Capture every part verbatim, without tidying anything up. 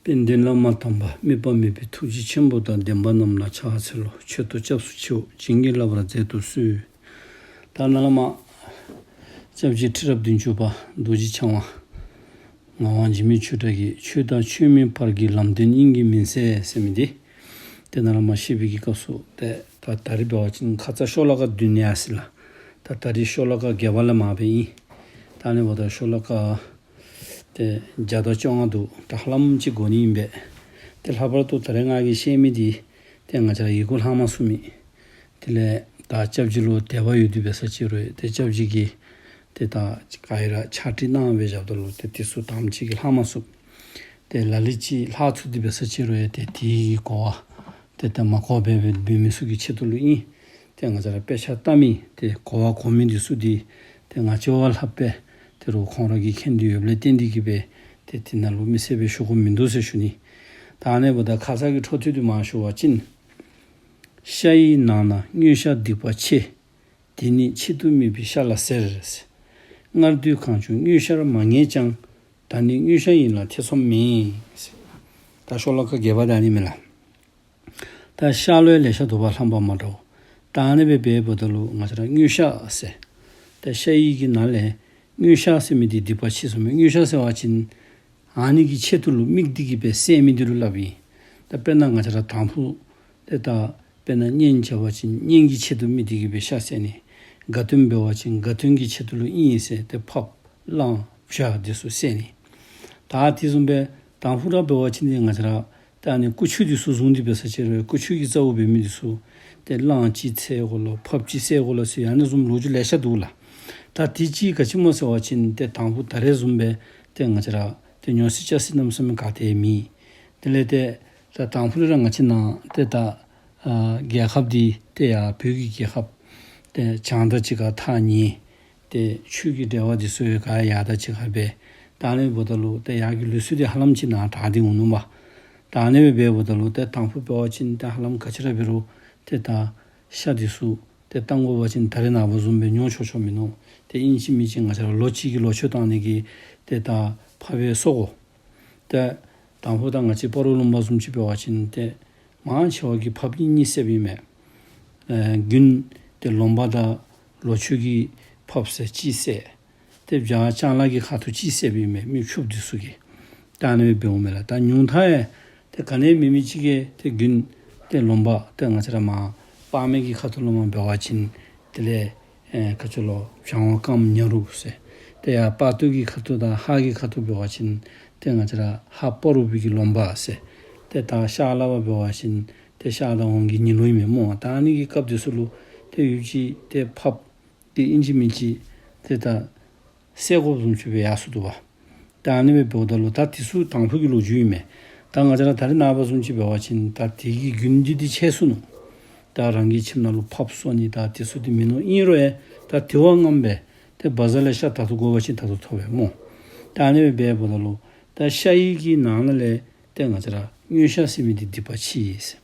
དཔལ་ལྡན་བླ་མ་དམ་པ་དམིགས་པ་མེད་པའི་ཐུགས་རྗེ་ཆེན་པོ་དང་ལྡན་པ་རྣམས་ལ་ཕྱག་འཚལ་ལོ། མཆོད་དོ་སྐྱབས་སུ་མཆིའོ། བྱིན་གྱིས་བརླབ་པར་མཛད་དུ་གསོལ། ད་ནཱ་ལས་མར་སྐྱབས་རྗེ་ཁྲི་རབས་བདུན་ཅུ་པ་རྡོ་རྗེ་འཆང་དབང་ངག་དབང་འཇིགས་མེད་ཆོས་གྲགས་ཀྱིས་ཆོས་དང་ཆོས་མིན་བར་གྱི་ལམ་སྟོན་དབྱིངས་ཀྱི་མུན་སེལ་ཟེར་མི་འདི་ཏེ་ནཱ་ལས་མར་བཤད་པའི་གི་སྐབས་སུ་ཏེ་ད་ད་རིས་འབད་བ་ཅིན་ཁ་ཙ་ཤོ་ལོ་ཀ་བདུན་ཡར་སོ་ཡི་ལགས། ད་ད་རིས་ཤོ་ལོ་ཀ་བརྒྱད་པ་ལས་མར་འབད་ཨིན། ད་ཨ་ནི་འབདཝ་ད་ཤོ་ལོ་ཀ་ཏེ་བརྒྱ་དང་བཅོ་ལྔ་འདུག། ད་ཧ་ལམ་ཅིག་འགོར་ནི་ཨིན་པས། ཏེ་ལྷག་པར་དུ་ད་རིས་ང་གིས་བཤད་མི་འདི་ཏེ་ང་བཅས་ར་ཡི་གུ་ལྷག་མ་ཚུགས་མི། དེ་ལས་ད་སྐྱབས་རྗེ་ལུ་དད་པ་ཡོད་དེ་འབད་ས་ཅིག་རུང་ཏེ་སྐྱབས་རྗེ་གིས་ཏེ་ད་ག་ར་ཕྱག་བྲིས་གནང་སྦེ་བཞགཔ་ད་ལུ་ཏེ་དེ་ཚུ་དུམ་ཅིག་གིས་ལྷག་མ་ཚུགས། ཏེ་ལ་ལུ་ཅིག་ལྷག་ཚུགས་དེ་འབད་ས་ཅིག་རུང་ཏེ་དེ་གི་གོ་བ་ཏེ་ད་མ་གོ་བར་འབད་མི་ཚུ་གི་ཆེད་དུ་ལུ་ཨིན། ཏེ་ང་བཅས་ར་དཔེ་ཆ་ལྟ་མི་ཏེ་གོ་བ་གོ་མི་འདི་ཚུ་འདི་ཏེ་ང་བཅས་བ་ལྷགཔ་སྦེ་ཏེ་རུང་ཁོང་ར་གིས་མཁྱེན་དོ་ཡོདཔ་ལས་བརྟེན་ཏེ་གིས་སྦེ་ཏེ་དེ་ནང་ལུ་མི་སེར་སྦེ་ཞུ་དགོཔ་མིན་འདུག་ཟེར་ཞུ་ནི། ད་ཨ་ནི་འབདཝ་ད་ཁ་ཙ་གི་འཕྲོ་མཐུད་དེ་མར་ཞུ་བ་ཅིན། ཤ་ཡི་ནང་ན་དངོས་ཤ་སྡིག་པ་ཆེ། དེ་ནི་ཆེད་དུ་དམིགས་པའི་ཤ་ལ་ཟེར། སྔར་དུས་གང་བྱུང་དངོས་ཤར་མ་ངེས་ཀྱང་། ད་ནི་དངོས་ཤ་ཡིན་ལ་ཐེ་ཚོམ་མེད། ད་ཤོ་ལོ་ཀ་བརྒྱད་པ་ད་ཨ་ནི་མས་ལགས། ད་ཤ་ལུ་ཡང་ལེ་ཤ་འདུག་པ་ལྷམ་པ་མ་འདྲཝ། ད་ཨ་ནི་སྦེ་འབདཝ་ད་ལུ་ང་བཅས་ར་དངོས་ཤ་ཟེར། ད་ཤ་ཡི་གི་ནང་ལས་དངོས་ཤ་ཟེར་མི་འདི་སྡིག་པ་ཆེ་ཟེར་མི། དངོས་ཤ་ཟེར་བ་ཅིན་ཨ་ནི་གི་ཆེད་དུ་ལུ་དམིགས་ཏེ་གིས་སྦེ་བསད་མི་འདི་ལུ་སླབ་ཨིན། ད་དཔེར་ན་ང་བཅས་ར་དང་ཕུ་ཏེ་ད་དཔེར་ན་གཉེན་བྱ་བ་ཅིན་གཉེན་གྱི་ཆེད་དུ་དམིགས་ཏེ་གིས་སྦེ་ཤ་བསད་ནི། དགའ་སྟོན་འབད་བ་ཅིན་དགའ་སྟོན་གྱི་ཆེད་དུ་ལུ་ཨིན་ཟེར་ཏེ་ཕགཔ་གླང་བྱ་འདི་ཚུ་བསད་ནི། ད་དེ་བཟུམ་སྦེ་དང་ཕུ་ར་འབད་བ་ཅིན་ཏེ་ང་བཅས་ར་ད་ཨ་ནི་ཀུ་ཆུ་འདི་ཚུ་བཟུང་སྟེ་འབད་ས་ཅིག་རུང་ཀུ་ཆུ་གི་རྩ་བོ་འབད་མི་འདི་ཚུ་ཏེ་གླང་ཅིག་བསད་དགོ་ལོ་ཕགཔ་ཅིག་བསད་དགོ་ལོ་ཟེར་ཨ་ནི་བཟུམ་ལོ་རྒྱུས་ལེ་ཤ་འདུག་ལགས། ད་དེ་ཅིག་ག་ཅི་སྨོ་ཟེར་བ་ཅིན་ཏེ་དང་ཕུ་ད་རེས་བཟུམ་སྦེ་ཏེ་ང་བཅས་ར་ཏེ་ཉོ་སི་ཅ་སི་གནམ་མེད་ས་མེད་ག་ཏེ་མེད། དེ་ལས་ཏེ་ད་དང་ཕུ་ལས་ར་ང་བཅས་ནཱ་ཏེ་ད་ཨ་རྒྱལ་ཁབ་འདི་ཏེ་ཡར་བོད་ཀྱི་རྒྱལ་ཁབ་ཏེ་བྱང་དང་གཅིག་ཁར་ཐག་ཉེ། ཏེ་ཆོས་ཀྱི་འབྲེལ་བ་འདི་ཚུ་ཡང་ག་ཡར་དང་གཅིག་ཁར་འབད། ད་ཨ་ནི་འབདཝ་ད་ལུ་ཏེ་ཡར་གྱི་ལུགས་སྲོལ་འདི་ཧ་ལམ་ཅིག་ནཱ་དར་ཏེ་འོང་ནུག་པ། ད་ཨ་ནི་སྦེ་འབདཝ་ད་ལུ་ཏེ་དང་ཕུ་འབད་བ་ཅིན་ཏེ་ཧ་ལམ་ག་ཅི་ར་འབད་རུང་ཏེ་ད་ཤ་འདི་ཚུ་ཏེ་བཏང་དགོ་པ་ཅིན་ད་རེས་ནངས་པ་བཟུམ་སྦེ་ཉོ་ཆོག་ཆོག་མིན་ནུག། ཏེ་ཨིན་ཅི་མིན་ཅི་ང་བཅས་ར་ལོ་གཅིག་གི་ལོ་མཆོད་བཏང་ནི་གི་ཏེ་ད་ཕགཔ་སྦེ་གསོ་དགོ། ཏེ་དང་ཕུ་ད་ང་བཅས་སྤ་རོ་ལུང་པ་བཟུམ་ཅིག་འབད་བ་ཅིན་ཏེ་མང་ཆེ་བ་གིས་ཕགཔ་གཉིས་གཉིས་བསདཔ་ཨིན་མས། ཨེ་དགུན་ཏེ་ལོ་འབབ་དང་ལོ་མཆོད་ཀྱི་ཕགཔ་ཟེར་གཅིག་བསད། ཏེ་བྱ་ལྕང་ལཱ་གི་ཁ་ཐུག་གཅིག་བསདཔ་ཨིན་མས། མི་ཕྱུགཔོ་འདི་ཚུ་གིས། ད་ཨ་ནི་སྦེ་འབདཝ་མས་ལགས། ད་ཉུང་མཐའ་ཡང་ཏེ་ག་ནི་མེད་མི་ཅིག་གིས་ཏེ་དགུན་ཏེ་ལོ་འབབ་ཏེ་ང་བཅས་ར་མར་སྤང་སྨད་ཀྱི་ཁ་ཐུག་ལུ་མར་འབད་བ་ཅིན་དེ་ལས་ཨེ་ག་ཅི་ལོ་བྱང་བ་སྐམ་ཉ་རུ་ཟེར། ཏེ་ཡར་སྤ་སྟོད་ཀྱི་ཁ་ཐུག་དང་ཧཱ་གི་ཁ་ཐུག་འབད་བ་ཅིན་ཏེ་ང་བཅས་ར་ཧཱ་སྤ་རོ་པའི་གི་ལོ་འབབ་ཟེར། ཏེ་ད་ཤར་ལུ་འབད་བ་ཅིན་ཏེ་ཤར་དང་ཝང་གི་ཉི་ལོ་ཨིན་མས་སྨོ། ད་ཨ་ནི་གི་སྐབས་འདི་ཚུ་ལུ་ཏེ་ཡུདཔ་ཅིག་ཏེ་ཕགཔ་ཏེ་ཨིན་ཅི་མིན་ཅི་ཏེ་ད་བསད་དགོཔ་བཟུམ་ཅིག་སྦེ་ཡར་སོ་འདུག་པ། ད་ཨ་ནི་སྦེ་འབདཝ་ད་ལུ་ད་དེ་ཚུ་དང་ཕུ་གི་ལོ་རྒྱུས་ཨིན་མས། ད་ང་བཅས་ར་ད་རེས་ནངས་པ་བཟུམ་ཅིག་འབད་བ་ཅིན་ད་དེ་གི་རྒྱུན་འདི་ཏེ་ཆད་སོ་ནུག། ད་རང་གི་ཁྱིམ་ནང་ལུ་ཕགཔ་གསོ་ནི་ད་དེ་ཚུ་འདི་མིན་ནུག། ཨིན་རུང་ཡང་ད་དེ་བ་ངནམ་སྦེ་ཏེ་བ་ཛར་ལས་ཤ་ད་ལྟོ་དགོ་པ་ཅིན་ད་ལྟོ་ཐོབ་པས་སྨོ། ད་ཨ་ནི་སྦེ་འབདཝ་ད་ལུ་ད་ཤ་ཡི་གི་ནང་ན་ལས་ཏེ་ང་བཅས་ར་དངོས་ཤ་ཟེར་མི་འདི་སྡིག་པ་ཆེ་ཟེར།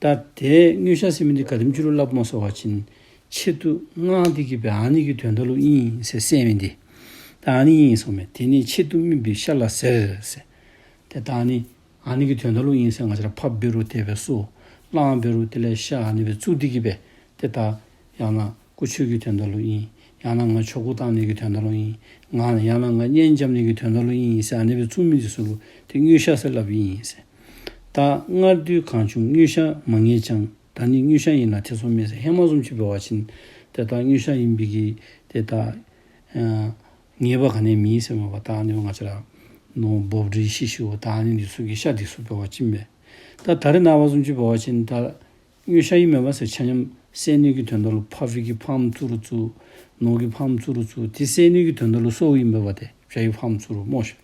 ད་ཏེ་དངོས་ཤ་ཟེར་མི་འདི་ག་དེམ་ཅིག་ལུ་སླབ་སྨོ་ཟེར་བ་ཅིན་ཆེད་དུ་མངགས་ཏེ་གིས་སྦེ་ཨ་ནི་གི་དོན་དག་ལུ་ཨིན་ཟེར་བསད་མི་འདི། ད་ཨ་ནི་ཨིན་ཟེར་མས། དེ་ནི་ཆེད་དུ་དམིགས་པའི་ཤ་ལ་ཟེར་ཟེར། ཏེ་ད་ཨ་ནི་ཨ་ནི་གི་དོན་དག་ལུ་ཨིན་ཟེར། ང་བཅས་ར་ཕགཔ་འབད་རུང་དེ་སྦེ་གསོ། གླང་འབད་རུང་དེ་ལས་ཤ་ཨ་ནི་སྦེ་བཙུགས་ཏེ་གིས་སྦེ་ཏེ་ད་ཡང་ན་ཀུ་ཆོས་ཀྱི་དོན་དག་ལུ་ཨིན། ཡང་ན་ང་ཆོ་ག་བཏང་ནི་གི་དོན་དག་ལུ་ཨིན། ང་ཡང་ན་ང་གཉེན་རྐྱབ་ནི་གི་དོན་དག་ལུ་ཨིན་ཟེར་ཨ་ནི་སྦེ་བཙུགས་མི་འདི་ཚུ་ལུ་ཏེ་དངོས་ཤ་ཟེར་སླབ་ཨིན་ཟེར། ད་སྔར་དུས་གང་བྱུང་དངོས་ཤ་མ་ངེས་ཀྱང་། ད་ནི་དངོས་ཤ་ཡིན་ལ་ཐེ་ཚོམ་མེད་ཟེར། ཧེ་མ་བཟུམ་ཅིག་འབད་བ་ཅིན་ཏེ་ད་དངོས་ཤ་ཨིན་པའི་གི་ཏེ་ད་ཨ་ངེས་པ་ག་ནི་མེད་ཟེར་མས་པ། ད་ཨ་ནི་ང་བཅས་ར་ནོར་བུ་རི་ཤི་ཤིཝ་ད་ཨ་ནི་འདི་ཚུ་གི་ཤ་འདི་ཚུ་འབད་བ་ཅིན་མས། ད་ད་རེས་ནངས་པ་བཟུམ་ཅིག་འབད་བ་ཅིན་ད་དངོས་ཤ་ཨིན་མས་པ་ཟེར་ཆ་མཉམ་བསད་ནི་གི་དོན་དག་ལུ་ཕགཔ་གི་ཕཱམ་བཙུགས་རུང་བཙུགས། ནོར་གྱི་ཕཱམ་བཙུགས་རུང་བཙུགས། ཏེ་བསད་ནི་གི་དོན་དག་ལུ་གསོཝ་ཨིན་མས་པ། ཏེ་བྱ་ཡི་ཕཱམ་བཙུགས་རུང་སྨོ་ཤ།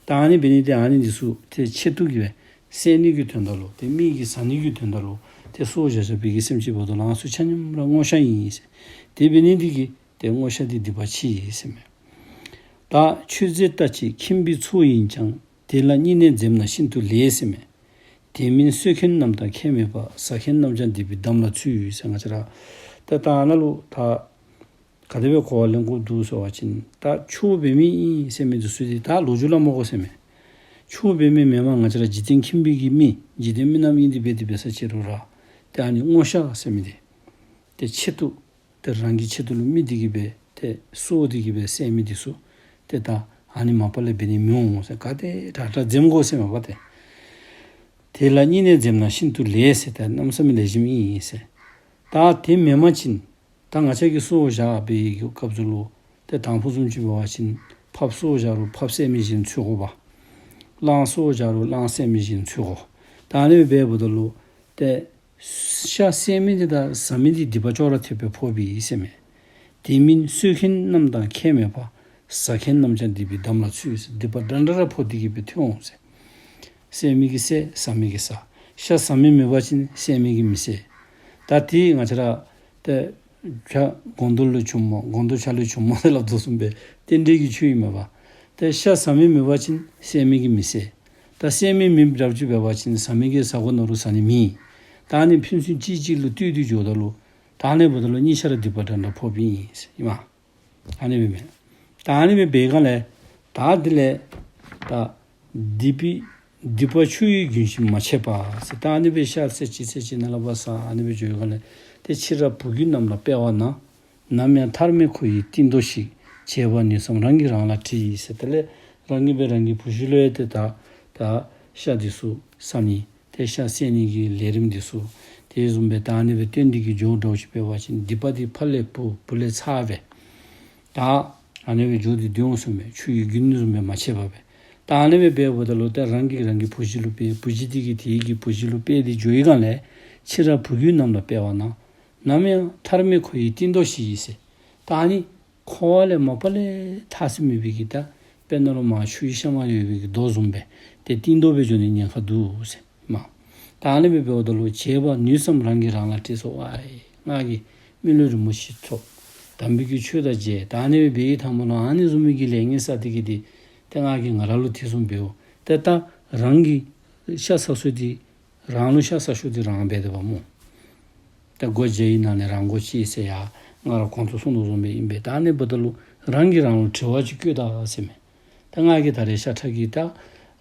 ད་ཨ་ནི་འབད་ནི་འདི་ཨ་ནི་འདི་ཚུ་ཏེ་ཆེད་དུ་གིས་སྦེ་བསད་ནི་གི་དོན་དག་ལུ་ཏེ་མི་གིས་ཟ་ནི་གི་དོན་དག་ལུ་ཏེ་གསོ་བཞག་བཞག་པའི་གི་སེམས་ཅན་འབདཝ་ད་ལུ་ང་བཅས་ཆ་མཉམ་ར་སྔོ་ཤ་ཨིན་ཟེར། དེ་འབད་ནི་འདི་གིས་ཏེ་སྔོ་ཤ་འདི་སྡིག་པ་ཆེ་ཟེར་མས། ད་མཆོད་རྫས་ལྟ་ཅི་ཁྱིམ་པའི་ཚོགས་ཡིན་ཀྱང་། དེ་ལ་བསྙེན་གནས་འཛེམ་ན་ཤིན་ཏུ་ལེགས་ཟེར་མས། དེ་མིན་གསོལ་མཁན་རྣམས་དང་ཁྱད་མེད་པ། ཟ་མཁན་རྣམས་ཀྱང་སྡིག་པའི་འདམ་ལ་ཚུད་ཟེར། ང་བཅས་ར་ད་ད་ནཱ་ལུ་ད་ག་དེ་སྦེ་གོ་བ་ལེན་དགོཔ་འདུག་ཟེར་བ་ཅིན་ད་ཆོས་འབད་མི་ཨིན་ཟེར་མི་འདི་ཚུ་འདི་ད་ལོ་རྒྱུས་སླབ་མི་དགོ་ཟེར་མས། ཆོས་འབད་མི་མེན་མས། ང་བཅས་ར་འཇིག་རྟེན་ཁྱིམ་པའི་གི་མི་འཇིག་རྟེན་མི་རྣམས་ཨིན་ཏེ་འབད་དེ་འབད་ས་ཅིག་རུང་ར་ཏེ་ཨ་ནི་ངོ་ཤ་ཟེར་མི་འདི་ཏེ་ཆེད་དུ་ཏེ་རང་གི་ཆེད་དུ་ལུ་མི་འདི་གིས་འབད་ཏེ་སྲོག་འདི་གིས་འབད་བསད་མི་འདི་ཚུ་ཏེ་ད་ཨ་ནི་མ་པ་ལས་འབད་ནི་མི་འོང་ཟེར། ག་དེ་དྲག་དྲག་འཛེམ་དགོ་ཟེར་མས་པ་ཏེ། དེ་ལ་སྙིང་ནས་འཛེམ་ན་ཤིན་ཏུ་ལེགས་ཟེར། ཏེ་གནམ་མེད་ས་མེད་ལེགས་ཤོམ་ཨིན་ཟེར། ད་དེ་མེན་པ་ཅིན་ད་ང་བཅས་ཀྱིས་སྲོག་བཞག་པའི་གི་སྐབས་སུ་ལུ་ཏེ་དང་ཕུ་བཟུམ་ཅིག་འབད་བ་ཅིན་ཕགཔ་སྲོག་བཞག་རུང་ཕགཔ་བསད་མི་བཞིན་འཚོལ་དགོ་པ། གླང་སྲོག་བཞག་རུང་གླང་བསད་མི་བཞིན་འཚོལ་དགོ། ད་ཨ་ནི་སྦེ་འབདཝ་ད་ལུ་ཏེ་ཤ་བསད་མི་འདི་དང་ཟ་མི་འདི་སྡིག་པ་ཅོག་ར་འཐདཔ་སྦེ་ཕོགཔ་ཨིན་ཟེར་མས། དེ་མིན་གསོད་མཁན་རྣམས་དང་ཁྱད་མེད་པ། ཟ་མཁན་རྣམས་ཀྱང་སྡིག་པའི་འདམ་ལ་ཚུད་ཟེར། སྡིག་པ་འདྲན་འདྲ་ར་ཕོག་སྟེ་གི་སྦེ་ཐོན་འོང་ཟེར། བསད་མི་གིས་བསད། ཟ་མི་གིས་ཟ། ཤ་ཟ་མི་མེད་པ་ཅིན་བསད་མི་གིས་མི་བསད། ད་དེ་ང་བཅས་ར་ཏེ་བྱ་སྒོང་རྡོག་ལས་བྱུང་མོ་སྒོང་རྡོག་ཆ་ལས་བྱུང་མོ་ཟེར་སླབ་དོ་བཟུམ་སྦེ་རྟེན་འབྲེལ་གྱི་ཆོས་ཨིན་མས་པ། ཏེ་ཤ་ཟ་མི་མེད་པ་ཅིན་བསད་མི་གིས་མི་བསད། ད་བསད་མི་མེདཔ་འདྲཝ་ཅིག་འབད་བ་ཅིན་ཟ་མི་གིས་ཟ་དགོ་མནོ་རུང་ཟ་ནི་མེད། ད་ཨ་ནི་ཕན་ཚུན་གཅིག་གཅིག་ལུ་ལྟོས་ཏེ་འགྱོཝ་ད་ལུ་ད་ཨ་ནི་འབདཝ་ད་ལུ་གཉིས་ཆ་ར་སྡིག་པ་འདྲན་འདྲ་ཕོགཔ་ཨིན་ཟེར་ཨིན་མས། ཨ་ནི་སྦེ་མས། ད་ཨ་ནི་སྦེ་འབད་བའི་སྒང་ལས་ད་དེ་ལས་ད་སྡིག་པའི་སྡིག་པ་ཆུ་ཡི་རྒྱུན་བཞིན་མ་ཆད་པ་ཟེར། ད་ཨ་ནི་སྦེ་ཤ་བསད་ཅི་བསད་ཅི་ནཱ་ལས་ཕར་ཟ་ཨ་ནི་སྦེ་འགྱོ་བའི་སྒང་ལས་ཏེ་ཕྱི་རབས་བུ་རྒྱུད་རྣམས་ལ་སྤེལ་བ་ན། ནམ་ཡང་ཐར་མེད་ཁོ་ཡི་རྟིང་རྡོ་ཞིག། བྱེད་པར་ནུས་སམ་རང་གིས་རང་ལ་དྲིས་ཟེར། དེ་ལས་རང་གིས་སྦེ་རང་གི་བུ་གཞི་ལུ་ཡང་ཏེ་ད་ད་ཤ་འདི་ཚུ་ཟ་ནི་ཏེ་ཤ་བསད་ནི་གི་ལས་རིམ་འདི་ཚུ་དེ་བཟུམ་སྦེ་ད་ཨ་ནི་སྦེ་སྟོན་ཏེ་གི་འགྱོཝ་འདྲཝ་ཅིག་འབད་བ་ཅིན་སྡིག་པ་འདི་ཕ་ལས་བུ་བུ་ལས་ཚ་སྦེ་ད་ཨ་ནི་སྦེ་འགྱོ་སྟེ་སྡོད་འོང་ཟེར་མས། ཆུ་ཡི་རྒྱུན་བཟུམ་སྦེ་མ་ཆད་པ་སྦེ། ད་ཨ་ནི་སྦེ་འབདཝ་ད་ལུ་ད་རང་གིས་རང་གི་བུ་གཞི་ལུ་སྤེལ། བུ་གཞི་འདི་གིས་དེ་གི་བུ་གཞི་ལུ་སྤེལ་ཏེ་འགྱོ་བའི་སྒང་ལས་ཕྱི་རབས་བུ་རྒྱུད་རྣམས་ལ་སྤེལ་བ་ན། ནམ་ཡང་ཐར་མེད་ཁོ་ཡི་རྟིང་རྡོ་ཞིག་ཡིས་ཟེར། ད་ཨ་ནི་འཁོར་བ་ལས་མ་པ་ལས་ཐར་ས་མེད་པའི་གི་ད་དཔེར་ན་ལུ་མར་ཆུའི་གཤམ་ཡོད་པའི་གི་རྡོ་བཟུམ་སྦེ་ཏེ་རྟིང་རྡོ་སྦེ་འགྱོ་ནི་ཉེན་ཁ་འདུག་ཟེར་མས། ད་ཨ་ནི་སྦེ་འབདཝ་ད་ལུ་བྱེད་པར་ནུས་སམ་རང་གིས་རང་ལ་དྲིས་སོ། ཝའི་ང་གིས་མི་ལུས་རིན་པོ་ཆེ་ཐོབ། དམ་པའི་གི་ཆོས་དང་མཇལ། ད་ཨ་ནི་སྦེ་འབད་བའི་མཐའ་མ་ལུ་ཨ་ནི་བཟུམ་མའི་གི་ལས་ངན་བསགས་ཏེ་གི་འདི་ཏེ་ང་གིས་ང་ར་ལུ་དེ་བཟུམ་འབདཝ་ད་ད་རང་གི་ཤ་ཟ་སྲོལ་འདི་རང་ལུ་ཤ་ཟ་ཤུལ་འདི་རང་འབད་དེ་བ་སྨོ། ད་སྒོ་བརྒྱ་ཡི་ནང་ནས་རང་སྒོ་གཅིག་ཟེར་ཡ་ང་ར་གོང་དུ་གསུངས་དོ་བཟུམ་སྦེ་ཨིན་པས། ད་ཨ་ནི་འབདཝ་ད་ལུ་རང་གིས་རང་ལུ་དྲི་བ་ཅིག་བཀོད་ད་ཟེར་མས། ད་ང་གིས་ད་རེས་ཤ་ཁྲག་གི་ད་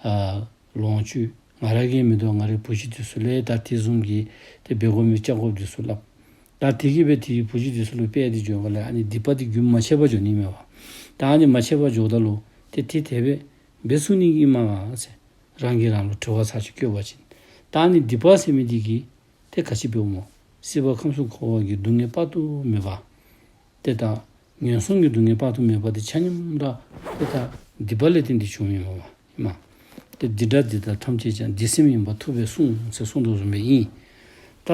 ཨ་ལོངས་སྤྱོད་ང་ར་གིས་མི་དོ་ང་རའི་བུ་གཞི་འདི་ཚུ་ལུ་ད་དེ་བཟུམ་གྱི་ཏེ་འབད་དགོ་མི་བཅའ་དགོཔ་འདི་ཚུ་སླབ། ད་དེ་གིས་སྦེ་དེ་བུ་གཞི་འདི་ཚུ་ལུ་སྤེལ་ཏེ་འགྱོ་བ་ལས་ཨ་ནི་སྡིག་པ་འདི་རྒྱུན་མ་ཆད་པར་འགྱོ་ནི་མས་པ། ད་ཨ་ནི་མ་ཆད་པར་འགྱོཝ་ད་ལུ་ཏེ་དེ་དེ་སྦེ་འབད་ཚུགས་ནི་གི་མས་ཟེར། རང་གིས་རང་ལུ་དྲི་བ་ཚར་ཅིག་བཀོད་པ་ཅིན། ད་ཨ་ནི་སྡིག་པ་ཟེར་མི་འདི་གིས་ཏེ་ག་ཅི་འབདཝ་སྨོ། སྲིད་པ་ཁམས་གསུམ་འཁོར་བ་གི་སྡུག་བསྔལ་དཔག་ཏུ་མེད་པ། ཏེ་ད་ངན་སོང་གི་སྡུག་བསྔལ་དཔག་ཏུ་མེད་པ་འདི་ཆ་མཉམ་ར་ཏེ་ད་སྡིག་པ་ལས་བརྟེན་ཏེ་བྱུངམ་ཨིན་མས་པ། ཨིན་མས། ཏེ་འདི་འདྲ་འདི་དག་ཐམས་ཅད་ཀྱང་སྡིག་སེམས་ཡིན་པར་ཐུབ་པས་གསུངས་ཟེར་གསུངས་དོ་བཟུམ་སྦེ་ཨིན། ད་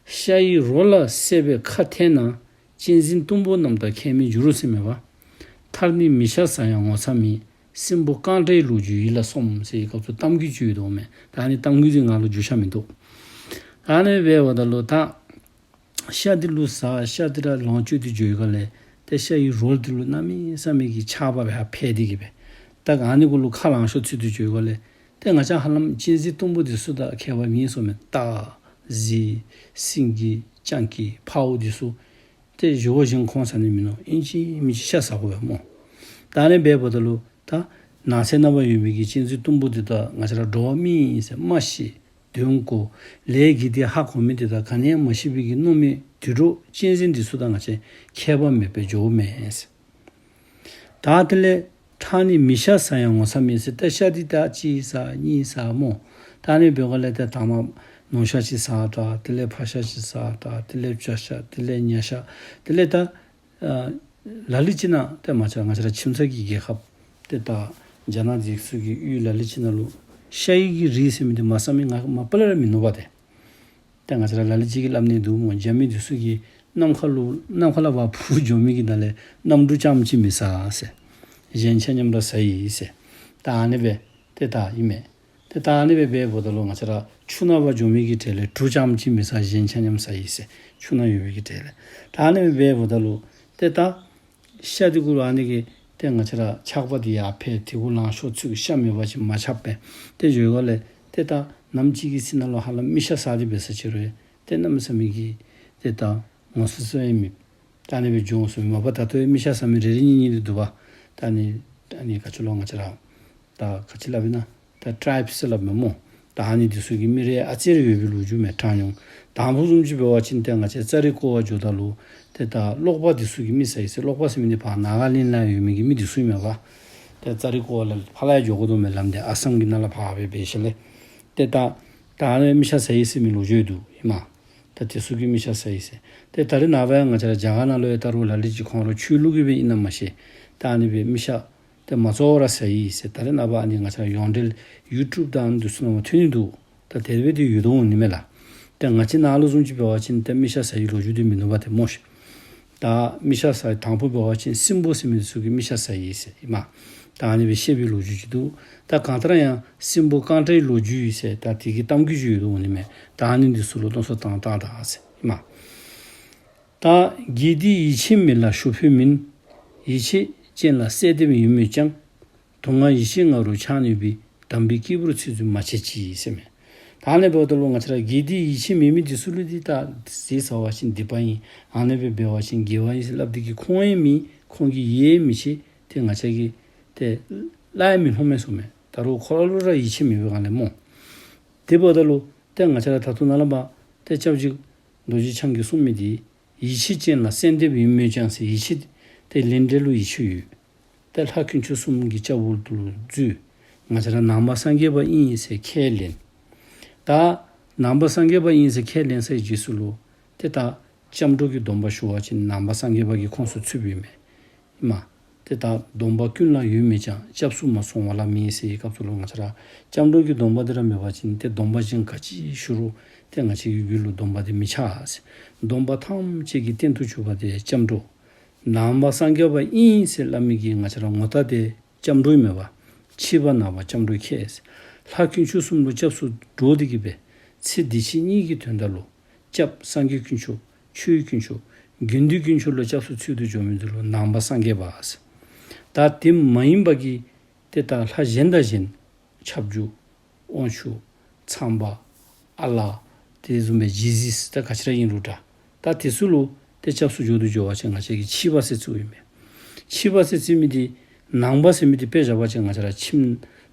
ཤ་ཡི་རོ་ལ་སྲེད་པའི་ཁ་འཐེན་ན། གཅན་གཟན་གཏུམ་པོ་རྣམས་དང་ཁྱད་མི་འགྱུར་ཟེར་མས་པ། ཐར་ནི་མི་ཤ་ཟ་ཡང་ངོ་ཚ་མེད། སྲིན་པོ་རྐང་འདྲེགས་ལོ་རྒྱུས་ཡིད་ལ་སོམས་ཟེར་བའི་སྐབས་སུ་གཏམ་རྒྱུད་ཅིག་ཡོད་དོ་མས། ད་ཨ་ནི་གཏམ་རྒྱུད་འདི་ང་ལུ་བསྒྱུར་བྱ་མིན་འདུག། ཨ་ནི་འབདཝ་ད་ལུ་ད་ཤ་འདི་ལུ་ཟ་ཤ་འདི་ར་ལོངས་སྤྱོད་དེ་འགྱོ་བའི་སྒང་ལས་ཏེ་ཤ་ཡི་རོ་འདི་ལུ་གནམ་མེད་ས་མེད་ཀྱི་ཆགས་པ་སྦེ་ཧ་འཕེལ་ཏེ་གི་སྦེ་ད་ཨ་ནི་གུ་ལུ་ཁ་ལང་ཤོར་ཚུད་དེ་འགྱོ་བའི་སྒང་ལས་ཏེ་ང་བཅས་ཧ་ལམ་གཅན་གཟན་གཏུམ་པོ་འདི་ཚུ་དང་ཁྱད་པར་མེད་ཟེར་མས། སྟག་གཟིག་སེང་གེ་སྤྱང་ཀི་འཕརཝ་འདི་ཚུ་ཏེ་བཞི་པོ་གཞན་ཁོང་ཟ་ནི་མིན་ནུག། ཨིན་ཅི་མིན་ཅི་ཤ་ཟ་དགོ་པས་སྨོ། ད་ཨ་ནི་འབདཝ་ད་ལུ་ད་ནགས་ཚལ་ནང་ཕར་ཡོད་མི་གི་གཅན་གཟན་གཏུམ་པོ་འདི་དང་ང་བཅས་ར་འགྲོ་བ་མི་ཨིན་ཟེར་སྨྲ་ཤེས་དོན་གོ་ལས་ཀྱི་དེ་ཧ་གོ་མི་འདི་དང་ག་ནི་ཡང་མ་ཤེས་པའི་གི་རྣོ་མི་དུད་འགྲོ་གཅན་གཟན་འདི་ཚུ་དང་ང་བཅས་ཁྱད་པར་མེདཔ་སྦེ་འགྱོཝ་མས་ཟེར། ད་དེ་ལས་ཐར་ནི་མི་ཤ་ཟ་ཡང་ངོ་ཚ་མེད་ཟེར། ད་ཤ་འདི་ད་གཅིག་ཟ་གཉིས་ཟ་སྨོ། ད་ཨ་ནི་འབདཝ་ལས་ད་དང་པ་ནོར་ཤ་ཅིག་ཟ་དྲགས། དེ་ལས་ཕག་ཤ་ཅིག་ཟ་དྲགས། དེ་ལས་བྱ་ཤ། དེ་ལས་ཉ་ཤ། དེ་ལས་ད་ཨ་ལ་ལུ་ཅིག་ནང་ཏེ་མ་ཆ་ང་བཅས་ར་ཁྱིམ་ཚང་གི་རྒྱལ་ཁབ་ཏེ་ད་རྒྱ་ནག་འདི་ཚུ་གི་ཡུལ་ལ་ལུ་ཅིག་ནང་ལུ་ཤ་ཡི་གི་རིགས་ཟེར་མི་འདི་མ་ཟ་མི་ང་མ་པ་ལས་ར་མིན་ནུག་པ་ཏེ། ཏེ་ང་བཅས་ར་ལ་ལུ་ཅིག་གིས་སླབ་ནི་འདུག་སྨོ། རྒྱ་མི་འདི་ཚུ་གིས་ནམ་མཁའ་ལུ་ནམ་མཁའ་ལས་ཕར་འཕུར་འགྱོ་མི་གི་ནང་ལས་གནམ་གྲུ་རྐྱངམ་ཅིག་མི་ཟ་ཟེར། གཞན་ཆ་མཉམ་ར་ཟ་ཡི་ཟེར། ད་ཨ་ནི་སྦེ་ཏེ་ད་ཨིན་མས། ཏེ་ད་ཨ་ནི་སྦེ་འབདཝ་ད་ལུ་ང་བཅས་ར་ཆུ་ནང་ཕར་འགྱོ་མི་གི་གྲས་ལས་གྲུ་རྐྱངམ་ཅིག་མི་ཟ། གཞན་ཆ་མཉམ་ཟ་ཡི་ཟེར། ཆུ་ནང་ཡོད་མི་གི་གྲས་ལས། ད་ཨ་ནི་སྦེ་འབདཝ་ད་ལུ་ཏེ་ད་ཤ་འདི་གུ་ལུ་ཨ་ནི་གི་ཏེ་ང་བཅས་ར་ཆགས་པ་འདི་ཡར་འཕེལ། དེ་གུ་ལང་ཤོར་ཚུད། ཤ་མེད་པ་ཅིན་མ་ཆགས་པས། ཏེ་འགྱོ་བའི་སྒང་ལས་ཏེ་ད་ནམ་ཅིག་གི་ཚེ་ནང་ལུ་ཧ་ལམ་མི་ཤ་ཟ་སྟེ་འབད་ས་ཅིག་རུང་ཏེ་གནམ་མེད་ས་མེད་ཀྱི་ཏེ་ད་ངོ་ཚ་ཚ་ཡང་མེད། ད་ཨ་ནི་སྦེ་འགྱོ་འོང་ཟེར་མས་པ། ད་ལྟོ་ཡང་མི་ཤ་ཟ་མི་རེ་རེ་གཉིས་གཉིས་འདི་འདུག་པ། ད་ཨ་ནི་ཨ་ནི་ག་ཅི་ལོ་ང་བཅས་ར་ད་ག་ཅི་སླབ་ཨིན་ན། ད་ ད་ཊའིབ་ཟེར་སླབ་མས་སྨོ། ད་ཨ་ནི་འདི་ཚུ་གི་མི་རེ་ཨ་ཙི་རེ་ཡོད་པའི་ལོ་རྒྱུས་མས་གྲངས་ཉུང་། དང་ཕུ་བཟུམ་ཅིག་འབད་བ་ཅིན་ཏེ་ང་བཅས་ཙ་རི་ཀོ་བ་འགྱོཝ་ད་ལུ་ཏེ་ད་ཀློག་པ་འདི་ཚུ་གིས་མི་ཟ་ཡི་ཟེར། ཀློག་པ་ཟེར་མི་འདི་ཕར་ནཱ་ག་ལེནཌ་ལུ་ཡོད་མི་གི་མི་འདི་ཚུ་ཨིན་མས་པ། ཏེ་ཙ་རི་ཀོ་བ་ལས་ཕར་ལས་འགྱོ་དགོ་དོ་མས། ལམ་འདི་ཨ་སམ་གྱི་ནང་ལས་ཕར་སྦེ་འབད་ཞིནམ་ལས་ཏེ་ད་ད་ཨ་ནི་མི་ཤ་ཟ་ཡི་ཟེར་མི་ལོ་རྒྱུས་འདུག་ཨིན་མས། ད་དེ་ཚུ་གིས་མི་ཤ་ཟ་ཡི་ཟེར། ཏེ་ད་རེས་ནངས་པ་ཡང་ང་བཅས་ར་རྒྱ་གར་ནང་ལུ་ཡང་ད་རུང་ལ་ལུ་ཅིག་ཁོང་ར་ཆོས་ལུགས་ཀྱི་སྦེ་ཨིན་ན་མ་ཤེས། ད་ཨ་ནི་སྦེ་མི་ཤ་ཏེ་མ་ཚོར་བར་ཟ་ཡི་ཟེར། ད་རེས་ནངས་པ་ཨ་ནི་ང་བཅས་ར་ཡོངས་འབྲེལ་ཡུ་ཊུབ་དང་འདི་ཚུ་ནང་ཐོན་ནི་འདུག། ད་དེ་སྦེ་འདི་ཡོད་དོ་འོང་ནི་མས་ལགས། ཏེ་ང་བཅས་ནཱ་ལུ་བཟུམ་ཅིག་འབད་བ་ཅིན་ཏེ་མི་ཤ་ཟ་ཡི་ལོ་རྒྱུས་འདི་མིན་ནུག་པ་ཏེ་སྨོ་ཤིག། ད་མི་ཤ་ཟ་ཡི་དང་ཕུ་འབད་བ་ཅིན་སྲིན་པོ་ཟེར་མི་འདི་ཚུ་གིས་མི་ཤ་ཟ་ཡི་ཟེར་ཨིན་མས། ད་ཨ་ནི་སྦེ་བཤད་པའི་ལོ་རྒྱུས་ཅིག་འདུག། ད་གང་ལྟར་ཡང་སྲིན་པོ་ཀཾ་ཊའི་ལོ་རྒྱུས་ཟེར་ད་དེ་གི་གཏམ་རྒྱུད་ཅིག་ཡོད་དོ་འོང་ནི་མས། ད་ཨ་ནི་འདི་ཚུ་ལུ་མནོ་བསམ་བཏང་ད་ད་ཟེར་ཨིན་མས། ད་དགེ་སྡིག་ཡིད་ཆེས་མེད་ལ་ཞུ་འཕོ་མིན། ཡིད་ཆེས་ཅན་ལ་གསལ་འདེབས་ཡོད་མོད་ཀྱང་། དུག་ལྔ་ཡིད་ཆེས་ལྔ་རུ་ཆགས་ནུས་པའི། དམ་པའི་སྐྱེས་བུར་ཚིག་རྩུབ་མ་བྱེད་ཅིག་ཟེར་མས། ད་ཨ་ནི་འབདཝ་ད་ལུ་ང་བཅས་ར་དགེ་སྡིག་ཡིད་ཆེས་མེད་མི་འདི་ཚུ་ལུ་འདི་ད་ཟེར་ཟེར་བ་ཅིན་སྡིག་པ་ཨིན། ཨ་ནི་སྦེ་འབད་བ་ཅིན་དགེ་བ་ཨིན་ཟེར་སླབ་སྟེ་གིས་ཁོང་ཡང་མེད། ཁོང་གིས་ཡིད་མི་ཆེས། ཏེ་ང་བཅས་ཀྱིས་ཏེ་སླབ་ཡང་མི་ལྷོད་མས་ཟེར་མས། ད་རུང་ཁོ་ར་ལུ་ར་ཡིད་ཆེས་མེད་པའི་སྒང་ལས་སྨོ། དེ་འབདཝ་ད་ལུ་ཏེ་ང་བཅས་ར་ད་ལྟོ་ནཱ་ལས་ཕར་ཏེ་སྐྱབས་རྗེ་རྡོ་རྗེ་འཆང་གིས་གསུངས་མི་འདི་ཡིད་ཆེས་ཅན་ལ་གསལ་འདེབས་ཡོད་མོད་ཀྱང་ཟེར། ཡིད་ཆེས་ཏེ་ལས་འབྲས་ལུ་ཡིད་ཆེས་ཡོད། ཏེ་ལྷ་དཀོན་མཆོག་གསུམ་གྱི་སྐྱབས་འོག་ཏུ་ལུ་འཛུལ། ང་བཅས་ར་ནང་པ་སངས་རྒྱས་པ་ཨིན་ཟེར་ཁས་ལེན། ད་ནང་པ་སངས་རྒྱས་པ་ཨིན་ཟེར་ཁས་ལེན་སའི་རྗེས་སུ་ལུ་ཏེ་ད་སྐྱབས་འགྲོ་གི་སྡོམ་པ་ཞུ་བ་ཅིན་ནང་པ་སངས་རྒྱས་པ་གི་ཁོངས་སུ་ཚུདཔ་ཨིན་མས། ཨིན་མས། ཏེ་ད་སྡོམ་པ་ཀུན་ལ་ཡོད་མོད་ཀྱང་། སྐྱབས་སུ་མ་སོང་བ་ལ་མེད་ཟེར་བའི་སྐབས་སུ་ལུ་ང་བཅས་ར་སྐྱབས་འགྲོ་གི་སྡོམ་པ་འདི་ར་མེད་པ་ཅིན་ཏེ་སྡོམ་པ་གཞན་ག་ཅི་ཞུ་རུང་ཏེ་ང་བཅས་ཀྱི་རྒྱུད་ལུ་སྡོམ་པ་འདི་མི་ཆགས་ཟེར། སྡོམ་པ་ཐམས་ཅད་ཀྱི་རྟེན་དུ་གྱུར་པ་དེ་སྐྱབས་འགྲོ། ནང་པ་སངས་རྒྱས་པ་ཨིན་ཟེར་སླབ་མི་གི་ང་བཅས་ར་ངོ་རྟགས་དེ་སྐྱབས་འགྲོ་ཨིན་མས་པ། ཕྱི་པ་ནང་པ་སྐྱབས་འགྲོ་ཁྱད་ཟེར། ལྷ་དཀོན་མཆོག་གསུམ་ལུ་སྐྱབས་སུ་འགྲོ་སྟེ་གིས་སྦེ་ཚེ་འདི་ཕྱི་གཉིས་ཀྱི་དོན་དག་ལུ་སྐྱབས་སངས་རྒྱས་དཀོན་མཆོག་ཆོས་དཀོན་མཆོག་དགེ་འདུན་དཀོན་མཆོག་ལུ་སྐྱབས་སུ་འཚོལ་དུ་འགྱོ་མི་འདི་ལུ་ནང་པ་སངས་རྒྱས་པ་ཟེར། ད་དེ་མ་ཡིན་པ་གི་ཏེ་ད་ལྷ་གཞན་དང་གཞན་ཁྱབ་འཇུག་དབང་ཕྱུག་ཚངས་པ་ཨ་ལ་དེ་བཟུམ་སྦེ་རྗེས་གཟིགས་ད་ག་ཅི་ར་ཨིན་རུང་འདྲ། ད་དེ་ཚུ་ལུ་ཏེ་སྐྱབས་སུ་འགྱོ་དུ་འགྱོ་བ་ཅིན་ང་བཅས་ཀྱིས་ཕྱི་པ་ཟེར་བརྩིཝ་ཨིན་པས། ཕྱི་པ་ཟེར་བརྩི་མི་འདི་ནང་པ་ཟེར་མི་འདི་དཔེ་བཞག་པ་ཅིན་ང་བཅས་ར་ཁྱིམ་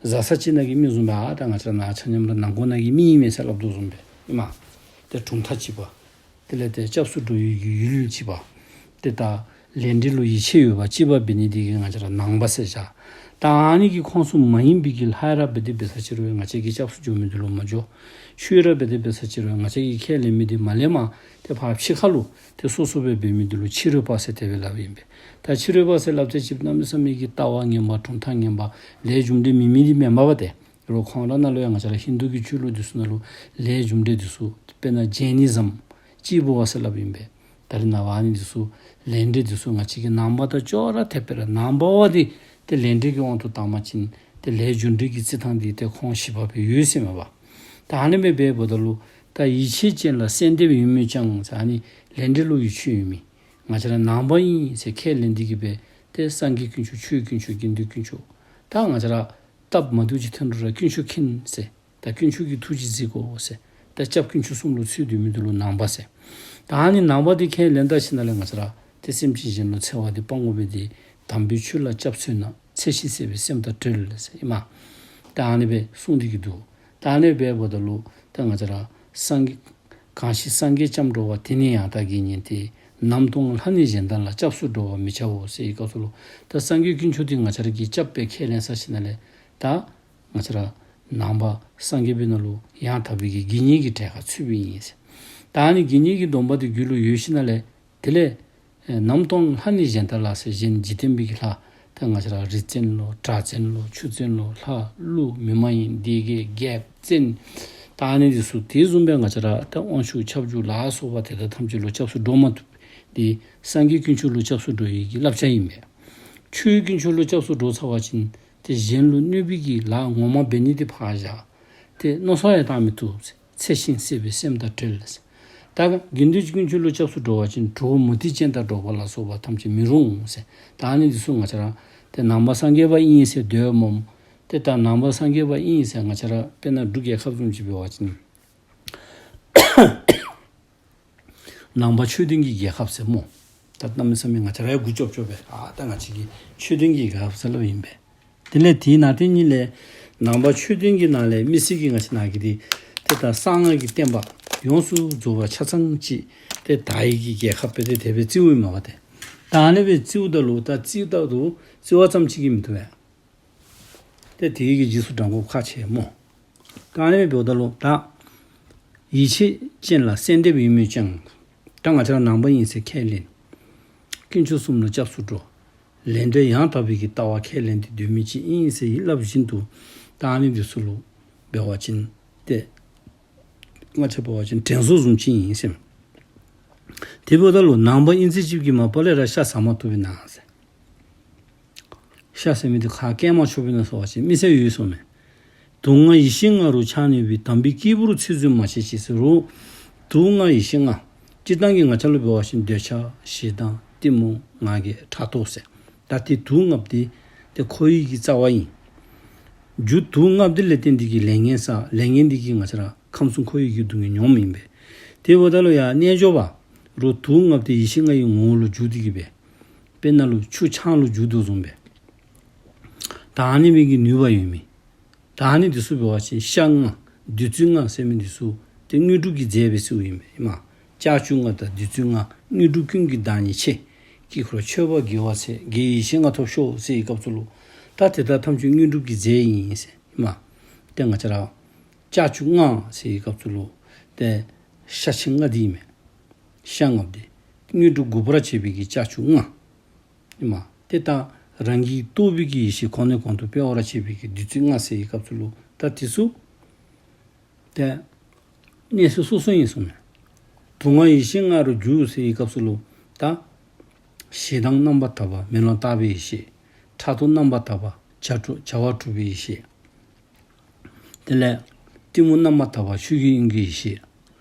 བཟའ་ས་ཅིག་ནང་གི་མི་བཟུམ་སྦེ་ཨ་ད་ང་བཅས་ར་ནཱ་ཆ་མཉམ་ར་ནང་སྒོ་ནང་གི་མི་ཨིན་མས་ཟེར་སླབ་དོ་བཟུམ་སྦེ་ཨིན་མས། ཏེ་གྲུབ་མཐའ་གཅིག་པ། དེ་ལས་ཏེ་སྐྱབས་སུ་འགྲོ་བའི་གི་ཡུལ་གཅིག་པ། ཏེ་ད་ལས་འབྲས་ལུ་ཡིད་ཆེས་ཡོད་པ་གཅིག་པ་འབད་ནི་འདི་གིས་ང་བཅས་ར་ནང་པ་ཟེར་བཞག། ད་ཨ་ནི་གི་ཁོངས་སུ་མ་ཡིན་པའི་གི་ལྷ་ར་འབད་དེ་འབད་ས་ཅིག་རུང་ང་བཅས་ཀྱིས་སྐྱབས་སུ་འགྱོ་མི་འདི་ལུ་མ་འགྱོ། ཆོས་ར་འབད་དེ་འབད་ས་ཅིག་རུང་ང་བཅས་ཀྱིས་ཁས་ལེན་མི་འདི་མ་ལེན་མ་ཏེ་ཕར་ཕྱི་ཁ་ལུ་ཏེ་སོ་སོ་སྦེ་འབད་མི་འདི་ལུ་ཕྱི་རོལ་པ་ཟེར་དེ་སྦེ་སླབ་ཨིན་པས། ད་ཕྱི་རོལ་པ་ཟེར་སླབ་ཚད་ཅིག་གནམ་མེད་ས་མེད་ཀྱི་ལྟ་བ་ངན་པ་གྲུབ་མཐའ་ངན་པ་ལས་རྒྱུ་འབྲས་མེད་མི་འདི་མེན་པ་ཏེ། རོགས་ཁོང་ར་ནང་ལུ་ཡང་ང་བཅས་ར་ཧིན་དུ་གི་ཆོས་ལུགས་འདི་ཚུ་ནང་ལུ་ལས་རྒྱུ་འབྲས་འདི་ཚུ་དཔེར་ན་ཇེ་ནི་ཛམ་སྤྱིལ་བུ་བ་ཟེར་སླབ་ཨིན་པས། ད་རེས་ནངས་པ་ཨ་ནི་འདི་ཚུ་ལས་འབྲས་འདི་ཚུ་ང་བཅས་ཀྱི་ནང་པ་དང་ཅོག་ར་འཐདཔ་སྦེ་ར་ནང་པ་བ་འདི་ཏེ་ལས་འབྲས་ཀྱི་དབང་དུ་བཏང་པ་ཅིན་ཏེ་ལས་རྒྱུ་འབྲས་ཀྱི་རྩི་ཐངས་འདི་ཏེ་ཁོང་བཞི་པ་སྦེ་ཡོད་ཟེར་མས་པ། ད་ཨ་ནི་སྦེ་འབདཝ་ད་ལུ་ད་ཡིད་ཆེས་ཅན་ལ་གསལ་འདེབས་ཡོད་མོད་ཀྱང་ཟེར་ཨ་ནི་ལས་འབྲས་ལུ་ཡིད་ཆེས་ཡོད་མི་ང་བཅས་ར་ནང་པ་ཨིན་ཟེར་ཁས་ལེན་ཏེ་གིས་སྦེ་ཏེ་སངས་རྒྱས་དཀོན་མཆོག་ཆོས་དཀོན་མཆོག་དགེ་འདུན་དཀོན་མཆོག་ད་ང་བཅས་ར་སྟབས་མ་བདེཝ་ཅིག་ཐོན་རུང་ར་དཀོན་མཆོག་མཁྱེན་ཟེར། ད་དཀོན་མཆོག་གི་ཐུགས་རྗེ་གཟིགས་དགོ་ཟེར། ད་སྐྱབས་དཀོན་མཆོག་གསུམ་ལུ་འཚོལ་སྡོད་མི་འདི་ལུ་ནང་པ་ཟེར། ད་ཨ་ནི་ནང་པ་འདི་ཁས་ལེན་ད་ཞིནམ་ལས་ང་བཅས་ར་ཏེ་སེམས་ཅན་གཞན་ལུ་འཚེ་བ་འདི་སྤང་དགོ་པས་ཏེ། དམ་པའི་ཆོས་ལ་སྐྱབས་འཚོལ་ན། འཚེ་ཞིང་བསད་པའི་སེམས་དང་བྲལ་ཟེར་ཨིན་མས། ད་ཨ་ནི་སྦེ་གསུངས་ཏེ་གིས་འདུག། ད་ཨ་ནི་སྦེ་འབདཝ་ད་ལུ་ད་ང་བཅས་ར་སངས་རྒྱས་གང་ཞིག་སངས་རྒྱས་སྐྱབས་འགྲོ་བ། དེ་ནི་ཡང་དག་དགེ་བསྙེན་ཏེ། ནམ་དུའང་ལྷ་ནི་གཞན་དག་ལ། སྐྱབས་སུ་འགྲོ་བར་མི་བྱའོ་ཟེར་བའི་སྐབས་སུ་ལུ་ད་སངས་རྒྱས་དཀོན་མཆོག་འདི་ང་བཅས་ར་གིས་སྐྱབས་སྦེ་ཁས་ལེན་ས་ཞིནམ་ལས་ད་ང་བཅས་ར་ནང་པ་སངས་རྒྱས་པའི་ནང་ལུ་ཡང་དག་པའི་གི་དགེ་བསྙེན་གྱི་གྲལ་ཁར་ཚུདཔ་ཨིན་ཟེར། ད་ཨ་ནི་དགེ་བསྙེན་གྱི་སྡོམ་པ་འདི་རྒྱུད་ལུ་ཡོད་ཞིནམ་ལས་དེ་ལས་ཨེ་ནམ་དུའང་ལྷ་ནི་གཞན་དག་ལ་ཟེར་གཞན་འཇིག་རྟེན་པའི་གི་ལྷ་ད་ང་བཅས་ར་རི་བཙན་ལོ་བྲག་བཙན་ལོ་ཆུ་བཙན་ལོ་ལྷ་ཀླུ་མི་མ་ཡིན་སྡེ་བརྒྱད་རྒྱལཔོ་བཙན་ད་ཨ་ནི་འདི་ཚུ་དེ་བཟུམ་སྦེ་ང་བཅས་ར་ད་དབང་ཕྱུག་ཁྱབ་འཇུག་ལ་སོགས་པ་དེ་དག་ཐམས་ཅད་ལུ་སྐྱབས་སུ་འགྲོ་མ་བཏུབ། འདི་སངས་རྒྱས་དཀོན་མཆོག་ལུ་སྐྱབས་སུ་འགྲོ་བའི་གི་བསླབ་བྱ་ཨིན་པས། ཆོས་དཀོན་མཆོག་ལུ་སྐྱབས་སུ་འགྲོ་ཚར་བ་ཅིན་ཏེ་གཞན་ལུ་གནོད་པའི་གི་ལཱ་ངོ་མ་འབད་ནི་འདི་ཕར་བཞག། ཏེ་མནོ་བསམ་ཡང་བཏང་མི་བཏུབ་ཟེར། འཚེ་ཞིང་བསད་པའི་སེམས་དང་བྲལ་ཟེར། ད་དགེ་འདུན་དཀོན་མཆོག་ལུ་སྐྱབས་སུ་འགྲོ་བ་ཅིན་གྲོགས་མུ་སྟེགས་ཅན་དང་འགྲོགས་པ་ལ་སོགས་པ་ཐམས་ཅད་མི་རུང་ཟེར། ད་ཨ་ནི་འདི་ཚུ་ང་བཅས་ར་ཏེ་ནང་པ་སངས་རྒྱས་པ་ཨིན་ཟེར་སྡོད་སྨོ། ཏེ་ད་ནང་པ་སངས་རྒྱས་པ་ཨིན་ཟེར་ང་བཅས་ར་དཔེར་ན་འབྲུག་རྒྱལ་ཁབ་བཟུམ་ཅིག་འབད་བ་ཅིན་ནང་པ་ཆོས་ལྡན་གྱི་རྒྱལ་ཁབ་ཟེར་སྨོ། ད་གནམ་མེད་ས་མེད་ང་བཅས་ར་ཡང་མགུ་ཅོབ་ཅོབ་སྦེ་ཨ་ད་ང་བཅས་ཀྱི་ཆོས་ལྡན་གྱི་རྒྱལ་ཁབ་ཟེར་སླབ་ཨིན་པས། དེ་ལས་དེའི་ནང་དེ་ཉིད་ལས་ ནང་པ་ཆོས་ལྡན་གྱི་ནང་ལས་མི་སེར་གྱི་ང་བཅས་ནང་གི་འདི་ཏེ་ད་གསང་སྔགས་ཀྱི་བསྟན་པ་ཡོངས་སུ་རྫོགས་པ་ཆ་ཚང་ཅིག་ཏེ་དར་ཡི་གི་རྒྱལ་ཁབ་སྦེ་ཏེ་དེ་སྦེ་བརྩིཝ་ཨིན་མས་པ་ཏེ། ད་ཨ་ནི་སྦེ་བརྩིཝ་ད་ལུ་ད་བརྩིཝ་ད་ལུ་བརྩི་བ་ཙམ་ཅིག་གིས་མི་བཏུབ་པས། ཏེ་དེ་གི་རྗེས་སུ་འབྲང་དགོཔ་ཁག་ཆེ་སྨོ། ད་ཨ་ནི་སྦེ་འབདཝ་ད་ལུ་ད་ཡིད་ཆེས་ཅན་ལ་གསལ་འདེབས་ཡོད་མོད་ཀྱང་། ད་ང་བཅས་ར་ནང་པ་ཨིན་ཟེར་ཁས་ལེན། དཀོན་མཆོག་གསུམ་ལ་སྐྱབས་སུ་འགྲོ། ལས་འབྲས་ཡང་དག་པའི་གི་ལྟ་བ་ཁས་ལེན་ཏེ་སྡོད་མི་ཅིག་ཨིན་ཟེར་ཡིད་སླབ་བཞིན་དུ་ད་ཨ་ནི་འདི་ཚུ་ལུ་འབད་བ་ཅིན་ཏེ་ང་བཅས་འབད་བ་ཅིན་དྲན་གསོ་བཟུམ་ཅིག་ཨིན་ཟེར། དེ་འབདཝ་ད་ལུ་ནང་པ་ཨིན་ཟེར་ཅིག་གིས་མ་པ་ལས་ར་ཤ་ཟ་མ་བཏུབ་པས་ན་ཟེར། ཤ་ཟ་མི་འདི་ཁ་སྐད་མ་ཆོགཔ་ཨིན་ན་ཟེར་བ་ཅིན་མི་ཟེར་ཡོད་ཟེརཝ་མས། དུག་ལྔ་ཡིད་བཞིན་ལྔ་རུ་ཆགས་ནུས་པའི་དམ་པའི་སྐྱེས་བུར་ཚུལ་འཛིན་མ་བྱེད་ཅིག་ཟེར་རུང་། དུག་ལྔ་ཡིད་བཞིན་ལྔ། སྤྱིར་བཏང་གི་ང་བཅས་ལུ་འབད་བ་ཅིན་འདོད་ཆགས་ཞེ་སྡང་གཏི་མུག་ང་རྒྱལ་ཕྲག་དོག་ཟེར། ད་ཏེ་དུག་ལྔ་པོ་འདི་ཏེ་འཁོར་བའི་གི་རྩ་བ་ཨིན། རྒྱུ་དུག་ལྔ་པོ་འདི་ལས་བརྟེན་ཏེ་གིས་ལས་ངན་བསགས། ལས་ངན་འདི་གིས་ང་བཅས་ར་ཁམས་གསུམ་འཁོར་བའི་གི་སྡུག་བསྔལ་མྱོངམ་ཨིན་པས། དེ་འབདཝ་ད་ལུ་ཡང་རྣལ་འབྱོར་པ་རུང་དུག་ལྔ་པོ་འདི་ཡིད་བཞིན་ལྔ་ཡི་ངོ་བོ་ལུ་འགྱུར་ཏེ་གིས་སྦེ། དཔེར་ན་ལུ་ཆུ་ཆང་ལུ་འགྱུར་དོ་བཟུམ་སྦེ། ད་ཨ་ནི་མི་གི་ནུས་པ་ཡོད་མི། ད་ཨ་ནི་འདི་ཚུ་འབད་བ་ཅིན་ཤ་ལྔ་བདུད་རྩི་ལྔ་ཟེར་མི་འདི་ཚུ་ཏེ་དངོས་གྲུབ་ཀྱི་རྫས་སྦེ་བརྩིཝ་ཨིན་པས་ཨིན་མས། ལྕགས་ཀྱུ་ལྔ་དང་བདུད་རྩི་ལྔ། དངོས་གྲུབ་ཀུན་གྱི་བདག་ཉིད་ཆེ། དཀྱིལ་འཁོར་མཆོད་པ་དགེ་བ་ཚེ། དགེ་བའི་བཤེས་ལྔ་ཐོབ་ཤོག་ཟེར་བའི་སྐབས་སུ་ལུ། ད་དེ་དག་ཐམས་ཅད་དངོས་གྲུབ་ཀྱི་རྫས་ཨིན་ཟེར་ཨིན་མས། ཏེ་ང་བཅས་ར་ལྕགས་ཀྱུ་ལྔ་ཟེར་བའི་སྐབས་སུ་ལུ་ཏེ་ཤ་ཆེན་ལྔ་འདི་ཨིན་མས། ཤ་ལྔ་པོ་འདི་དངོས་གྲུབ་འགུགས་པར་བྱེད་པའི་གི་ལྕགས་ཀྱུ་ལྔ་ཨིན་མས། ཏེ་ད་རང་གི་རྟོགས་པའི་གི་ཡེ་ཤེས་གོང་ནས་གོང་དུ་སྤེལ་བར་བྱེད་པའི་གི་བདུད་རྩི་ལྔ་ཟེར་བའི་སྐབས་སུ་ལུ་ད་འདི་ཚུ་ཏེ་གནས་ཚུལ་སོ་སོ་ཨིན་ཟེརཝ་མས། དུག་ལྔ་ཡིད་བཞིན་ལྔ་རུ་འགྱུར་ཟེར་བའི་སྐབས་སུ་ལུ་ད་ཞེ་སྡང་རྣམ་པར་དག་པ་མེ་ལོང་ལྟ་བུའི་ཡེ་ཤེས། ཕྲག་དོག་རྣམ་པར་དག་པ་བྱ་གྲུ་བྱ་བ་གྲུ་པའི་ཡེ་ཤེས། དེ་ལས་གཏི་མུག་རྣམ་པར་དག་པ་ཆོས་ཀྱི་དབྱིངས་ཀྱི་ཡེ་ཤེས།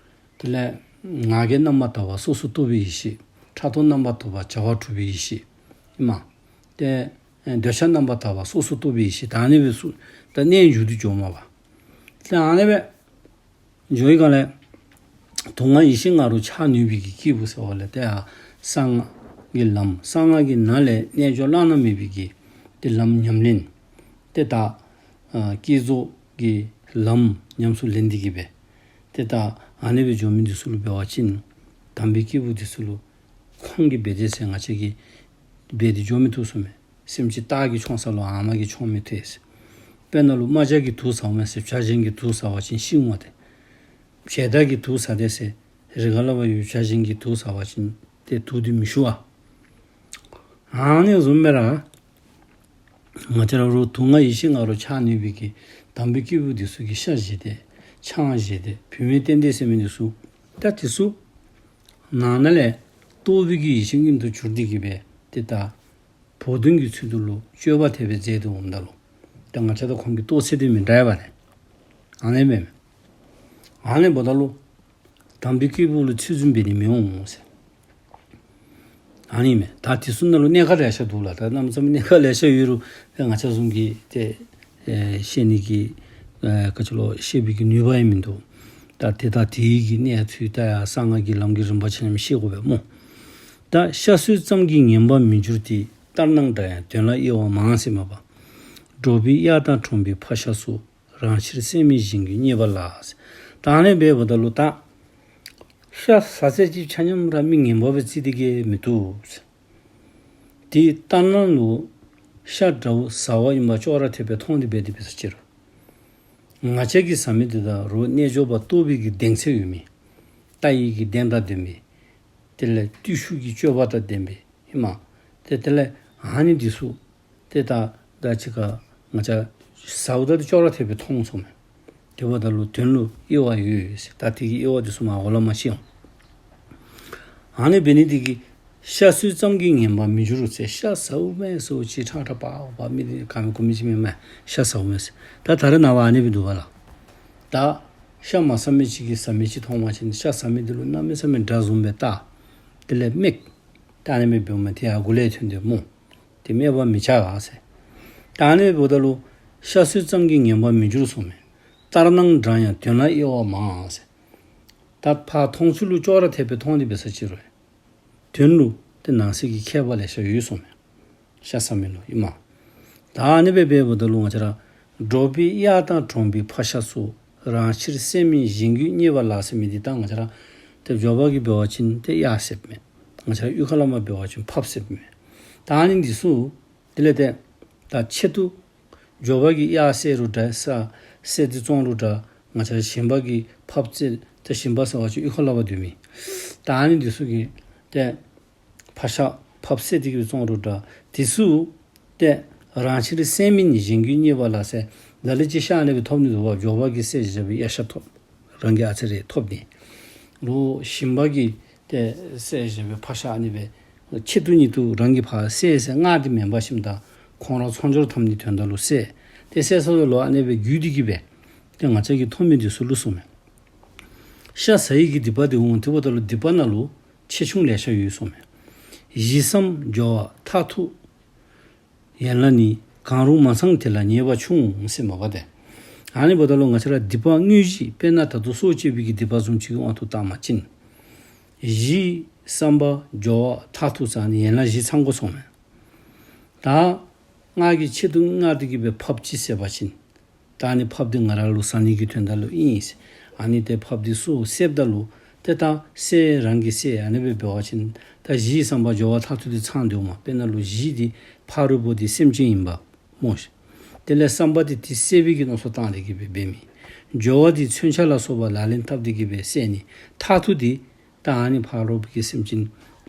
དེ་ལས་ང་རྒྱལ་རྣམ་པར་དག་པ་སོ་སོར་རྟོག་པའི་ཡེ་ཤེས། ཕྲག་དོག་རྣམ་པར་དག་པ་བྱ་བ་གྲུ་པའི་ཡེ་ཤེས་ཨིན་མས། ཏེ་འདོད་ཆགས་རྣམ་པར་དག་པ་སོ་སོར་རྟོག་པའི་ཡེ་ཤེས། ད་ཨ་ནི་སྦེ་ཚུ་ད་གནས་འགྱུར་ཏེ་འགྱོཝ་མས་པ། ཏེ་ཨ་ནི་སྦེ་འགྱོ་བའི་སྒང་ལས་དུག་ལྔ་ཡིད་བཞིན་ལྔ་རུ་ཆགས་ནུས་པའི་གི་སྐྱེས་བུ་ཟེརཝ་ལས་ཏེ་ཨ་གསང་སྔགས་ཀྱི་ལམ་གསང་སྔགས་ཀྱི་ནང་ལས་རྣལ་འབྱོར་བླ་ན་མེད་པའི་གི་ཏེ་ལམ་ཉམས་ལེན། ཏེ་ད་ཨ་བསྐྱེད་རྫོགས་ཀྱི་ལམ་ཉམས་སུ་ལེན་ཏེ་གིས་སྦེ། ཏེ་ད་ཨ་ནི་སྦེ་འགྱོ་མི་འདི་ཚུ་ལུ་འབད་བ་ཅིན་དམ་པའི་སྐྱེས་བུ་འདི་ཚུ་ལུ་ཁོང་གིས་འབད་དེ་ཟེར་ང་བཅས་ཀྱིས་འབད་དེ་འགྱོ་མི་བཏུབ་ཟེརཝ་མས། སེམས་ཅན་སྟག་གིས་མཆོང་ས་ལུ་ཨ་མ་གིས་མཆོང་མི་བཏུབ་ཟེར། དཔེར་ན་ལུ་རྨ་བྱ་གིས་དུག་ཟཝ་མས་ཟེར་བྱ་གཞན་གྱིས་དུག་ཟ་བ་ཅིན་ཤི་འོང་སྟེ། བྱེ་མདའ་གིས་དུག་ཟ་དེས་ཟེར་རི་ཁ་ལས་ཕར་ཡོད་བྱ་གཞན་གྱིས་དུག་ཟ་བ་ཅིན་ཏེ་དུག་འདི་མི་ཤི་བས། ཨ་ནི་བཟུམ་སྦེ་ར་ང་བཅས་ར་རུང་དུག་ལྔ་ཡིད་བཞིན་ལྔ་རུ་ཆགས་ནུས་པའི་གི་དམ་པའི་སྐྱེས་བུ་འདི་ཚུ་གིས་ཤ་བཞེས་ཏེ་ཆང་བཞེས་ཏེ་བུད་མེད་བསྟེན་ཏེ་ཟེར་མི་འདི་ཚུ་ད་འདི་ཚུ་ནང་ན་ལས་རྟོགས་པའི་གི་ཡེ་ཤེས་མངོན་དུ་གྱུར་ཏེ་གིས་སྦེ་ཏེ་ད་བུ་སྟོན་གྱི་ཚུལ་དུ་ལུ་སྤྱོད་པ་དེ་སྦེ་མཛད་དེ་འོངམ་ད་ལུ་ད་ང་བཅས་དང་ཁོང་གི་རྟོགས་ཚད་འདི་མི་འདྲ་བས་ཏེ། ཨ་ནི་སྦེ་མས། ཨ་ནི་འབདཝ་ད་ལུ་དམ་པའི་སྐྱེས་བུ་ལུ་ཚུལ་འཛིན་འབད་ནི་མི་འོང་ཟེར། ཨ་ནི་མས། ད་འདི་ཚུ་ནང་ལུ་གནད་ཁག་ལེ་ཤ་འདུག་ལགས། ད་གནམ་མེད་ས་མེད་གནད་ཁག་ལེ་ཤ་ཡོད་རུང་ད་ང་བཅས་བཟུམ་གྱིས་ཏེ་ཨེ་བཤད་ནི་གི་ཨེ་ག་ཅི་ལོ་བཤད་པའི་གི་ནུས་པ་ཡང་མིན་འདུག། ད་དེ་ད་དེའི་གི་གནས་ཚུལ་ད་ཡ་གསང་སྔགས་ཀྱི་ལམ་གྱི་རིམ་པ་ཆ་མཉམ་ཤེས་དགོ་པས་སྨོ། ད་ཤ་ཟོས་ཙམ་གྱིས་ངན་པར་མི་འགྱུར་ཏེ། ལྟར་སྣང་འདྲ་ཡང་དོན་ལ་དབྱེ་བ་མང་ཟེར་མས་པ། འགྲོགས་པའི་གཡག་དང་ཁྲོན་པའི་ཕག་ཤ་སོགས། རང་ཕྱིར་སྲེད་མེད་གཞན་གྱིས་བརྙས་པ་ལ་ཟེར། ད་ཨ་ནི་སྦེ་འབདཝ་ད་ལུ་ད་ཤ་ཟ་ས་ཅིག་ཆ་མཉམ་ར་མི་ངན་པ་སྦེ་བརྩི་སྟེ་གིས་མི་བཏུབ་ཟེར། དེ་ལྟར་སྣང་ལུ་ཤ་འདྲཝ་ཟ་བ་ཨིན་པ་ཅོག་ར་འཐདཔ་སྦེ་མཐོང་སྟེ་འབད་དེ་འབད་ས་ཅི་རུང་ང་བཅས་ཀྱིས་ཟ་མི་འདི་ད་རུང་རྣལ་འབྱོར་པ་རྟོགས་པའི་གི་གདེང་ཚད་ཡོད་མི། ལྟ་བའི་གི་གདེང་དང་ལྡན་པའི། དེ་ལས་བརྟུལ་ཞུགས་ཀྱི་སྤྱོད་པ་དང་ལྡན་པའི། ཨིན་མས། ཏེ་དེ་ལས་ཨ་ནི་འདི་ཚུ་ཏེ་ད་ད་ཅི་ག་ང་བཅས་ཟཝ་ད་ཏེ་ཅོག་ར་འཐདཔ་སྦེ་མཐོང་ཚུགས་མས། དེ་འབདཝ་ད་ལུ་དོན་ལུ་དབྱེ་བ་ཡོད་ཟེར། ད་དེ་གི་དབྱེ་བ་འདི་ཚུ་མ་འོག་ལས་མར་ཤེས་འོང་། ཨ་ནི་འབད་ནི་འདི་གིས་ཤ་ཟོས་ཙམ་གྱིས་ངན་པར་མི་འགྱུར་ཟེར། ཤ་ཟཝ་མས་ཟེར་ཅིག་ཁྲག་ཁྲག་པགས་པ་མི་འདི་ག་མེད་གུ་མེད་ཅིག་མེན་མས། ཤ་ཟཝ་མས་ཟེར། ད་ད་རེས་ནངས་པ་ཨ་ནི་སྦེ་འདུག་པ་ལགས། ད་ཤ་མ་ཟ་མི་ཅིག་གིས་ཟ་མི་ཅིག་མཐོང་བ་ཅིན་ཤ་ཟ་མི་འདི་ལུ་གནམ་མེད་ས་མེད་དགྲ་བཟུམ་སྦེ་བལྟ། དེ་ལས་སྨད། ད་ཨ་ནི་སྦེ་འབདཝ་མས། དེ་ཡང་མགུ་ལས་ཐོན་ཏེ་སྨོ། དེ་སྨད་པར་མི་བྱ་ཟེར། ད་ཨ་ནི་འབདཝ་ད་ལུ་ཤ་ཟོས་ཙམ་གྱིས་ངན་པར་མི་འགྱུར་གསུངམ་མས། ལྟར་སྣང་འདྲ་ཡང་དོན་ལ་དབྱེ་བ་མང་ཟེར། ད་ཕར་མཐོང་ཚུལ་ལུ་ཅོག་ར་འཐདཔ་སྦེ་མཐོང་སྟེ་འབད་ས་ཅི་རུང་དོན་ལུ་ཏེ་ནང་གསེས་ཀྱི་ཁྱད་པར་ལེ་ཤ་ཡོད་གསུངམ་མས། ཤ་ཟ་མི་ལུ་ཨིན་མས། ད་ཨ་ནི་སྦེ་འབདཝ་ད་ལུ་ང་བཅས་ར་ འགྲོ་བའི་གཡག་དང་གྲོང་པའི་ཕག་ཤ་སོགས། རང་ཕྱིར་བསད་མིན་གཞན་རྒྱུད་རྙེད་པ་ལགས་ཟེར་མི་འདི་ད་ང་བཅས་ར་ཏེ་འབྱོར་པ་གིས་འབད་བ་ཅིན་ཏེ་གཡག་བསདཔ་མས། ང་བཅས་ར་གཡུས་ཁ་ལས་མར་འབད་བ་ཅིན་ཕགཔ་བསདཔ་མས། ད་ཨ་ནི་འདི་ཚུ་དེ་ལས་ཏེ་ད་ཆེད་དུ་འབྱོར་པ་གིས་གཡག་བསད་རུང་འདྲ་ས་བསད་དེ་བཙོང་རུང་འདྲ། ང་བཅས་ར་ཞིང་པ་གིས་ཕགཔ་བསད་ཏེ་ཞིང་པ་ཟེར་བ་ཅིན་གཡུས་ཁ་ལས་མར་སྡོད་མི་ད་ཨ་ནི་འདི་ཚུ་གིས་ཏེ་ཕག་ཤ་ཕགཔ་བསད་དེ་གིས་བཙོང་རུང་འདྲ། དེ་ཚུ་ཏེ་རང་ཕྱིར་བསད་མིན་གཞན་རྒྱུད་རྙེད་པ་ལགས་ཟེར། ལ་ལུ་ཅིག་ཤ་ཨ་ནི་སྦེ་ཐོབ་ནི་འདུག་པ། འབྱོར་པ་གིས་བསད་བཞག་པའི་གཡག་ཤ་ཐོབ། རང་གི་ཨ་ཙི་རེ་ཐོབ་ནི། རོགས་ཞིང་པ་གིས་ཏེ་བསད་བཞག་པའི་ཕག་ཤ་ཨ་ནི་སྦེ་ཆེད་དུ་ཉིད་དུ་རང་གིས་ཕར་བསད་ཟེར་མངགས་ཏེ་མེན་པར་ཞིནམ་ད་ཁོང་ར་ཚོང་སྦྱོར་འཐབ་ནིའི་དོན་དག་ལུ་བསད། ཏེ་བསད་ཚརཝ་ད་ལུ་ཨ་ནི་སྦེ་རྒྱུད་དེ་གིས་སྦེ་ཏེ་ང་བཅས་ཀྱིས་ཐོབ་མི་འདི་ཚུ་ལུ་གསུངམ་མས། ཤ་ཟ་ཡི་གི་སྡིག་པ་འདི་འོང་། དེ་འབདཝ་ད་ལུ་སྡིག་པ་ནང་ལུ་ཆེ་ཆུང་ལེ་ཤ་ཡོད་གསུངམ་མས། གཞི་བསམ་སྦྱོར་བ་མཐར་ཐུག་ཡན་ལག་ནི། གང་རུང་མ་ཚང་དེ་ལ་ཉེས་པ་ཆུང་ཟེར་མས་པ་ཏེ། ཨ་ནི་འབདཝ་ད་ལུ་ང་བཅས་ར་སྡིག་པ་དངོས་གཞི་དཔེར་ན་ད་ལྟོ་སྲོག་བཅད་པའི་གི་སྡིག་པ་བཟུམ་ཅིག་གི་དབང་དུ་བཏང་བ་ཅིན་གཞི་བསམ་པ་སྦྱོར་བ་མཐར་ཐུག་ཟེར་ཨ་ནི་ཡན་ལག་བཞི་ཚང་དགོ་གསུངམ་མས། ད་ང་གིས་ཆེད་དུ་མངགས་ཏེ་གིས་སྦེ་ཕགཔ་ཅིག་བསད་པ་ཅིན་ད་ཨ་ནི་ཕགཔ་འདི་ང་ར་ལུ་ཟ་ནི་གི་དོན་དག་ལུ་ཨིན། ཨ་ནི་ཏེ་ཕགཔ་འདི་ཚུ་བསདཔ་ད་ལུ་ཏེ་ད་བསད་རང་གིས་བསད་ཨ་ནི་སྦེ་འབད་བ་ཅིན་ད་གཞི་བསམ་པ་སྦྱོར་བ་མཐར་ཐུག་འདི་ཚང་དོ་མས། དཔེར་ན་ལུ་གཞི་འདི་ཕ་རོལ་པོ་འདི་སེམས་ཅན་ཨིན་པ་སྨོ་ཤིག། དེ་ལས་བསམ་པ་འདི་དེ་བསད་པའི་གི་མནོ་བསམ་བཏང་སྟེ་གིས་སྦེ་འབད་མི། སྦྱོར་བ་འདི་མཚོན་ཆ་ལ་སོགས་པ་ལག་ལེན་འཐབ་སྟེ་གིས་སྦེ་བསད་ནི། མཐར་ཐུག་འདི་ད་ཨ་ནི་ཕ་རོལ་པོ་གི་སེམས་ཅན་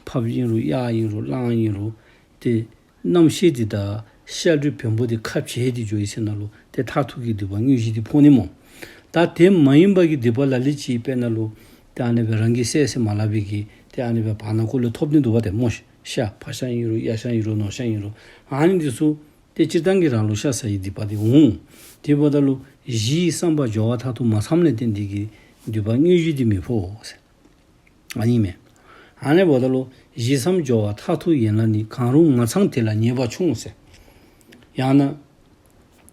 ཕགཔ་ཨིན་རུང་གཡག་ཨིན་རུང་གླང་ཨིན་རུང་ཏེ་རྣམ་ཤེས་འདི་དང་ཤ་ལུ་བེམ་པོ་འདི་ཁ་བྱལ་ཏེ་འགྱོ་ཡི་ཟེར་ན་ལུ་ཏེ་མཐར་ཐུག་གི་སྡིག་པ་དངོས་གཞི་འདི་ཕོག་ནི་སྨོ། ད་དེ་མ་ཡིན་པ་གི་སྡིག་པ་ལ་ལུ་ཅིག་དཔེར་ན་ལུ་ཏེ་ཨ་ནི་སྦེ་རང་གིས་བསད་ཟེར་མ་སླབ་པའི་གི་ཏེ་ཨ་ནི་སྦེ་བར་ན་ཁོ་ལུ་ཐོབ་ནི་འདུག་པ་ཏེ་སྨོ་ཤིག། ཤ་ཕག་ཤ་ཨིན་རུང་གཡག་ཤ་ཨིན་རུང་ནོར་ཤ་ཨིན་རུང་ཨ་ནི་འདི་ཚུ་ཏེ་སྤྱིར་བཏང་གི་རང་ལུ་ཤ་ཟ་ཡི་སྡིག་པ་འདི་འོང་། དེ་འབདཝ་ད་ལུ་གཞི་བསམ་པ་སྦྱོར་བ་མཐར་ཐུག་མ་ཚངམ་ལས་བརྟེན་ཏེ་གིས་སྡིག་པ་དངོས་གཞི་འདི་མི་ཕོག་ཟེར། ཨ་ནི་མས། ཨ་ནི་འབདཝ་ད་ལུ་གཞི་བསམ་སྦྱོར་བ་མཐར་ཐུག་ཡན་ལག་ནི། གང་རུང་མ་ཚང་དེ་ལ་ཉེས་པ་ཆུང་ཟེར། ཡང་ན་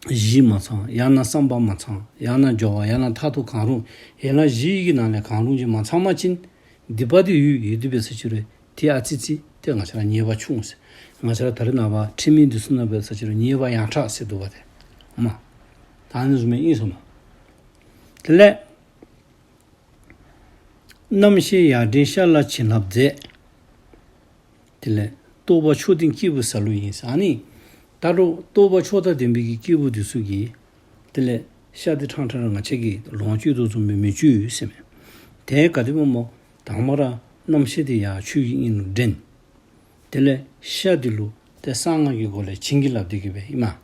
གཞི་མ་ཚང་ཡང་ན་བསམ་པ་མ་ཚང་ཡང་ན་སྦྱོར་བ་ཡང་ན་མཐར་ཐུག་གང་རུང་ཡན་ལག་བཞི་གི་ནང་ལས་གང་རུང་ཅིག་མ་ཚང་པ་ཅིན་སྡིག་པ་འདི་ཡོད་ཡོད་དེ་འབད་ས་ཅིག་རུང་ཏེ་ཨ་ཙི་ཙི་ཏེ་ང་བཅས་ར་ཉེས་པ་ཆུང་ཟེར། ང་བཅས་ར་ད་རེས་ནངས་པ་ཁྲིམས་མི་འདི་ཚུ་ནང་འབད་ས་ཅིག་རུང་ཉེས་པ་ཡང་དྲག་ཟེར་འདུག་པ་ཏེ། མ་ད་ཨ་ནི་བཟུམ་ཨིན་གསུངམ་མས། དེ་ལས་རྣམ་ཤེས་ཡར་འདྲེན་ཤ་ལ་བྱིན་རླབས་མཛད། དེ་ལས་རྟོགས་པ་མཆོག་ལྡན་སྐྱེས་བུ་གཟའ་ལུག་ཡིན་ཟེར། ཨ་ནི་ད་རུང་རྟོགས་པ་མཆོག་དང་ལྡན་པའི་གི་སྐྱེས་བུ་འདི་ཚུ་གིས་དེ་ལས་ཤ་འདི་ཕྲང་ཕྲང་ར་ང་བཅས་ཀྱིས་ལོངས་སྤྱོད་དོ་བཟུམ་སྦེ་མི་སྤྱོད་ཟེར་མས། དེ་ག་དེ་སྦེ་སྨོ། དང་པ་ར་རྣམ་ཤེས་འདི་ཡར་ཆོས་ཀྱི་དབྱིངས་ལུ་འདྲེན། དེ་ལས་ཤ་འདི་ལུ་ཏེ་གསང་སྔགས་ཀྱི་སྒོ་ལས་བྱིན་གྱིས་བརླབས་ཏེ་གིས་སྦེ་ཨིན་མས།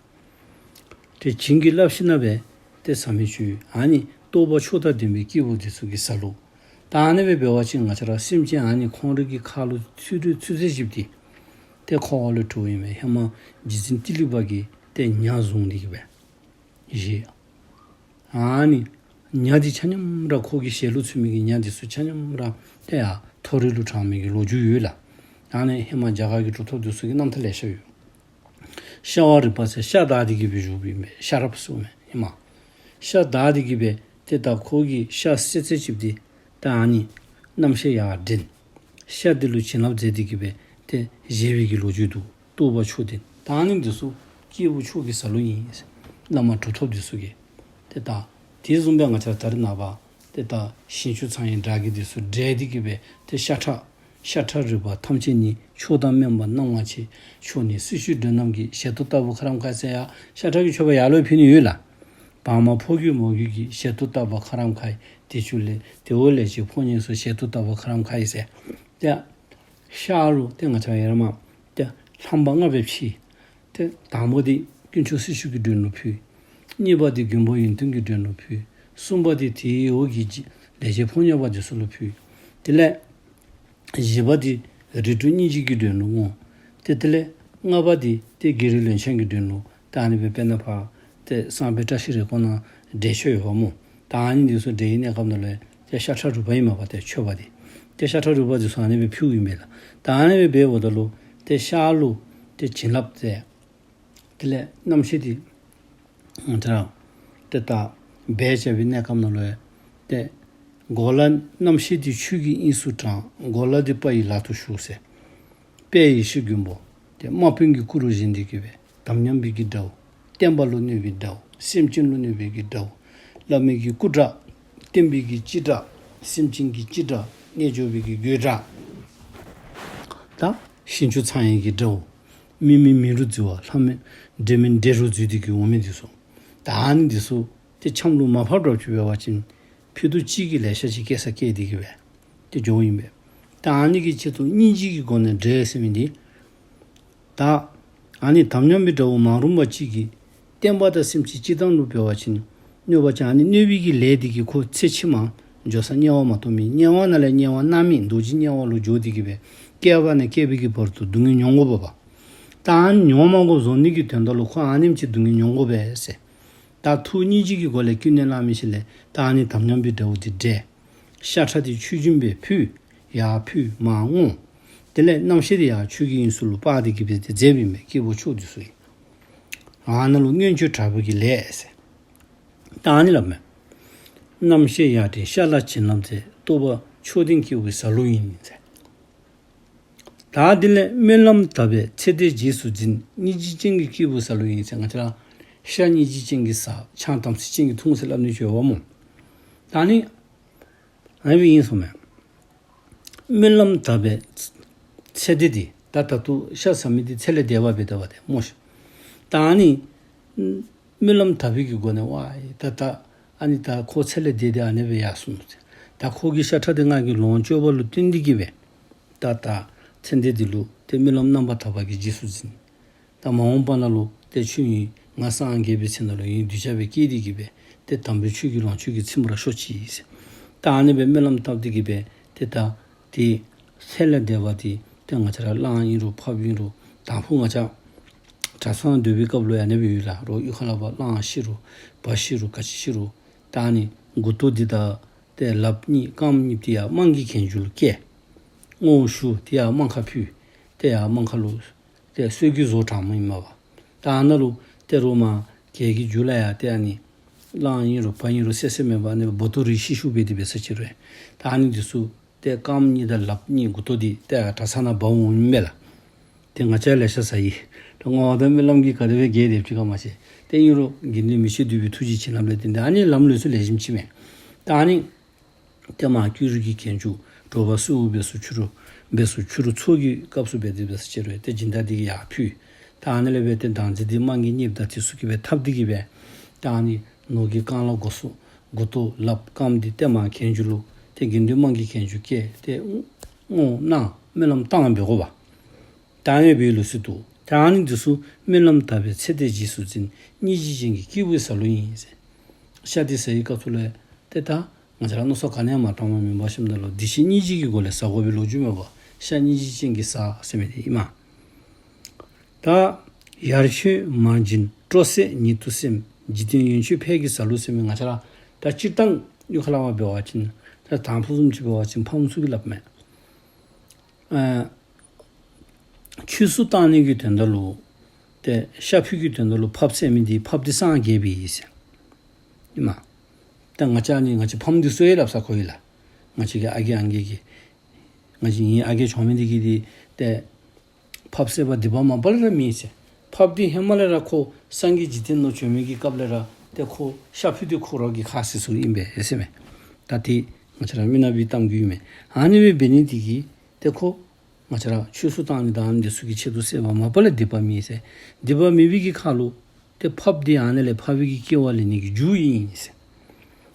ཏེ་བྱིན་གྱིས་བརླབས་ཞིནམ་ལས་ཏེ་ཟ་མི་ཅིག་ཨ་ནི་རྟོགས་པ་མཆོག་དང་ལྡན་པའི་སྐྱེས་བུ་འདི་ཚུ་གི་གཟའ་ལུག། ད་ཨ་ནི་སྦེ་འབད་བ་ཅིན་ང་བཅས་ར་སེམས་ཅན་ཨ་ནི་ཁོང་རའི་གི་ཁ་ལུ་ཚུད་རུང་ཚུད་ཚད་ཅིག་འདི་ཏེ་འཁོར་བ་ལས་གྲོལ་ཨིན་མས། ཧེ་མ་རྗེ་བཙུན་ཏི་ལི་པ་གིས་ཏེ་ཉ་བཟུང་སྟེ་གིས་སྦེ་བཞེས། ཨ་ནི་ཉ་འདི་ཆ་མཉམ་ར་ཁོ་གི་ཞལ་ལུ་ཚུད་མི་གི་ཉ་འདི་ཚུ་ཆ་མཉམ་ར་ཏེ་ཡར་མཐོ་རིས་ལུ་དྲངས་མི་གི་ལོ་རྒྱུས་ཡོད་ལགས། ཨ་ནི་ཧེ་མ་རྒྱ་གར་གྱི་གྲུབ་ཐོབ་འདི་ཚུ་གི་རྣམ་ཐར་ལེ་ཤ་ཡོད། ཤ་བ་རི་པ་ཟེར་ཤ་བདའ་སྟེ་གིས་སྦེ་བཞུགས་པའི་མི་ཤ་རབ་ཟེར་མི་ཨིན་མས། ཤ་བདའ་སྟེ་གིས་སྦེ་ཏེ་ད་ཁོ་གི་ཤ་བསད་ཚད་ཅིག་འདི་ད་ཨ་ནི་རྣམ་ཤེས་ཡར་འདྲེན། ཤ་འདི་ལུ་བྱིན་རླབས་མཛད་དེ་གིས་སྦེ་ཏེ་བཞེས་པའི་གི་ལོ་རྒྱུས་འདུག། རྟོགས་པ་མཆོག་ལྡན། ད་ཨ་ནི་འདི་ཚུ་སྐྱེས་བུ་མཆོག་གི་གཟའ་ལུག་ཨིན། བླ་མ་གྲུབ་ཐོབ་འདི་ཚུ་གིས། ཏེ་ད་དེ་བཟུམ་སྦེ་ང་བཅས་ད་རེས་ནངས་པ་ཏེ་ད་ཞིང་བཅུ་ཚང་བའི་དགྲ་བགེགས་འདི་ཚུ་བསྒྲལ་ཏེ་གིས་སྦེ་ཏེ་ཤ་ཁྲག་ཤ་ཁྲག་རུས་པ་ཐམས་ཅད་ནི། མཆོག་དང་དམན་པ་རྣམས་ལྔ་ཆེ། མཆོག་ནི་སྲི་ཞུའི་མགྲོན་རྣམས་ཀྱི། བཞེས་ཏོག་ལྟ་བུ་ཁ་རམ་ཁ་ཡི་ཟེར་ཡང་ཤ་ཁྲག་གི་མཆོད་པ་ཡར་ལུ་ཕུལ་ནི་ཡོད་ལགས། བག་མ་ཕོ་རྒྱུད་མོ་རྒྱུད་ཀྱི། བཞེས་ཏོག་ལྟ་བུ་ཁ་རམ་ཁ་ཡི། དེ་ཚུ་ལས་དེ་འོག་ལས་ཀྱི་ཕོ་ཉ་སོགས། བཞེས་ཏོག་ལྟ་བུ་ཁ་རམ་ཁ་ཡི་ཟེར། ཏེ་ཤ་ལུ་ཏེ་ང་བཅས་ཡར་མར་ཏེ་རྣམ་པ་ལྔ་སྦེ་ཕྱེ། ཏེ་དང་པོ་འདི་དཀོན་མཆོག་སྲི་ཞུ་གི་མགྲོན་ལུ་ཕུལ། གཉིས་པ་འདི་མགོན་པོ་ཡོན་ཏན་གྱི་མགྲོན་ལུ་ཕུལ། གསུམ་པ་འདི་དེའི་འོག་གི་ལས་ཀྱི་ཕོ་ཉ་པ་འདི་ཚུ་ལུ་ཕུལ། དེ་ལས་བཞི་པ་འདི་རིགས་དྲུག་སྙིང་རྗེ་གི་མགྲོན་ལུ་བསྔོ། ཏེ་དེ་ལས་ལྔ་པ་འདི་ཏེ་བགེགས་རིགས་ལན་ཆགས་ཀྱི་མགྲོན་ལུ། ད་ཨ་ནི་སྦེ་དཔེར་ན་ཕར་ཏེ་གསང་སྦས་བཀྲ་ཤིས་རེ་སྐོང་ནང་བསྒྲལ་མཆོད་ཡོདཔ་སྨོ། ད་ཨ་ནི་འདི་ཚུ་བསྒྲལ་བའི་གནས་སྐབས་ནང་ལུ་ཏེ་ཤ་ཁྲག་རུས་པ་ཨིན་མས་པ་ཏེ་མཆོད་པ་འདི། ཏེ་ཤ་ཁྲག་རུས་པ་འདི་ཚུ་ཨ་ནི་སྦེ་ཕུལཝ་ཨིན་པས་ལགས། ད་ཨ་ནི་སྦེ་འབདཝ་ད་ལུ་ཏེ་ཤ་ལུ་ཏེ་བྱིན་རླབས་མཛད། དེ་ལས་རྣམ་ཤེས་འདི་ཏེ་ད་ཏེ་ད་སྦས་བྱ་བའི་གནས་སྐབས་ནང་ལུ་ཏེ་གོ་ལ་རྣམ་ཤེས་འདི་ཆོས་ཀྱི་དབྱིངས་སུ་དྲངས། གོ་ལ་འདི་དཔའ་ཡི་ལག་ཏུ་ཞུགས་ཟེར། དཔལ་ཡེ་ཤེས་མགོན་པོ་ཏེ་དམག་དཔོན་གྱི་སྐུ་རུ་བཞེངས་ཏེ་གིས་སྦེ་དམ་ཉམས་པའི་གི་དགྲ་བོ། བསྟན་པ་ལུ་གནོད་པའི་དགྲ་བོ། སེམས་ཅན་ལུ་གནོད་པའི་གི་དགྲ་བོ། བླ་མའི་གི་སྐུ་དགྲ། བསྟན་པའི་གི་སྤྱི་དགྲ། སེམས་ཅན་གྱི་སྤྱི་དགྲ། རྣལ་འབྱོར་པའི་གི་དགོད་དགྲ། ད་ཞིང་བཅུ་ཚང་བའི་གི་དགྲ་བོ། མི་མིན་མི་རུ་བརྫི་བ། ལྷ་མིན་འདྲེ་མིན་འདྲེ་རུ་བརྫི་སྟེ་གི་འོང་མི་འདི་ཚུ། ད་ཨ་ནི་འདི་ཚུ་ཏེ་ཆམ་ལུ་མ་ཕབ་དྲག་ཅིག་འབད་བ་ཅིན་ཕྱེད་དོ་གཅིག་གིས་ལེ་ཤ་ཅིག་སྐྱེ་ས་སྐྱེ་སྟེ་གི་སྦེ་ཏེ་འགྱོཝ་ཨིན་པས། ད་ཨ་ནི་གི་ཆེད་དུ་སྙིང་རྗེ་གི་སྒོ་ནས་བསྒྲལ་ཟེར་མི་འདི། ད་ཨ་ནི་དམ་ཉམས་པའི་དགྲ་བོ་མ་རུངས་པ་གཅིག་གིས་བསྟན་པ་དང་སེམས་ཅན་སྤྱི་དང་ལུ་འབད་བ་ཅིན་གནོད་པ་ཅིན་ཨ་ནི་གནོད་པའི་གི་ལས་འདི་གིས་ཁོ་ཚེ་ཕྱི་མ་འགྱོ་ས་དམྱལ་བ་མ་གཏོགས་མེད། དམྱལ་བ་ནང་ལས་དམྱལ་བ་མནར་མེད་རྡོ་རྗེ་དམྱལ་བ་ལུ་འགྱོ་སྟེ་གི་སྦེ་བསྐལ་པ་ནས་བསྐལ་པའི་གི་བར་དུ་སྡུག་བསྔལ་མྱོང་དགོཔ་འབད། ད་ཨ་ནི་མྱོང་མ་དགོཔ་བཟོ་ནི་གི་དོན་དག་ལུ་ཁོ་ཨ་ནེམ་ཅིག་སྡུག་བསྔལ་མྱོང་དགོ་པས་ཟེར། ད་ཐུགས་སྙིང་རྗེ་གི་སྒོ་ལས་ཀུན་ནས་བསླང་མི་ཞིག་ལས་ད་ཨ་ནི་དམ་ཉམས་པའི་དགྲ་བོ་འདི་བསྒྲལ། ཤ་ཁྲག་འདི་ཆོས་སྦྱིན་པས་ཕུལ། ཡར་ཕུལ་མར་བསྔོ། དེ་ལས་རྣམ་ཤེས་འདི་ཡར་ཆོས་ཀྱི་དབྱིངས་སུ་ལུ་སྤར་ཏེ་གི་སྦེ་ཏེ་མཛད་པའི་མས་སྐྱེས་བུ་མཆོག་འདི་ཚུ་ཡི། ཨ་ནཱ་ལུ་མངོན་སྤྱོད་དྲག་པོའི་གི་ལས་ཟེར། ད་ཨ་ནི་སླབ་མས། རྣམ་ཤེས་ཡར་འདྲེན་ཤ་ལ་བྱིན་རླབས་མཛད། རྟོགས་པ་མཆོག་ལྡན་སྐྱེས་བུའི་ཟ་ལུགས་ཡིན་ཟེར། ད་དེ་ལས་སྨོན་ལམ་དག་པས་ཚེ་འདི་རྗེས་སུ་འཛིན། སྙིང་རྗེ་ཅན་གྱི་སྐྱེས་བུ་ཟ་ལུགས་ཡིན་ཟེར། ང་བཅས་ར་ཤ་སྙིང་རྗེ་ཅན་གྱིས་ཟ། ཆང་དམ་སྲི་ཅན་གྱིས་འཐུང་ཟེར་སླབ་ནི་ཅིག་ཡོདཔ་སྨོ། ད་ཨ་ནི་ཨ་ནི་སྦེ་ཨིན་གསུངམ་མས། སྨོན་ལམ་དག་པས་ཚེ་འདི་འདི་ད་ད་ལྟོ་ཤ་ཟ་མི་འདི་ཚེ་ལས་འདས་པ་འབད་དོ་བ་ཏེ་སྨོ་ཤིག། ད་ཨ་ནི་སྨོན་ལམ་དག་པའི་གི་སྒོ་ནས་ཝའི་ད་ད་ཨ་ནི་ད་ཁོ་ཚེ་ལས་འདས་ཏེ་ཨ་ནི་སྦེ་ཡར་སོང་ཟེར། ད་ཁོ་གི་ཤ་ཁྲག་འདི་ང་གིས་ལོངས་སྤྱོད་པ་ལུ་བརྟེན་ཏེ་གི་སྦེ་ད་ད་ཚེ་འདི་འདི་ལུ་ཏེ་སྨོན་ལམ་རྣམ་པར་དག་པ་གིས་རྗེས་སུ་འཛིན། ད་མ་འོངས་པ་ནང་ལུ་ཏེ་ཁྱོད་ཨིན་ང་སངས་རྒྱས་པའི་ཚེ་ནང་ལུ་ཨིན་གདུལ་བྱ་སྦེ་སྐྱེས་ཏེ་གི་སྦེ་ཏེ་དམ་པའི་ཆོས་ཀྱི་ལོངས་སྤྱོད་ཀྱིས་ཚིམ་པར་ཤོག་ཅིག་ཟེར། ད་ཨ་ནི་སྦེ་སྨོན་ལམ་བཏབ་སྟེ་གི་སྦེ་ཏེ་ད་ཏེ་ཚེ་ལས་འདས་པ་འདི་ཏེ་ང་བཅས་ར་གླང་ཨིན་རུང་ཕགཔ་ཨིན་རུང་དང་ཕུ་ང་བཅས་གྲྭ་ཚང་སྡོད་པའི་སྐབས་ལུ་ཡང་ཨ་ནི་སྦེ་ཡོད་ལགས། རོགས་གཡུས་ཁ་ལས་ཕར་གླང་ཤི་རུང་བ་ཤི་རུང་ག་ཅི་ཤི་རུང་ད་ཨ་ནི་མགུ་ཏོ་འདི་དང་ཏེ་ལགཔ་གཉིས་རྐངམ་གཉིས་འདི་ཡར་དམངས་ཀྱི་གྱེན་རྒྱུ་ལུ་བཀལ། རྔོག་ཞུ་འདི་ཡར་དམངས་ཁར་ཕུལ། ཏེ་ཡར་དམངས་ཁ་ལུ་ཏེ་གསོལ་གྱི་བཟོ་དྲང་མོ་ཨིན་མས་པ། ད་ཨ་ནཱ་ལུ་ཏེ་རོགས་མར་གྱལ་གྱི་མཇུག་ལས་ཡར་ཏེ་ཨ་ནི་གླང་ཨིན་རུང་བ་ཨིན་རུང་བསད་བསདཔ་མེན་པར་ཨ་ནི་སྦོ་ཏོ་རིལ་ཤི་ཤུལ་སྦེ་དེ་སྦེ་ས་ཅིག་རུང་ད་ཨ་ནི་འདི་ཚུ་ཏེ་རྐངམ་གཉིས་དང་ལགཔ་གཉིས་མགུ་ཏོ་འདི་ཏེ་གྲྭ་ཚང་ནང་འབག་འོང་མས་ལགས། ཏེ་ང་བཅས་ལེ་ཤ་ཟ་ཡི། ད་བསྔོ་བ་དང་སྨོན་ལམ་གྱིས་ག་དེ་སྦེ་རྒྱས་དེ་ཅིག་ག་མ་ཤེས། ཏེ་ཨིན་རུང་དགེ་འདུན་མི་ཆོས་འདུས་པའི་ཐུགས་རྗེ་བྱིན་རླབས་ལས་བརྟེན་ཏེ་ཨ་ནི་ལམ་ལུགས་ཚུ་ལེགས་ཤོམ་ཅིག་མས། ད་ཨ་ནི་ཏེ་མར་ཀེ་རུ་གི་གྱེན་རྒྱུ་དྲོ་པ་གསོལཝ་འབད་ཚུགས་ཕྱི་རུ་འབད་ཚུགས་ཕྱི་རུ་ཚོགས་ཀྱི་སྐབས་སུ་འབད་དེ་འབད་ས་ཅིག་རུང་ཏེ་སྦྱིན་བདག་འདི་གིས་ཡར་ཕུལ། ད་ཨ་ནི་ལས་འབད་ཏེ་བདག་འཛིན་འདི་དམངས་ཀྱི་གཉེརཔ་དང་འདི་ཚུ་གིས་འབད་འཐབ་སྟེ་གི་སྦེ་ད་ཨ་ནི་ནོར་གྱི་རྐང་ལག་མགུ་ཏོ་མགུ་ཏོ་ལགཔ་རྐངམ་འདི་ཏེ་མར་གྱེན་རྒྱུ་ལུ་ཏེ་དགེ་འདུན་དམངས་ཀྱི་གྱེན་རྒྱུ་བཀལ་ཏེ་བསྔོ་གནང་སྨོན་ལམ་བཏང་འབད་དགོ་པ། ད་ཨ་ནི་སྦེ་ལུགས་སྲོལ་འདུག། ད་ཨ་ནི་འདི་ཚུ་སྨོན་ལམ་དག་པས་ཚེ་འདི་རྗེས་སུ་འཛིན། སྙིང་རྗེ་ཅན་གྱི་སྐྱེས་བུ་ཟ་ལུགས་ཡིན་ཟེར། ཤ་འདི་ཟ་བའི་སྐབས་སུ་ལས་ཏེ་ད་ང་བཅས་ར་མནོ་བསམ་ག་ནི་ཡང་མ་བཏངམ་མེན་པར་ཞིནམ་ད་ལུ་བདེ་སྐྱིད་སྙིང་རྗེ་གི་སྒོ་ལས་ཟ་དགོ་པའི་ལོ་རྒྱུས་མས་པ། ཤ་སྙིང་རྗེ་ཅན་གྱིས་ཟ་ཟེར་མི་འདི་ཨིན་མས། ད་ཡར་མཆོད་མར་སྦྱིན་སྤྲོ་ཟད་ཉིད་དུ་སེམས། འཇིག་རྟེན་ཡོན་མཆོད་ཕས་ཀྱིས་ཟ་ལུགས་ཟེར་མི་ང་བཅས་ར་ད་སྤྱིར་བཏང་གཡུས་ཁ་ལས་ཕར་འབད་བ་ཅིན་ད་དང་ཕུ་བཟུམ་ཅིག་འབད་བ་ཅིན་ཕམ་ཚུ་གིས་སླབ་མས། ཨ་ཆོས་སུ་བཏང་ནི་གི་དོན་དག་ལུ་ཏེ་ཤ་ཕུད་ཀྱི་དོན་དག་ལུ་ཕགཔ་བསད་མི་འདི་ཕགཔ་འདི་སངས་རྒྱས་པའི་ཨིན་ཟེར། ཨིན་མས། ད་ང་བཅས་ནི་ང་བཅས་ཕམ་འདི་གསོ་ཡི་སླབ་ས་ཁོ་ཡི་ལགས། ང་བཅས་ཀྱི་ཨ་རྒས་ཨང་རྒས་ཀྱིས་ང་བཅས་ངེའི་ཨ་རྒས་ཆུང་མི་འདི་གིས་འདི་ཏེ་ཕགཔ་བསད་པ་སྡིག་པ་མ་པ་ལས་ར་མེད་ཟེར། ཕགཔ་འདི་ཧེ་མ་ལས་ར་ཁོ་སངས་རྒྱས་འཇིག་རྟེན་ནང་བྱོན་མི་གི་སྐབས་ལས་ར་ཏེ་ཁོ་ཤ་ཕུད་འདི་ཁོ་ར་གི་ཁ་ཟས་ཚུ་ཨིན་པས་ཟེར་མས། ད་འདི་ང་བཅས་ར་མི་ནག་པའི་གཏམ་རྒྱུད་ཨིན་མས། ཨ་ནི་སྦེ་འབད་ནི་འདི་གིས་ཏེ་ཁོ་ང་བཅས་ར་ཆོས་སུ་བཏང་ནི་དང་ཨ་ནི་འདི་ཚུ་གི་ཆེད་དུ་བསད་པ་མ་པ་ལས་སྡིག་པ་མེད་ཟེར། སྡིག་པ་མེད་པའི་གི་ཁར་ལུ་ཏེ་ཕགཔ་འདི་ཨ་ནི་ལས་འཕགས་པའི་གི་སྐྱེ་བ་ལེན་ནི་གི་རྒྱུ་ཨིན་ཟེར།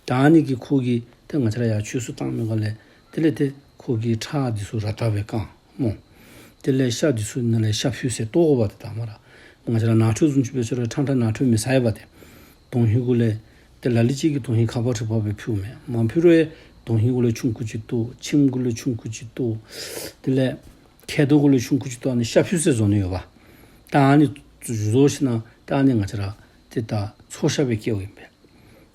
ད་ཨ་ནི་གིས་ཁོ་གིས་ཏེ་ང་བཅས་ར་ཡར་ཆོས་སུ་བཏང་མི་ག་ལས་དེ་ལས་ཏེ་ཁོ་གིས་ཁྲག་འདི་ཚུ་རཀྟ་སྦེ་བཀང་སྨོ། དེ་ལས་ཤ་འདི་ཚུ་ནང་ལས་ཤ་ཕུད་ཟེར་བཏོག་དགོ་པ་ཏེ་ད་མ་ར་ང་བཅས་ར་ནང་ཁྲོལ་བཟུམ་ཅིག་འབད་ས་ར་ཁྲང་ཁྲ་ནང་ཁྲོལ་མི་ཟ་ཡ་པ་ཏེ། དོན་ཧིང་གུ་ལས་ཏེ་ལ་ལུ་ཅིག་གིས་དོན་ཧིང་ཁ་པར་ཁྲི་པ་སྦེ་ཕུལཝ་མས། མ་ཕུལ་རུང་ཡང་དོན་ཧིང་གུ་ལས་ཆུང་ཀུ་ཅིག་བཏོག། ཁྱིམ་གུ་ལས་ཆུང་ཀུ་ཅིག་བཏོག། དེ་ལས་ཁལ་རྡོག་གུ་ལས་ཆུང་ཀུ་ཅིག་བཏོག། ཨ་ནི་ཤ་ཕུད་ཟེར་བཟོ་ནི་ཡོདཔ། ད་ཨ་ནི་བཟོ་ཞིནམ་ད་ཨ་ནི་ང་བཅས་ར་ཏེ་ད་ཚོགས་ཤ་སྦེ་བཀལཝ་ཨིན་པས།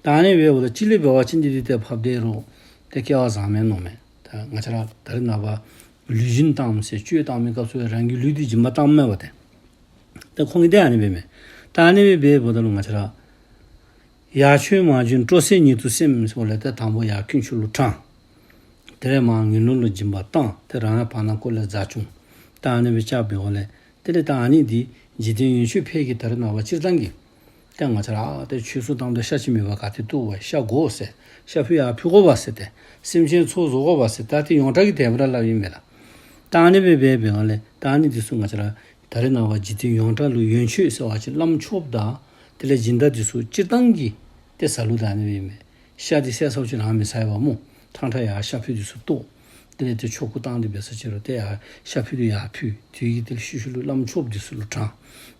ད་ཨ་ནི་སྦེ་འབདཝ་ད་གཅིག་ལས་འབད་བ་ཅིན་འདི་འདི་ཏེ་ཕགཔ་འདི་རུང་ཏེ་སྐལ་བ་བཟང་མས་མནོཝ་མས། ད་ང་བཅས་ར་ད་རེས་ནངས་པ་ལུས་སྦྱིན་བཏངམ་ཟེར་བཅོལ་བཏང་མི་སྐབས་སུ་རང་གི་ལུས་འདི་སྦྱིན་པ་བཏངམ་མས་པ་ཏེ། ད་ཁོང་གིས་ཏེ་ཨ་ནི་སྦེ་མས། ད་ཨ་ནི་སྦེ་འབདཝ་ད་ལུ་ང་བཅས་ར་ཡར་མཆོད་མར་སྦྱིན་སྤྲོ་ཟད་ཉིད་དུ་སེམས་ཟེརཝ་ལས་ཏེ་དང་པོ་ཡར་དཀོན་མཆོག་ལུ་དྲང་། དེ་ལས་མར་ངན་སློང་ལུ་སྦྱིན་པ་བཏང་། ཏེ་རང་ཡང་བར་ན་ཀོ་ལས་བཟའ་བཅུག། ད་ཨ་ནི་སྦེ་བཅའ་འབདཝ་ལས་དེ་ལས་ད་ཨ་ནི་འདི་འཇིག་རྟེན་ཡོན་མཆོད་ཕས་ཀྱིས་ད་རེས་ནངས་པ་སྤྱིར་བཏང་གི་ ཏེ་ང་བཅས་ར་ཨ་ཏེ་ཆོས་གསུང་བཏངམ་ད་ཤ་ཅིག་མེད་པར་ག་ཏེ་བཏུབ་པས། ཤ་དགོ་ཟེར། ཤ་ཕུད་ཡར་ཕུད་དགོ་པས་ཟེར་ཏེ། སེམས་ཅན་ཚོགས་བཟོ་དགོ་པས་ཟེར། ད་ཏེ་ཡོངས་གྲགས་ཀྱི་དེ་སྦེ་ར་སླབ་ཨིན་པས་ལགས། ད་ཨ་ནི་སྦེ་འབད་བའི་སྒང་ལས་ད་ཨ་ནི་འདི་ཚུ་ང་བཅས་ར་ད་རེས་ནངས་པ་འཇིག་རྟེན་ཡོངས་གྲགས་ལུ་ཡོན་མཆོད་ཟེར་བ་ཅིན་བླམ་ཆོསཔ་དང་དེ་ལས་སྦྱིན་བདག་འདི་ཚུ་སྤྱིར་བཏང་གི་ཏེ་ཟ་ལུགས་ད་ཨ་ནི་སྦེ་ཨིན་མས། ཤ་འདི་བསད་ཚརཝ་ཅིག་རང་མི་ཟ་བས་སྨོ། ཕྲང་ཕྲང་ཡར་ཤ་ཕུད་འདི་ཚུ་གཏོར། དེ་ལས་ཏེ་ཆོ་ག་བཏང་སྟེ་འབད་ས་ཅིག་རུང་ཏེ་ཡར་ཤ་ཕུད་འདི་ཡར་ཕུད། དེ་གི་དེ་ལས་ཤུལ་ཤུལ་ལུ་བླམ་ཆོསཔ་འདི་ཚུ་ལུ་དྲང་།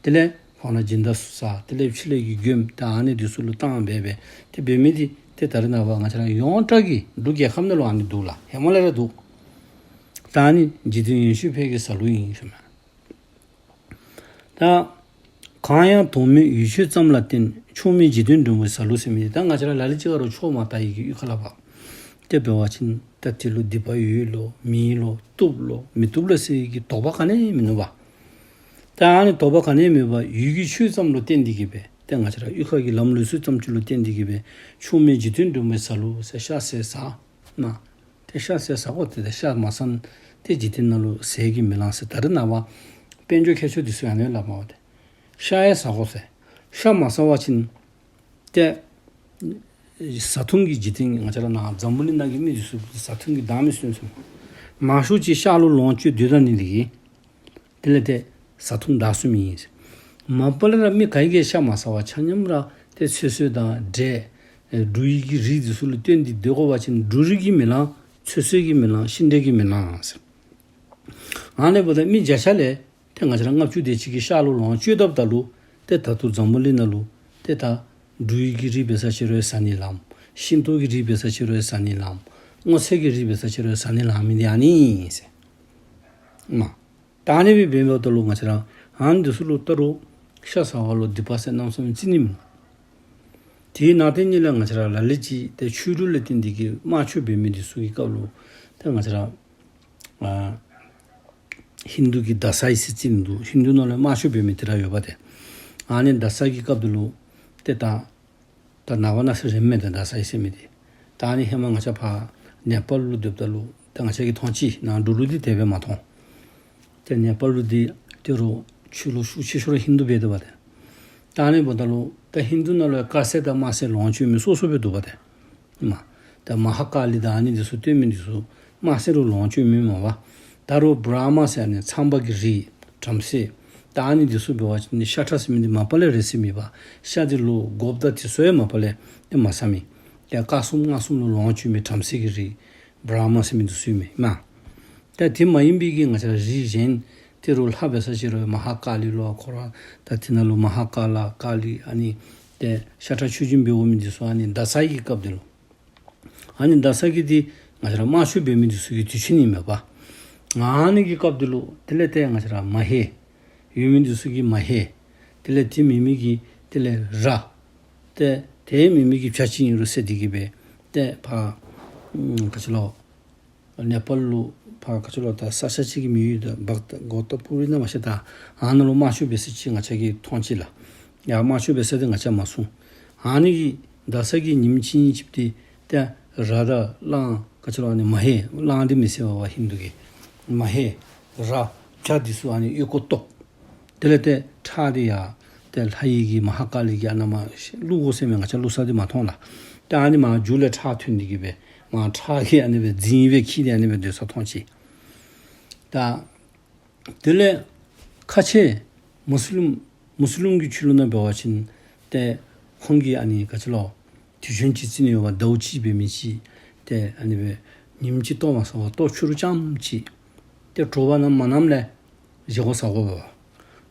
དེ་ལས་ཁོང་ར་སྦྱིན་བདག་ཚུ་ཟ། དེ་ལས་ཕྱི་ལས་ཀྱི་མགྱོནམ་ད་ཨ་ནི་འདི་ཚུ་ལུ་བཏང་འབད་འབད་ཏེ་འབད་མི་འདི་ཏེ་ད་རེས་ནངས་པ་ང་བཅས་ར་ཡོངས་གྲགས་ཀྱི་འབྲུག་རྒྱལ་ཁབ་ནང་ལུ་ཨ་ནི་འདུག་ལགས། ཧེ་མ་ལས་ར་འདུག། ད་ཨ་ནི་འཇིག་རྟེན་ཡོན་མཆོད་ཕལ་སྐད་ཟ་ལུགས་ཨིན་ཟེར་མས། ད་གང་ཡང་དོན་མེད་ཡུལ་ཆོས་ཙམ་ལ་བརྟེན། ཕྱོགས་མེད་འཇིག་རྟེན་འགྲོ་མའི་ཟ་ལུགས་ཟེར་མི་འདི་ད་ང་བཅས་ར་ལ་ལུ་ཅིག་ཁར་ལུ་ཆོས་མ་དར་བའི་གི་གཡུས་ཁ་ལས་ཕར་ཏེ་འབད་བ་ཅིན་ད་དེ་ལུ་སྡིག་པ་ཡོད་ལོ་མེད་ལོ་བཏུབ་ལོ་མི་བཏུབ་ལོ་ཟེར་བའི་གི་དོགས་པ་ག་ནི་ཡང་མིན་ནུག་པ། ད་ཨ་ནི་དོགས་པ་ག་ནི་ཡང་མེད་པར་ཡུལ་གྱི་ཆོས་ཙམ་ལུ་བརྟེན་ཏེ་གི་སྦེ་ཏེ་ང་བཅས་ར་གཡུས་ཁ་གི་ལམ་ལུགས་སྲོལ་ཙམ་ཅིག་ལུ་བརྟེན་ཏེ་གི་སྦེ་ཕྱོགས་མེད་འཇིག་རྟེན་འགྲོ་མའི་ཟ་ལུགས་ཟེར་ཤ་ཟེར་ཟ་ན། ཏེ་ཤ་ཟེར་ཟ་དགོ། ཏེ་ཤ་མ་ཟ་ན་ཏེ་འཇིག་རྟེན་ནང་ལུ་ཟས་ཀྱིས་མི་ལང་ཟེར། ད་རེས་ནངས་པ་དཔལ་འབྱོར་མཁས་མཆོག་འདི་ཚུ་ཡང་ཨ་ནི་སླབ་མས་པ། ཏེ་ཤ་ཡང་ཟ་དགོ་ཟེར། ཤ་མ་ཟ་བ་ཅིན་ཏེ་བཟའ་འཐུང་གི་འཇིག་རྟེན་ང་བཅས་ར་ནཱ་འཛམ་བུ་གླིང་ནང་གི་མི་འདི་ཚུ་བཟའ་འཐུང་གི་བདག་མེད་སོང་ཟེར། མང་ཤོས་ཅིག་ཤ་ལུ་ལོངས་སྤྱོད་སྡོད་ད་ནི་འདི་གིས་དེ་ལས་ཏེ་བཟའ་འཐུང་བདག་སོང་མི་ཨིན་ཟེར། མ་པ་ལས་ར་མི་ག་གིས་ཤ་མ་ཟ་བར་ཆ་མཉམ་ར་ཏེ་ཚོད་བསྲེ་དང་འབྲས་འབྲུ་ཡི་གི་རིགས་འདི་ཚུ་ལུ་བརྟེན་ཏེ་སྡོད་དགོ་པ་ཅིན་འབྲུ་རིགས་ཀྱིས་མི་ལང་། ཚོད་བསྲེ་གིས་མི་ལང་། ཤིང་འབྲས་ཀྱིས་མི་ལང་ཟེར། ཨ་ནི་འབདཝ་ད་མི་བརྒྱ་ཆ་ལས་ཏེ་ང་བཅས་ར་ལྔ་བཅུ་དེ་ཅིག་གིས་ཤ་ལུ་ལོངས་སྤྱོད་དཔ་ད་ལུ་ཏེ་ད་ལྟོ་འཛམ་བུ་གླིང་ནང་ལུ་ཏེ་ད་འབྲུ་ཡི་གི་རིགས་འབད་ས་ཅིག་རུང་ཟ་ནི་ལངམ། ཤིང་ཏོག་གི་རིགས་འབད་ས་ཅིག་རུང་ཟ་ནི་ལངམ། སྔོ་ཚལ་གྱི་རིགས་འབད་ས་ཅིག་རུང་ཟ་ནི་ལང་མི་འདི་ཨ་ནི་ཨིན་ཟེར། མ། ད་ཨ་ནི་སྦེ་འབདཝ་ད་ལུ་ང་བཅས་ར་ཨ་ནི་འདི་ཚུ་ལུ་ད་རུང་ཤ་ཟ་བ་ལུ་སྡིག་པ་ཟེར་རྣམ་གསུམ་བརྩི་ནི་མེད། དེའི་ནང་དེ་ཉིད་ལས་ང་བཅས་ར་ལ་ལུ་ཅིག་ཏེ་ཆོས་ལུགས་ལས་བརྟེན་ཏེ་གི་དམར་མཆོད་འབད་མི་འདི་ཚུ་གི་སྐབས་ལུ་ཏེ་ང་བཅས་ར་ཨ་ཧིན་དུ་གི་དཱ་སའི་ཟེར་བརྩི་ནི་འདུག། ཧིན་དུ་ནང་ལུ་དམར་མཆོད་འབད་མི་དེ་ར་ཡོད་པ་ཏེ། ཨ་ནི་དཱ་ས་གི་སྐབས་འདི་ལུ་ཏེ་ད་ད་ནངས་པ་ནང་ཚུ་རནམ་མས། ད་དཱ་ས་ཟེར་མི་འདི་ད་ཨ་ནི་ཧེ་མ་ང་བཅས་ཕར་ནེ་པཱལ་ལུ་སྡོདཔ་ད་ལུ་ད་ང་བཅས་ཀྱིས་མཐོང་ཅི། ནཱ་འབྲུག་ལུ་འདི་དེ་སྦེ་མ་མཐོང་། ཏེ་ནེ་པཱལ་ལུ་འདི་ཏེ་རུང་ཆོས་ལུགས་ཤུགས་ཆེ་ཤོས་ར་ཧིན་དུ་འབད་དོ་བ་ཏེ། ད་ཨ་ནི་འབདཝ་ད་ལུ་ད་ཧིན་དུ་ནང་ལུ་དཀར་ཟས་དང་དམར་ཟས་ལོངས་སྤྱོད་མི་སོ་སོ་སྦེ་འདུག་པ་ཏེ། མ། ད་མ་ཧཱ་ཀཱ་ལི་དང་ཨ་ནི་འདི་ཚུ་སྟོན་མི་འདི་ཚུ་དམར་ཟས་ལུ་ལོངས་སྤྱོད་མི་མས་པ། ད་རུང་བྲཱ་མ་ཟེར་ཨ་ནི་ཚངས་པ་གི་རིགས་བྲམ་ཟེ། ད་ཨ་ནི་འདི་ཚུ་འབད་བ་ཅིན་ཤ་ཁྲག་ཟེར་མི་འདི་མ་པ་ལས་རེག་ས་མེད་པ། ཤ་འདི་ལུ་དགོཔ་དང་དེ་ཚུ་ཡང་མ་པ་ལས་ཏེ་མ་ཟ་མི། ཡང་དཀར་གསུམ་མངར་གསུམ་ལུ་ལོངས་སྤྱོད་མི་བྲམ་ཟེ་གི་རིགས་བྲཱ་མ་ཟེར་མི་འདི་ཚུ་ཨིན་མས། མ། ད་དེ་མ་ཡིན་པའི་གི་ང་བཅས་ར་རིགས་གཞན་ཏེ་རུང་ལྷ་འབད་ས་ཅིག་རུང་མ་ཧཱ་ཀཱ་ལི་ལོ་ཁོ་ར་ད་དེ་ནང་ལུ་མ་ཧཱ་ཀཱ་ལ་ཀཱ་ལི་ཨ་ནི་ཏེ་ཤ་ཁྲག་མཆོད་སྦྱིན་འབད་འོང་མི་འདི་ཚུ་ཨ་ནི་དཱ་ས་གི་སྐབས་འདི་ལུ། ཨ་ནི་དཱ་ས་གི་འདི་ང་བཅས་ར་དམར་མཆོད་འབད་མི་འདི་ཚུ་གི་དུས་ཆེན་ཨིན་མས་པ། ཨ་ནི་གི་སྐབས་འདི་ལུ་དེ་ལས་ཏེ་ང་བཅས་ར་མ་ཧེ་ཡོད་མི་འདི་ཚུ་གིས་མ་ཧེ། དེ་ལས་དེ་མེད་མི་གིས་དེ་ལས་ར། ཏེ་དེ་མེད་མི་གིས་བྱ་ཅིག་ཨིན་རུང་ཟེར་ཏེ་གི་སྦེ་ཏེ་ཕར་ཨམ་ག་ཅི་ལོ་ནེ་པཱལ་ལུ་ཕར་ག་ཅི་ལོ་ད་ས་ཆ་ཅིག་གི་མིང་ཡོད་ད་བཀྟ་གོ་ཏ་པུ་རི་ན་མ་ཤེས། ད་ཨ་ནཱ་ལུ་དམར་མཆོད་འབད་ས་ཅིག་ང་བཅས་ཀྱིས་མཐོང་ཅི་ལགས། ཡར་དམར་མཆོད་འབད་ས་འདི་ང་བཅས་མ་སོང་། ཨ་ནི་གི་དཱ་ས་གི་ཉིནམ་གཅིག་གཉིས་ཅིག་ཏེ་ཏེ་ར་དང་གླང་ག་ཅི་ལོ་ཨ་ནི་མ་ཧེ་གླང་འདི་མི་ཟེར་བ་ཧིན་དུ་གིས་མ་ཧེ་ར་བྱ་འདི་ཚུ་ཨ་ནི་ཨོལ་ལྐོག་བཏོག། དེ་ལས་ཏེ་ཁྲག་འདི་ཡང་ཏེ་ལྷ་ཡི་གི་མ་ཧཱ་ཀཱ་ལི་གི་ཨ་ནཱ་མར་བླུག་དགོ་ཟེར་མི་ང་བཅས་བླུག་ས་འདི་མ་མཐོང་ལགས། ཏེ་ཨ་ནི་མར་མཇུག་ལས་ཁྲག་ཐོན་ཏེ་གི་སྦེ་མར་ཁྲག་གིས་ཨ་ནི་སྦེ་རྫིང་སྦེ་འཁྱིལ་ཏེ་ཨ་ནི་སྦེ་སྡོད་ས་མཐོང་ཅི། ད་དེ་ལས་ཁ་ཆེ་མུ་སི་ལིམ་མུ་སི་ལིམ་གྱི་ཆོས་ལུགས་ནང་འབད་བ་ཅིན་ཏེ་ཁོང་གིས་ཨ་ནི་ག་ཅི་ལོ་དུས་ཆེན་ཅིག་བརྩི་ནི་ཡོད་པ། ཟླཝ་གཅིག་འབད་མི་ཅིག་ཏེ་ཨ་ནི་སྦེ་ཉིནམ་གཅིག་ལྟོ་མ་ཟ་བར་ལྟོ་ཕྱི་རུ་རྐྱངམ་ཅིག། ཏེ་དྲོ་པ་ནམ་མ་ནམ་ལས་བཞེས་སྒོ་ཟ་དགོ་པས།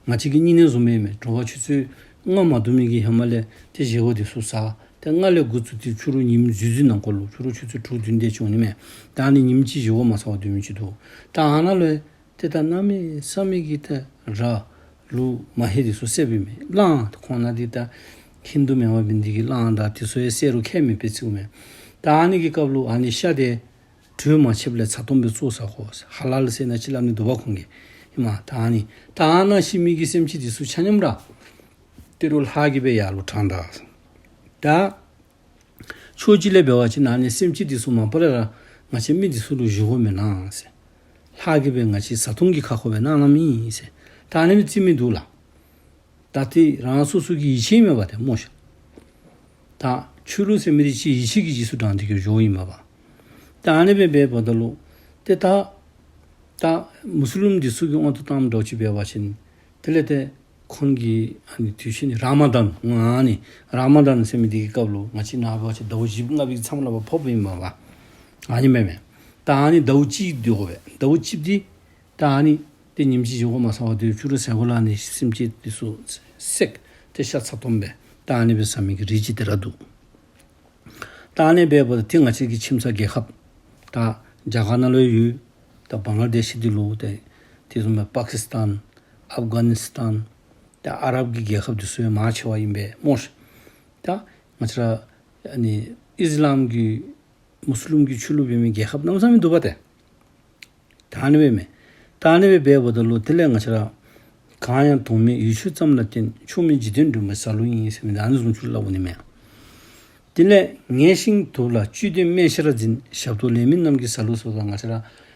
ང་བཅས་ཀྱི་བསྙེན་གནས་བཟུམ་སྦེ་མས། དྲོ་པ་ཆུ་ཚོད་ལྔ་མ་བརྡུང་མི་གི་ཧེ་མ་ལས་ཏེ་བཞེས་སྒོ་འདི་ཚུ་ཟ། ཏེ་ལྔ་ལས་འགོ་བཙུགས་ཏེ་ཕྱི་རུ་ཉིནམ་འཛུལ་འཛུལ་ནང་འཁོད་ལུ་ཕྱི་རུ་ཆུ་ཚོད་དྲུག་བདུན་དེ་ཅིག་འོང་ནི་མས། ད་ཨ་ནི་ཉིནམ་གཅིག་བཞེས་སྒོ་མ་ཟ་བར་སྡོད་མི་ཅིག་འདུག། ད་ཨ་ནཱ་ལུ་ཏེ་ད་གནམ་མེད་ས་མེད་ཀྱི་ད་ར་ལུག་མ་ཧེ་འདི་ཚུ་བསད་པའི་མས། གླང་ཁོང་ནང་འདི་ད་ཧིན་དུ་མེན་པ་འབད་ནི་འདི་གིས་གླང་དང་དེ་ཚུ་ཡང་བསད་རུང་ཁྱད་མེད་པའི་ཚིག་མས། ད་ཨ་ནི་གི་སྐབས་ལུ་ཨ་ནི་ཤ་དེ་དྲོད་མ་ཆད་པ་ལས་ཚ་ཏོམ་སྦེ་བཙོ་ཟ་དགོ། ཧ་ལཱལ་ཟེར་ན་ཅིག་སླབ་ནི་འདུག་པ་ཁོང་གིས། ཨིན་མས། ད་ཨ་ནི་ད་ཨ་ནཱ་ཤི་མི་གི་སེམས་ཅན་འདི་ཚུ་ཆ་མཉམ་ར་ཏི་རུ་ལྷ་གིས་སྦེ་ཡར་ལུ་དྲངས་ད། ད་ཕྱོགས་གཅིག་ལས་འབད་བ་ཅིན་ཨ་ནི་སེམས་ཅན་འདི་ཚུ་མ་པ་ལས་ར་ང་བཅས་མི་འདི་ཚུ་ལུ་བཞེས་སྒོ་མི་གནང་ཟེར། ལྷ་གིས་སྦེ་ང་བཅས་བཟའ་འཐུང་གི་ཁ་ཁོ་སྦེ་གནང་གནངམ་ཨིན་ཟེར། ད་ཨ་ནི་སྦེ་བརྩི་མི་འདུག་ལགས། ད་ ད་ཏེ་རང་སོ་སོ་གི་ཡིད་ཆེས་མེད་པ་ཏེ་སྨོ་ཤ། ད་ཆོས་ལུགས་ཟེར་མི་འདི་ཅིག་ཡིད་ཆེས་ཀྱི་རྗེས་སུ་འབྲངས་ཏེ་གི་འགྱོཝ་ཨིན་མས་པ། ད་ཨ་ནི་སྦེ་འབདཝ་ད་ལུ་ཏེ་ད་ད་མུ་སི་ལིམ་འདི་ཚུ་གི་དབང་དུ་བཏངམ་འདྲཝ་ཅིག་འབད་བ་ཅིན་དེ་ལས་ཏེ་ཁོང་གི་ཨ་ནི་དུས་ཆེན་ནི་ར་མ་དཱན་ཨ་ནི་ར་མ་དཱན་ཟེར་མི་འདི་གི་སྐབས་ལུ་ང་བཅས་ནཱ་འབད་བ་ཅིན་ཟླཝ་བཞི་ལྔ་པའི་མཚམས་ལུ་ཕོགཔ་ཨིན་མས་པ། ཨ་ནི་མེན་མས། ད་ཨ་ནི་ཟླཝ་གཅིག་འདི་འོ་སྦེ་ཟླཝ་གཅིག་འདི་ད་ཨ་ནི་ཏེ་ཉིནམ་གཅིག་བཞེས་སྒོ་མ་བཟའ་བར་སྡོད་ཕྱི་རུ་ཟ་དགོ་ལགས། ཨ་ནི་སེམས་ཅན་འདི་ཚུ་བསད་ཏེ་ཤ་ཚ་ཏོམ་སྦེ་ད་ཨ་ནི་སྦེ་ཟ་མི་གི་རིགས་ཅིག་དེ་ར་འདུག། ད་ཨ་ནི་སྦེ་འབདཝ་ད་ཏེ་ང་བཅས་ཀྱི་ཁྱིམ་ཚང་རྒྱལ་ཁབ་ད་རྒྱ་གར་ནང་ལུ་ཡོད། ད་བང་ལ་དེཤ་འདི་ལུ་ཏེ་དེ་བཟུམ་སྦེ་པ་ཀི་སི་ཐན་ཨབ་གྷ་ནི་སི་ཐན་ད་ཨ་རབ་ཀྱི་རྒྱལ་ཁབ་འདི་ཚུ་ཡང་མང་ཆེ་བ་ཨིན་པས་སྨོ་ཤ། ད་ང་བཅས་ར་ཨ་ནི་ཨིས་ལམ་གྱི་མུ་སི་ལིམ་གྱི་ཆོས་ལུགས་འབད་མི་རྒྱལ་ཁབ་གནམ་མེད་ས་མེད་འདུག་པ་ཏེ། ད་ཨ་ནི་སྦེ་མས། ད་ཨ་ནི་སྦེ་འབདཝ་ད་ལུ་དེ་ལས་ང་བཅས་ར་གང་ཡང་དོན་མེད་ཡིད་ཆེས་ཙམ་ལ་བརྟེན། ཆོ་མེད་འཇིག་རྟེན་འགྲོ་མའི་ཟ་ལུགས་ཡིན་ཟེར་མི་ད་ཨ་ནི་བཟུམ་ཅིག་སླབ་འོང་ནི་མས། དེ་ལས་ངལ་ཞིང་དུབ་ལ་བཅུད་ལྡན་སྨན་ཤར་འཛིན། ཞབས་ཏོག་ལེན་མི་རྣམས་ཀྱི་ཟ་ལུགས་ཟེརཝ་ད་ང་བཅས་ར་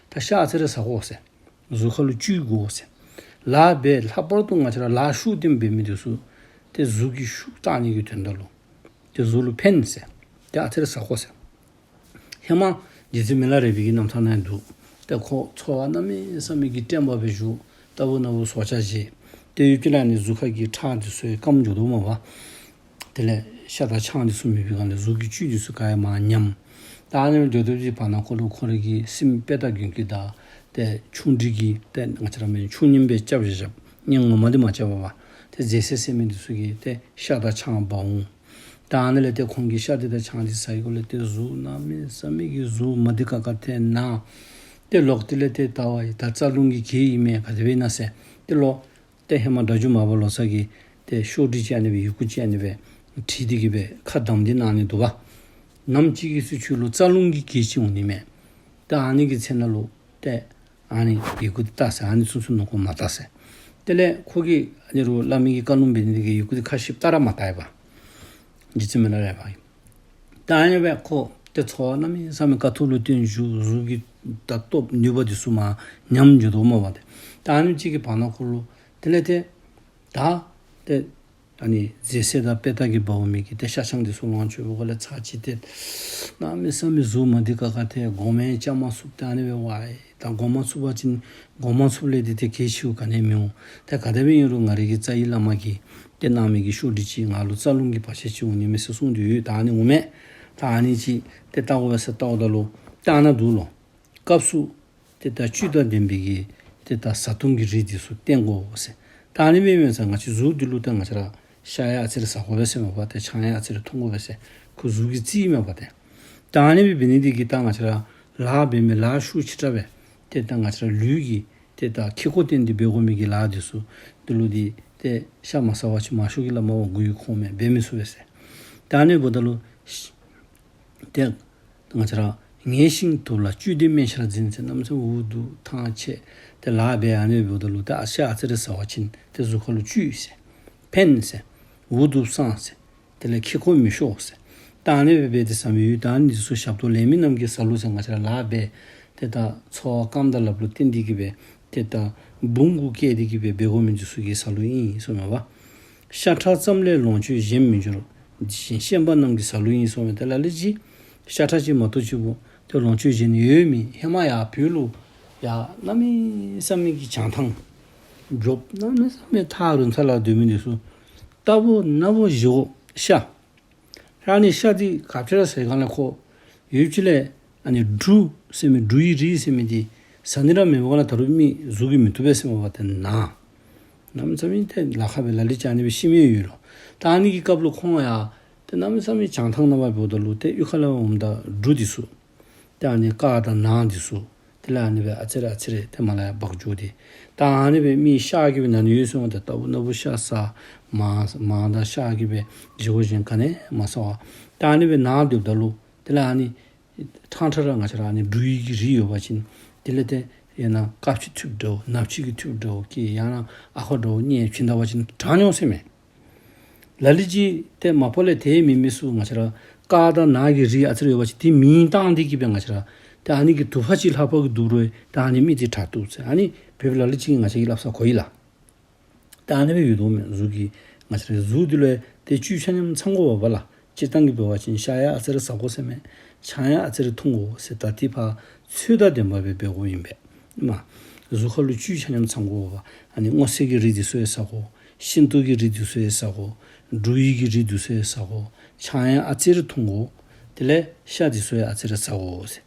ད་ཤ་ཨ་ཙི་རེ་ཟ་དགོ་ཟེར། གཟུགས་ཁ་ལུ་བཅུད་དགོ་ཟེར། ལཱ་འབད་ལྷག་པར་དུ་ང་བཅས་ར་ལཱ་ཤུགས་ལྡན་འབད་མི་འདི་ཚུ་ཏེ་གཟུགས་ཀྱི་ཤུགས་བཏང་ནི་གི་དོན་དག་ལུ་ཏེ་གཟུགས་ལུ་ཕན་ཟེར། ཏེ་ཨ་ཙི་རེ་ཟ་དགོ་ཟེར། ཧེ་མ་རྗེ་བཙུན་མི་ལ་རས་པའི་གི་རྣམ་ཐར་ནང་འདུག། ཏེ་ཁོ་འཚོ་བ་གནམ་མེད་ས་མེད་ཀྱི་བཀྲེན་པ་སྦེ་བཞུགས། རྟག་བུ་ན་བུ་སྲོག་ཆགས་བཞེས། ཏེ་ཡུལ་གྱི་ལ་ནི་གཟུགས་ཁ་གི་ཁྲག་འདི་ཚུ་སྐམ་འགྱོ་དོ་མས་པ། དེ་ལས་ཤ་དང་ཆང་འདི་ཚུ་མེད་པའི་སྒང་ལས་གཟུགས་ཀྱི་བཅུད་འདི་ཚུ་ག་ཡང་མ་ཉམས། ད་ཨ་ནི་སྦེ་སྡོད་སྡོད་ཀྱི་བར་ན་ཁོ་ལུ་ཁོ་རའི་གི་སྲིངམོ་དཔལ་རྟ་མགོན་སྐྱབས་དང་ཏེ་ཆུང་འདྲིས་ཀྱིས་ཏེ་ང་བཅས་ར་མི་ཆུང་ཉམས་སྦེ་རྐྱབ་བཞག་བཞགཔ་ཨིན། ངོ་མ་འདི་མ་རྐྱབ་པས་པ། ཏེ་མཛེ་སྲས་ཟེར་མི་འདི་ཚུ་གིས་ཏེ་ཤ་དང་ཆང་འབག་འོང་། ད་ཨ་ནི་ལས་ཏེ་ཁོང་གིས་ཤ་འདི་དང་ཆང་འདི་ཟ་ཡི་གུ་ལས་ཏེ་གཟུགས་གནམ་མེད་ས་མེད་ཀྱི་གཟུགས་མ་བདེ་ཁག་ཁ་ཐལ་ན། ཏེ་ལོག་སྟེ་ལས་ཏེ་ལྟ་བ་ཡི་ད་རྩ་རླུང་གི་གེགས་ཨིན་མས། ག་དེ་སྦེ་ཨིན་ན་ཟེར་ཏེ་ལོག་ཏེ་ཧེ་མ་སྒྲ་སྒྱུར་མར་པ་ལོ་ཙཱ་གིས་ཏེ་ཤོག་དྲིལ་ཅིག་ཨ་ནི་སྦེ་ཡི་གུ་ཅིག་ཨ་ནི་སྦེ་བྲིས་ཏེ་གི་སྦེ་ཁ་བསྡམས་ཏེ་གནང་ནི་འདུག་པ། ནམ་ཅིག་གི་ཚེ་ཁྱོད་ལུ་རྩ་རླུང་གི་གེགས་ཅིག་འོང་ནི་མས། ད་ཨ་ནི་གི་ཚེ་ན་ལུ་ཏེ་ཨ་ནི་ཡི་གུ་འདི་བལྟ་ཟེར། ཨ་ནི་ཚུན་ཚོད་ནང་འཁོད་མ་བལྟ་ཟེར། དེ་ལས་ཁོ་གིས་ཨ་ནི་རུང་བླ་མའི་གི་བཀའ་ལུང་འབད་ནི་དེ་གིས་ཡི་གུ་འདི་ཁ་ཤིབ་ལྟ་ར་མ་བལྟ་ཡི་པ། རྗེ་བཙུན་མི་ལ་རས་པ་གིས། ད་ཨ་ནི་སྦེ་ཁོ་ཏེ་འཚོ་བ་གནམ་མེད་ས་མེད་དཀའ་ཐུབ་ལུ་བརྟེན་བཞུགས། གཟུགས་ཀྱི་ད་སྟོབས་ནུས་པ་འདི་ཚུ་མར་ཉམས་འགྱོ་དོ་མས་པ་ཏེ། ད་ཨ་ནི་ཅིག་གི་བར་ན་ཁོ་ལུ་དེ་ལས་ཏེ་ད་ཏེ་ཨ་ནི་མཛེ་སྲས་དང་དཔལ་རྟ་གིས་འབག་འོང་མི་གི་ཏེ་ཤ་ཆང་འདི་ཚུ་ལོངས་སྤྱོད་པའི་སྒོ་ལས་ཚར་གཅིག་ཏེ་གནམ་མེད་ས་མེད་གཟུགས་མ་བདེ་ཁག་ཁ་ཐལ། སྒོམ་ཡང་རྐྱབ་མ་ཚུགས། ཏེ་ཨ་ནི་སྦེ་ཝའི་ད་སྒོམ་མ་ཚུགས་པ་ཅིན་སྒོམ་མ་ཚུགསཔ་ལས་ཏེ་ཏེ་གལ་ཆེཝ་ག་ནི་ཡང་མི་འོང་། ཏེ་ག་དེ་སྦེ་ཨིན་རུང་ང་རའི་གི་རྩ་བའི་བླ་མ་གིས་ཏེ་གནང་མི་གི་ཤོག་དྲིལ་ཅིག་ང་ལུ་རྩ་རླུང་གི་བར་ཆད་ཅིག་འོང་ནི་མས་ཟེར་གསུངས་ཏེ་ཡོད། ད་ཨ་ནི་འོང་མས། ད་ཨ་ནི་ཅིག་ཏེ་བལྟ་དགོ་པས་ཟེར་བལྟཝ་ད་ལུ་ད་ཨ་ནཱ་འདུག་ལོ། སྐབས་སུ་ཏེ་ད་བཅུད་དང་ལྡན་པའི་གི་ཏེ་ད་བཟའ་བཏུང་གི་རིགས་འདི་ཚུ་བསྟེན་དགོ་ཟེར། ད་ཨ་ནི་སྦེ་མེན་ཟེར། ང་བཅས་གཟུགས་འདི་ལུ་ད་ང་བཅས་ར་ཤ་ཡང་ཨ་ཙི་རེ་ཟ་དགོ་པས་ཟེར་མས་པ། ཏེ་ཆང་ཡང་ཨ་ཙི་རེ་འཐུང་དགོ་པས་ཟེར་ཁོ་གཟུགས་ཀྱི་རྩིས་མས་པ་ཏེ། ད་ཨ་ནི་སྦེ་འབད་ནི་འདི་གིས་ད་ང་བཅས་ར་ལཱ་འབད་མི་ལཱ་ཤུགས་ཆེ་དྲགས་སྦེ་ཏེ་ད་ང་བཅས་ར་ལུས་ཀྱི་ཏེ་ད་ཁེ་ཀོ་བསྟེན་ཏེ་འབད་དགོ་མི་གི་ལཱ་འདི་ཚུ་འདི་ལུ་འདི་ཏེ་ཤ་མ་ཟ་བ་ཅིན་མང་ཤོས་ཀྱིས་སླབ་མས་པ། མགུ་ཡུ་འཁོརཝ་མས། འབད་མི་ཚུགས་པས་ཟེར། ད་ཨ་ནི་འབདཝ་ད་ལུ་ཏེ་ང་བཅས་ར་ངལ་ཞིང་དུབ་ལ་བཅུད་ལྡན་སྨན་ཤར་འཛིན་ཟེར། གནམ་མེད་ས་མེད་འུ་སྡུག་ཐང་ཆད་ཏེ་ལཱ་འབད་ཨ་ནི་འབདཝ་ད་ལུ་ད་ཤ་ཨ་ཙི་རེ་ཟ་བ་ཅིན་ཏེ་གཟུགས་ཁ་ལུ་བཅུད་ཟེར་ཕན་ཟེར་འུ་སྡུག་སངས་ཟེར་དེ་ལས་ཁེ་ཀོ་མི་ཤོར་ཟེར། ད་ཨ་ནི་སྦེ་འབད་དེ་ཟ་མི་ཡོད། ད་ཨ་ནི་འདི་ཚུ་ཞབས་ཏོག་ལེན་མི་རྣམས་ཀྱི་ཟ་ལུགས་ཟེར། ང་བཅས་ར་ལཱ་འབད་ཏེ་ད་འཚོ་བ་སྐམ་དང་ལཱ་ལུ་བརྟེན་ཏེ་གི་སྦེ་ཏེ་ད་འབུམ་དགུ་བཀལ་ཏེ་གི་སྦེ་འབད་དགོ་མི་འདི་ཚུ་གི་ཟ་ལུགས་ཨིན་གསུངས་མས་པ། ཤ་ཁྲག་ཙམ་ལས་ལོངས་སྤྱོད་གཞན་མི་འབྱོར། དེ་བཞིན་ཤན་པ་རྣམས་ཀྱི་ཟ་ལུགས་ཡིན་གསུངས་མས། ཏེ་ལ་ལུ་ཅིག་ཤ་ཁྲག་ཅིག་མ་གཏོགས་ཅིག་པོ་ཏེ་ལོངས་སྤྱོད་གཞན་ཡོད་མི་ཧེ་མ་ཡར་བོད་ལུ་ཡར་གནམ་མེད་ས་མེད་ཀྱི་བྱང་ཐང་རྒྱབ་གནམ་མེད་ས་མེད་ཐག་རིང་ས་ལུ་སྡོད་མི་འདི་ཚུ་རྟག་བུ་ན་བུ་བཞེས་སྒོ་ཤ། ཨ་ནི་ཤ་འདི་ག་ཅི་ར་ཟེར་ག་ལས་ཁོ་ཡུལ་ཅིག་ལས་ཨ་ནི་འབྲུ་ཟེར་མི་འབྲུ་ཡི་རིགས་ཟེར་མི་འདི་ཟ་ནི་ར་མེད་པ་ག་ལས་ད་རུང་མི་གཟུགས་ཀྱིས་མི་བཏུབ་པས་ཟེར་མས་པ། ཏེ་ན་གནམ་མེད་ས་མེད་ཏེ་ལཱ་ཁག་སྦེ་ལ་ལུ་ཅིག་ཨ་ནི་སྦེ་ཤི་མི་ཡོད་ལོ། ད་ཨ་ནི་གི་སྐབས་ལུ་ཁོང་ཡང་ཏེ་གནམ་མེད་ས་མེད་བྱང་ཐང་ནང་སྦེ་འབདཝ་ད་ལུ་ཏེ་གཡུས་ཁ་ལས་འོངམ་ད་འབྲུ་འདི་ཚུ་ཏེ་ཨ་ནི་དཀར་དང་ནག་འདི་ཚུ་དེ་ལས་ཨ་ནི་སྦེ་ཨ་ཙི་རེ་ཨ་ཙི་རེ་ཏེ་མར་ལས་ཡར་འབག་འགྱོ་སྟེ། ད་ཨ་ནི་སྦེ་མི་ཤ་གིས་སྦེ་ན་ནི་ཡོད་གསུངས་པ། ཏེ་རྟག་བུ་ན་བུ་ཤ་ཟ། མར་མར་དང་ཤ་གིས་སྦེ་བཞེས་སྒོ་གཞན་ག་ནི་མ་ཟ་བར། ད་ཨ་ནི་སྦེ་ནཱ་སྡོདཔ་ད་ལུ་དེ་ལས་ཨ་ནི་ཕྲང་ཕྲང་ར་ང་བཅས་ར་ཨ་ནི་འབྲུ་ཡི་གི་རིགས་ཡོད་པ་ཅིན་དེ་ལས་ཏེ་ཡང་ན་དཀརཔོ་ཅིག་འཐུ་འདྲཝ་ནགཔོ་ཅིག་གིས་འཐུ་འདྲཝ་གི་ཡང་ན་ཨ་ཁུ་འདྲཝ་གཉེན་བྱིན་ད་པ་ཅིན་དྲག་འོང་ཟེར་མས། ལ་ལུ་ཅིག་ཏེ་མ་པ་ལས་ཏེ་མེད་མི་ཚུ་ང་བཅས་ར་དཀར་དང་ནག་གི་རིགས་ཨ་ཙི་རེ་ཡོད་པ་ཅིན་ཏེ་མེ་བཏང་སྟེ་གི་སྦེ་ང་བཅས་ར་ཏེ་ཨ་ནི་གི་དུ་པ་ཅིག་ལྷག་པར་གྱིས་བསྡུ་རུང་ཏེ་ཨ་ནི་མི་འདི་དྲག་འདུག་ཟེར། ཨ་ནི་བོད་པའི་ལ་ལུ་ཅིག་གིས་ང་བཅས་ཀྱིས་སླབ་ས་གོ་ཡི་ལགས། ཏེ་ཨ་ནི་སྦེ་ཡོད་དོ་མས། གཟུགས་ཀྱི་ ང་བཅས་རའི་གཟུགས་འདི་ལུ་ཡང་ཏེ་བཅུད་ཆ་མཉམ་ཚང་དགོ་པས་ལགས། སྤྱིར་བཏང་གི་འབད་བ་ཅིན་ཤ་ཡང་ཨ་ཙི་རེ་ཟ་དགོ་ཟེར་མས། ཆང་ཡང་ཨ་ཙི་རེ་འཐུང་དགོ་ཟེར། ད་དེ་ཕར་ཚོད་དང་ལྡནམ་སྦེ་འབད་དགོཔ་ཨིན་པས། མ་གཟུགས་ཁ་ལུ་བཅུད་ཆ་མཉམ་ཚང་དགོ་པས། ཨ་ནི་སྔོ་ཚལ་གྱི་རིགས་འདི་ཚུ་ཡང་ཟ་དགོ། ཤིང་ཏོག་གི་རིགས་འདི་ཚུ་ཡང་ཟ་དགོ། འབྲུ་ཡི་གི་རིགས་འདི་ཚུ་ཡང་ཟ་དགོ། ཆང་ཡང་ཨ་ཙི་རེ་འཐུང་དགོ། དེ་ལས་ཤ་འདི་ཚུ་ཡང་ཨ་ཙི་རེ་ཟ་དགོ་ཟེར།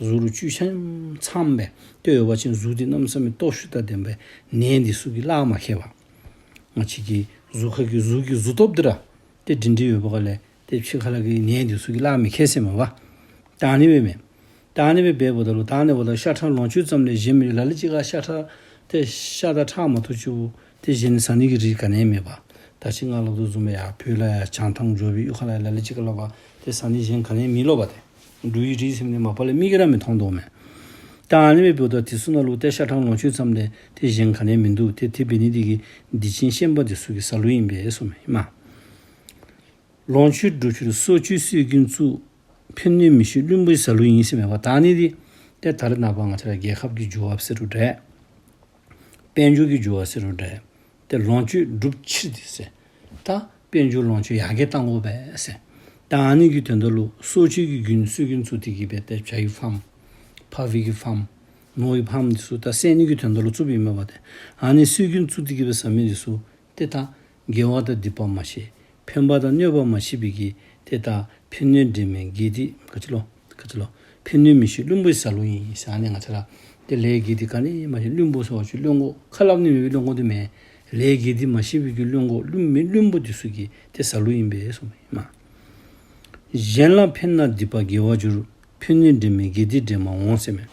གཟུགས་ལུ་བཅུད་ཆ་མཉམ་ཚངམ་སྦེ་ཏེ་ཡོད་པ་ཅིན་གཟུགས་འདི་གནམ་མེད་ས་མེད་སྟོབས་ཤུགས་དང་ལྡནམ་སྦེ་ནད་འདི་ཚུ་གིས་གླགས་མ་ཁེལ་བས། ང་བཅས་ཀྱི་གཟུགས་ཁ་གི་གཟུགས་ཀྱི་གཟུགས་སྟོབས་འདི་ར་ཏེ་སྒྲིང་སྒྲི་ཡོད་པའི་སྒང་ལས་ཏེ་ཕྱི་ཁ་ལས་ཀྱི་ནད་འདི་ཚུ་གིས་གླགས་མི་ཁེལ་ཟེར་མས་པ། ད་ཨ་ནི་སྦེ་མས། ད་ཨ་ནི་སྦེ་འབདཝ་ད་ལུ་ད་ཨ་ནི་འབདཝ་ད་ཤ་ཁྲག་ལོངས་སྤྱོད་ཙམ་ལས་གཞན་མི་ལ་ལུ་ཅིག་ཁར་ཤ་ཁྲག་ཏེ་ཤ་དང་ཁྲག་མ་གཏོགས་ཅིག་ཏེ་གཞན་ཟ་ནི་གི་རིགས་ག་ནི་ཡང་མེད་པ། ད་ཅི་ང་ལུ་དོ་བཟུམ་སྦེ་ཡར་བོད་ལུ་ཡང་བྱང་ཐང་འཇོ་བའི་གཡུས་ཁ་ལུ་ཡང་ལ་ལུ་ཅིག་ཁར་ལུ་ཏེ་ཟ་ནི་གཞན་ག་ནི་ཡང་མེད་ལོ་པ། ཏེ་འབྲུ་ཡི་རིགས་ཟེར་མི་འདི་མ་པ་ལས་མིག་གིས་ར་མི་མཐོང་དོ་མས། ད་ཨ་ནི་སྦེ་འབདཝ་ད་དེ་ཚུ་ནང་ལུ་ཏེ་ཤ་ཁྲག་ལོངས་སྤྱོད་ཙམ་ལས་ཏེ་གཞན་ག་ནི་ཡང་མིན་འདུག། ཏེ་དེ་འབད་ནི་འདི་གིས་སྡིག་ཅན་ཤན་པ་འདི་ཚུ་གི་བཟའ་ལུགས་ཨིན་པས་གསུངམ་མས། ལོངས་སྤྱོད་སྒྲུབ་ཕྱིར་སྲོག་གཅོད་སྲོལ་རྒྱུན་བཙུགས། ཕན་གནོད་མི་ཤེས་བླུན་པོའི་བཟའ་ལུགས་ཡིན་ཟེར་མས་པ། ད་ཨ་ནི་འདི་ཏེ་ད་རེས་ནངས་པ་ང་བཅས་ར་རྒྱལ་ཁབ་ཀྱི་འགྱུར་བ་ཟེར་རུང་འདྲ། དཔལ་འབྱོར་གྱི་འགྱུར་བ་ཟེར་རུང་འདྲ། ཏེ་ལོངས་སྤྱོད་སྒྲུབ་ཕྱིར་ཏེ་ཟེར། ད་དཔལ་འབྱོར་ལོངས་སྤྱོད་ཡར་རྒྱས་གཏང་དགོ་པས་ཟེར། ད་ཨ་ནི་གི་དོན་དག་ལུ་སྲོག་གཅོད་ཀྱི་རྒྱུན་སྲོལ་རྒྱུན་བཙུགས་ཏེ་གིས་སྦེ་ཏེ་བྱ་ཡི་ཕམ། འཕགས་པའི་གི་ཕམ། ནོར་གྱི་ཕམ་འདི་ཚུ་ད་བསལ་ནི་གི་དོན་དག་ལུ་བཙུགསཔ་ཨིན་མས་པ། ཏེ་ཨ་ནི་སྲོལ་རྒྱུན་བཙུགས་ཏེ་གིས་སྦེ་བཟའ་མི་འདི་ཚུ་ཏེ་ད་དགེ་བ་དང་སྡིག་པ་མ་ཤེས། ཕན་པ་དང་གནོད་པ་མ་ཤེས་པའི་གི་ཏེ་ད་ཕན་གནོད་འདྲེས་མའི་དགེ་སྡིག་ག་ཅི་ལོ། ག་ཅི་ལོ། ཕན་གནོད་མི་ཤེས་བླུན་པོའི་བཟའ་ལུགས་ཡིན་ཟེར། ཨ་ནི་ང་བཅས་ར་ཏེ་ལས་དགེ་སྡིག་ག་ནི་མ་ཤེས་བླུན་པོ་ཟེར་བ་ཅིན་བླུན་པོ་ཁ་སླབ་ནི་མེད་པའི་བླུན་པོ་འདི་མེན། ལས་དགེ་སྡིག་མ་ཤེས་པའི་གི་བླུན་པོ་བླུན་མི་བླུན་པོ་འདི་ཚུ་གི་ཏེ་བཟའ་ལུགས་ཨིན་པས་གསུངམ་མས། གཞན་ལ་ཕན་ན་སྡིག་པ་དགེ་བར་འགྱུར། ཕན་གནོད་འདྲེས་མའི་དགེ་སྡིག་འདྲེས་མ་འོང་ཟེར་མས།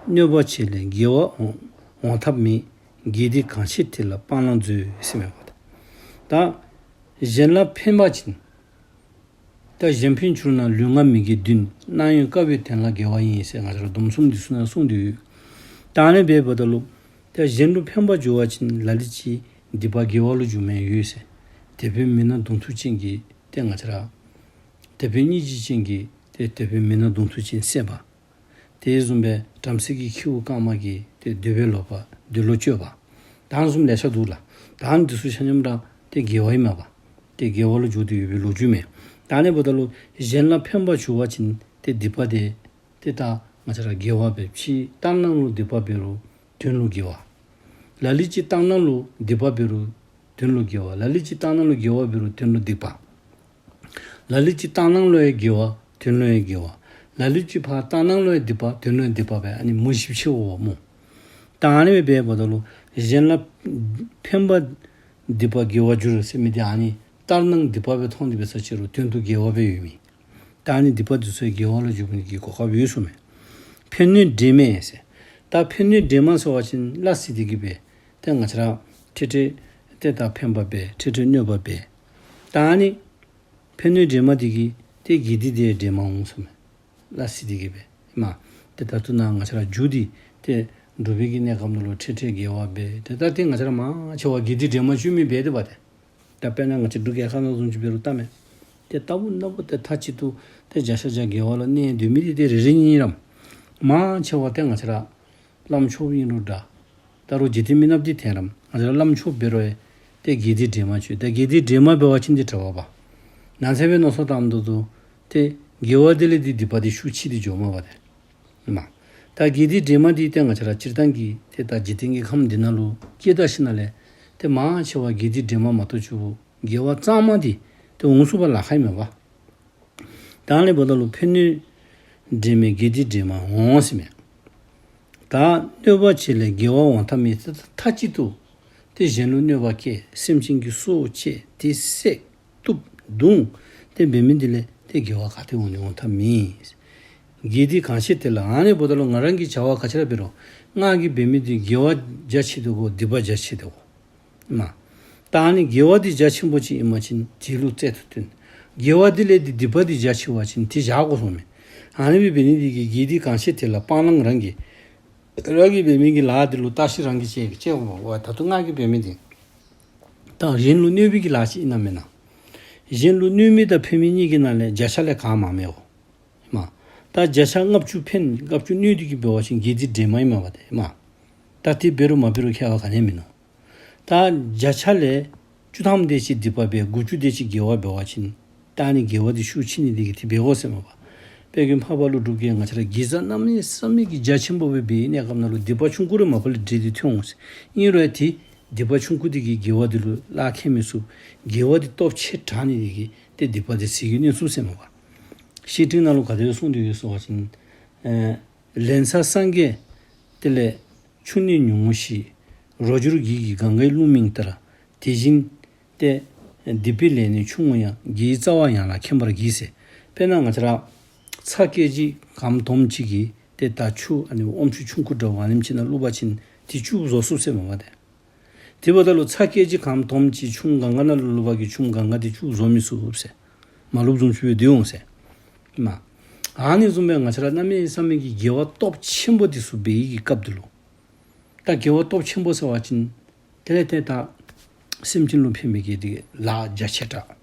གནོད་པ་བྱས་ལས་དགེ་བ་འོང་འོང་ཐབས་མེད། དགེ་སྡིག་གང་ཆེ་དེ་ལ་སྤང་བླང་མཛོད་ཟེར་མས་པ། ད་གཞན་ལ་ཕན་པ་ཅིན་ད་གཞན་ཕན་བྱུང་ན་ལུས་ངག་མི་དགེ་བདུན། གནང་ཡོང་དཀའ་བའི་དོན་ལ་དགེ་བ་ཡིན་ཟེར་ང་བཅས་ར་སྡོམ་གསུམ་འདི་ཚུ་ནང་གསུངས་ཏེ་ཡོད། ད་ཨ་ནི་སྦེ་འབདཝ་ད་ལུ་ད་གཞན་ལུ་ཕན་པ་འབྱུང་བ་ཅིན་ལ་ལུ་ཅིག་སྡིག་པ་དགེ་བ་ལུ་འགྱུར་མི་ཡོད་ཟེར། དེད་དཔོན་མི་སྣ་གདོང་ཐུག་ཅན་གྱི་ཏེ་ང་བཅས་ར་དེད་དཔོན་སྙིང་རྗེ་ཅན་གྱི་ཏེ་དེད་དཔོན་མི་སྣ་གདོང་ཐུག་ཅན་བསད་པ། དེ་བཟུམ་སྦེ་བྲམ་ཟེ་གི་ཁྱེའུ་རྐངམ་གི་ཏེ་འདོད་པས་ལོག་པ་འདོད་ལོག་སྤྱོད་པ། ད་ཨ་ནི་བཟུམ་ལེ་ཤ་འདུག་ལགས། ད་ཨ་ནི་འདི་ཚུ་ཆ་མཉམ་ར་ཏེ་དགེ་བ་ཨིན་མས་པ། ཏེ་དགེ་བ་ལུ་འགྱུར་ཏེ་ཡོད་པའི་ལོ་རྒྱུས་མས། ད་ཨ་ནི་འབདཝ་ད་ལུ་གཞན་ལ་ཕན་པ་བྱུང་བ་ཅིན་ཏེ་སྡིག་པ་དེ་ཏེ་ད་ང་བཅས་ར་དགེ་བ་འབད། ཕྱི་ལྟར་སྣང་ལུ་སྡིག་པ་འབད་རུང་དོན་ལུ་དགེ་བ། ལ་ལུ་ཅིག་ལྟར་སྣང་ལུ་སྡིག་པ་འབད་རུང་དོན་ལུ་དགེ་བ། ལ་ལུ་ཅིག་ལྟར་སྣང་ལུ་དགེ་བ་འབད་རུང་དོན་ལུ་སྡིག་པ། ལ་ལུ་ཅིག་ལྟར་སྣང་ལུ་ཡང་དགེ་བ་དོན་ལུ་ཡང་དགེ་བ། ལ་ལུ་ཅིག་ཕར་ལྟར་སྣང་ལུ་ཡང་སྡིག་པ་དོན་ལུ་ཡང་སྡིག་པ་སྦེ་ཨ་ནི་མུ་བཞི་ཕྱེ་འོང་སྨོ། ད་ཨ་ནི་སྦེ་འབདཝ་ད་ལུ་གཞན་ལ་ཕན་པ་སྡིག་པ་དགེ་བར་འགྱུར་ཟེར་མི་འདི་ཨ་ནི་ལྟར་སྣང་སྡིག་པ་སྦེ་མཐོང་སྟེ་འབད་ས་ཅིག་རུང་དོན་དུ་དགེ་བ་སྦེ་ཡོད་མི། ད་ཨ་ནི་སྡིག་པ་འདི་ཚུ་དགེ་བ་ལུ་འགྱུར་ནི་གི་གོ་སྐབས་ཡོད་གསུངམ་མས། ཕན་གནོད་འདྲེས་མས་ཟེར། ད་ཕན་གནོད་འདྲེས་མ་ཟེར་བ་ཅིན་སླ་བསྲེ་སྟེ་གིས་སྦེ་ཏེ་ང་བཅས་ར་འཕྲལ་འཕྲལ་ཏེ་ད་ཕན་པ་འབད་འཕྲལ་འཕྲལ་གནོད་པ་འབད། ད་ཨ་ནི་ཕན་གནོད་འདྲེས་མ་འདི་གིས་ཏེ་དགེ་སྡིག་དེ་འདྲེས་མ་འོང་གསུངམ་མས། སླ་བསྲེ་སྟེ་གིས་སྦེ་མ། ཏེ་ད་ལྟོ་ནཱ་ང་བཅས་ར་རྒྱུ་འདི་ཏེ་འགྲུབ་པའི་གི་གནས་སྐབས་ནང་ལུ་འཕྲལ་འཕྲལ་དགེ་བ་འབད། ཏེ་ད་ཏེ་ང་བཅས་ར་མང་ཆེ་བ་དགེ་སྡིག་འདྲེས་མ་བྱུང་མི་འབད་དེ་འབད་དེ། ད་དཔེར་ན་ང་བཅས་འབྲུག་རྒྱལ་ཁབ་ནང་བཟུམ་ཅིག་འབད་རུང་བལྟ་མས། ཏེ་ལྟ་བུ་ན་བུ་ཏེ་མཐའ་གཅིག་ཏུ་ཏེ་བརྒྱ་ཆ་བརྒྱ་དགེ་བ་ལུ་གནས་སྡོད་མི་འདི་ཏེ་རེ་རེ་གཉིས་གཉིས་ར་མས། མང་ཆེ་བ་ཏེ་ང་བཅས་ར་བླམ་ཆོསཔ་ཨིན་རུང་འདྲ། ད་རུང་འཇིག་རྟེན་མི་ནགཔ་འདི་ཐོན་ར་མས། ང་བཅས་ར་བླམ་ཆོསཔ་འབད་རུང་ཡང་ཏེ་དགེ་སྡིག་འདྲེས་མ་ཅིག། ད་དགེ་སྡིག་འདྲེས་མ་འབད་བ་ཅིན་འདི་གྲྭ་པ་པ། ནང་ཚན་སྦེ་མནོ་བསམ་བཏངམ་ད་ལུ་ཏེ་དགེ་བ་འདི་ལས་འདི་སྡིག་པ་འདི་ཤུགས་ཆེ་སྟེ་འགྱོཝ་མས་པ་ཏེ། མ། ད་དགེ་སྡིག་འདྲེས་མ་འདི་ཏེ་ང་བཅས་ར་སྤྱིར་བཏང་གི་ཏེ་ད་འཇིག་རྟེན་གྱི་ཁམས་འདི་ནང་ལུ་སྐྱེས་ད་ཞིནམ་ལས་ཏེ་མང་ཆེ་བ་དགེ་སྡིག་འདྲེས་མ་མ་གཏོགས་ཅིག་དགེ་བ་གཙང་མ་འདི་ཏེ་འོང་ཚུགས་པར་ལཱ་ཁག་ཨིན་མས་པ། ད་ཨ་ནི་འབདཝ་ད་ལུ་ཕན་གནོད་འདྲེས་མས་དགེ་སྡིག་འདྲེས་མ་འོང་ཟེར་མས། ད་གནོད་པ་བྱས་ལས་དགེ་བ་འོང་ཐབས་མེད། ཏེ་མཐའ་གཅིག་ཏུ་ཏེ་གཞན་ལུ་གནོད་པ་བསྐྱལ། སེམས་ཅན་གྱི་སྲོག་བཅད་དེ་བསད་གཏུབ་བརྡུང་ཏེ་འབད་མི་འདི་ལས་ཏེ་དགེ་བ་ག་ཏེ་འོང་ནི། འོང་ཐབས་མེད། དགེ་སྡིག་གང་ཆེ་དེ་ལ། ཨ་ནི་འབདཝ་ད་ལུ་ང་རང་གིས་བྱ་བ་ག་ཅི་ར་འབད་རུང་ང་གིས་འབད་མི་འདི་དགེ་བ་རྒྱ་ཆེ་དོ་གོ་སྡིག་པ་རྒྱ་ཆེ་དོ་གོ། མ། ད་ཨ་ནི་དགེ་བ་འདི་རྒྱ་ཆེན་པོ་ཅིག་ཨིན་པ་ཅིན་དེ་ལུ་རྩལ་དུ་བཏོན། དགེ་བ་འདི་ལས་འདི་སྡིག་པ་འདི་རྒྱ་ཆེ་བ་ཅིན་དེ་བཞག་དགོ་གསུངམ་མས། ཨ་ནི་སྦེ་འབད་ནི་འདི་གིས་དགེ་སྡིག་གང་ཆེ་དེ་ལ་སྤང་བླང་རང་གིས་རང་གིས་འབད་མི་གི་ལཱ་འདི་ལུ་བརྟག་ཞིབ་རང་གིས་དཔྱད་དཔྱད་དགོ་པས། ད་ལྟོ་ང་གིས་འབད་མི་འདི་ད་གཞན་ལུ་གནོད་པའི་གི་ལཱ་ཅིག་ཨིན་ན་མེན་ན། གཞན་ལུ་གནོད་མི་དང་ཕན་མི་གཉིས་ཀྱི་ནང་ལས་བརྒྱ་ཆ་ལས་གང་མང་མེད་གོ། མ། ད་བརྒྱ་ཆ་ལྔ་བཅུ་ཕན་ལྔ་བཅུ་གནོད་དེ་གིས་འབད་བ་ཅིན་དགེ་སྡིག་འདྲེས་མ་ཨིན་མས་པ་ཏེ། མ། ད་དེ་འབད་རུང་མ་འབད་རུང་ཁྱད་པར་ག་ནི་ཡང་མིན་ནུག། ད་བརྒྱ་ཆ་ལས་ བཅུ་ཐམ་དེ་ཅིག་སྡིག་པ་འབད། དགུ་བཅུ་དེ་ཅིག་དགེ་བ་འབད་བ་ཅིན་ད་ཨ་ནི་དགེ་བ་དེ་ཤུགས་ཆེ་ནི་དེ་གིས་དེ་འབད་དགོ་ཟེར་མས་པ། དཔལ་མགོན་འཕགས་པ་ཀླུ་སྒྲུབ་ཀྱིས་ང་བཅས་ར་དགེ་རྩ་གནམ་མེད་ས་མེད་ཀྱི་རྒྱ་ཆེན་པོ་སྦེ་འབད་བའི་གནས་སྐབས་ནང་ལུ་སྡིག་པ་ཆུང་ཀུ་རེ་མ་པ་ལས་འདྲེས་ཏེ་ཐོན་འོང་ཟེར། ཨིན་རུང་ཡང་དེ་སྡིག་པ་ཆུང་ཀུ་དེ་གིས་དགེ་བ་དེ་ལུ་བརླག་ཁེལ་མི་ཚུགས། དགེ་བ་དེ་སྟོབས་ཆེ་དྲགས་ནི་དེ་གིས་ཏེ་སྡིག་པ་དེ་ཟད་གེ་ནི་ཚུགས་ཟེར་མས་པ། བཤེས་སྤྲིང་ནང་ལུ་ག་དེ་སྦེ་གསུངས་ཏེ་ཡོད་ཟེར་བ་ཅིན་ཨེ་ལན་ཚྭ་སངས་རྒྱས་དེ་ལས་ཆུ་ནི་ཉུང་ངུ་ཞིག། རོ་སྦྱོར་གྱི་གི་གངྒཱའི་ཀླུང་མིང་ལྟར། དེ་བཞིན་ཏེ་སྡིག་པའི་ལས་ནི་ཆུང་ངུ་ཡང་། དགེ་བའི་རྩ་བ་ཡང་ལ་མཁྱེན་པར་གྱིས་ཟེར། དཔེར་ན་ང་བཅས་ར་ཚྭ་ཀེ་ཇི་གམ་དོམ་ཅིག་གིས་ཏེ་ད་ཆུ་ཨ་ནི་ཨོམ་ཆུ་ཆུང་ཀུ་འདྲཝ་ཨ་ནེམ་ཅིག་ནང་བླུགས་པ་ཅིན་དེ་བཅུད་བཟོ་ཚུགས་ཟེར་མས་པ་ཏེ། དེ་འབདཝ་ད་ལུ་ཚྭ་ཀེ་ཇི་གམ་དོམ་ཅིག་ཆུ་གངྒཱ་ནང་ལུ་བླུགས་པ་གིས་ཆུ་གངྒཱ་དེ་བཅུད་བཟོ་མི་ཚུགས་ཟེར། མ་བླུགསཔ་བཟུམ་ཅིག་སྦེ་སྡོད་འོང་ཟེར། མ་ཨ་ནི་བཟུམ་སྦེ་ང་བཅས་ར་གནམ་མེད་ས་མེད་ཀྱི་དགེ་བ་སྟོབས་ཆེན་པོ་དེ་ཚུ་འབད་བའི་གི་སྐབས་དེ་ལུ་ད་དགེ་བ་སྟོབས་ཆེན་པོ་ཟེར་བ་ཅིན་དེ་ལས་ཏེ་ད་སེམས་ཅན་ལུ་ཕན་པའི་གི་དེ་ལཱ་རྒྱ་ཆེ་དྲགས།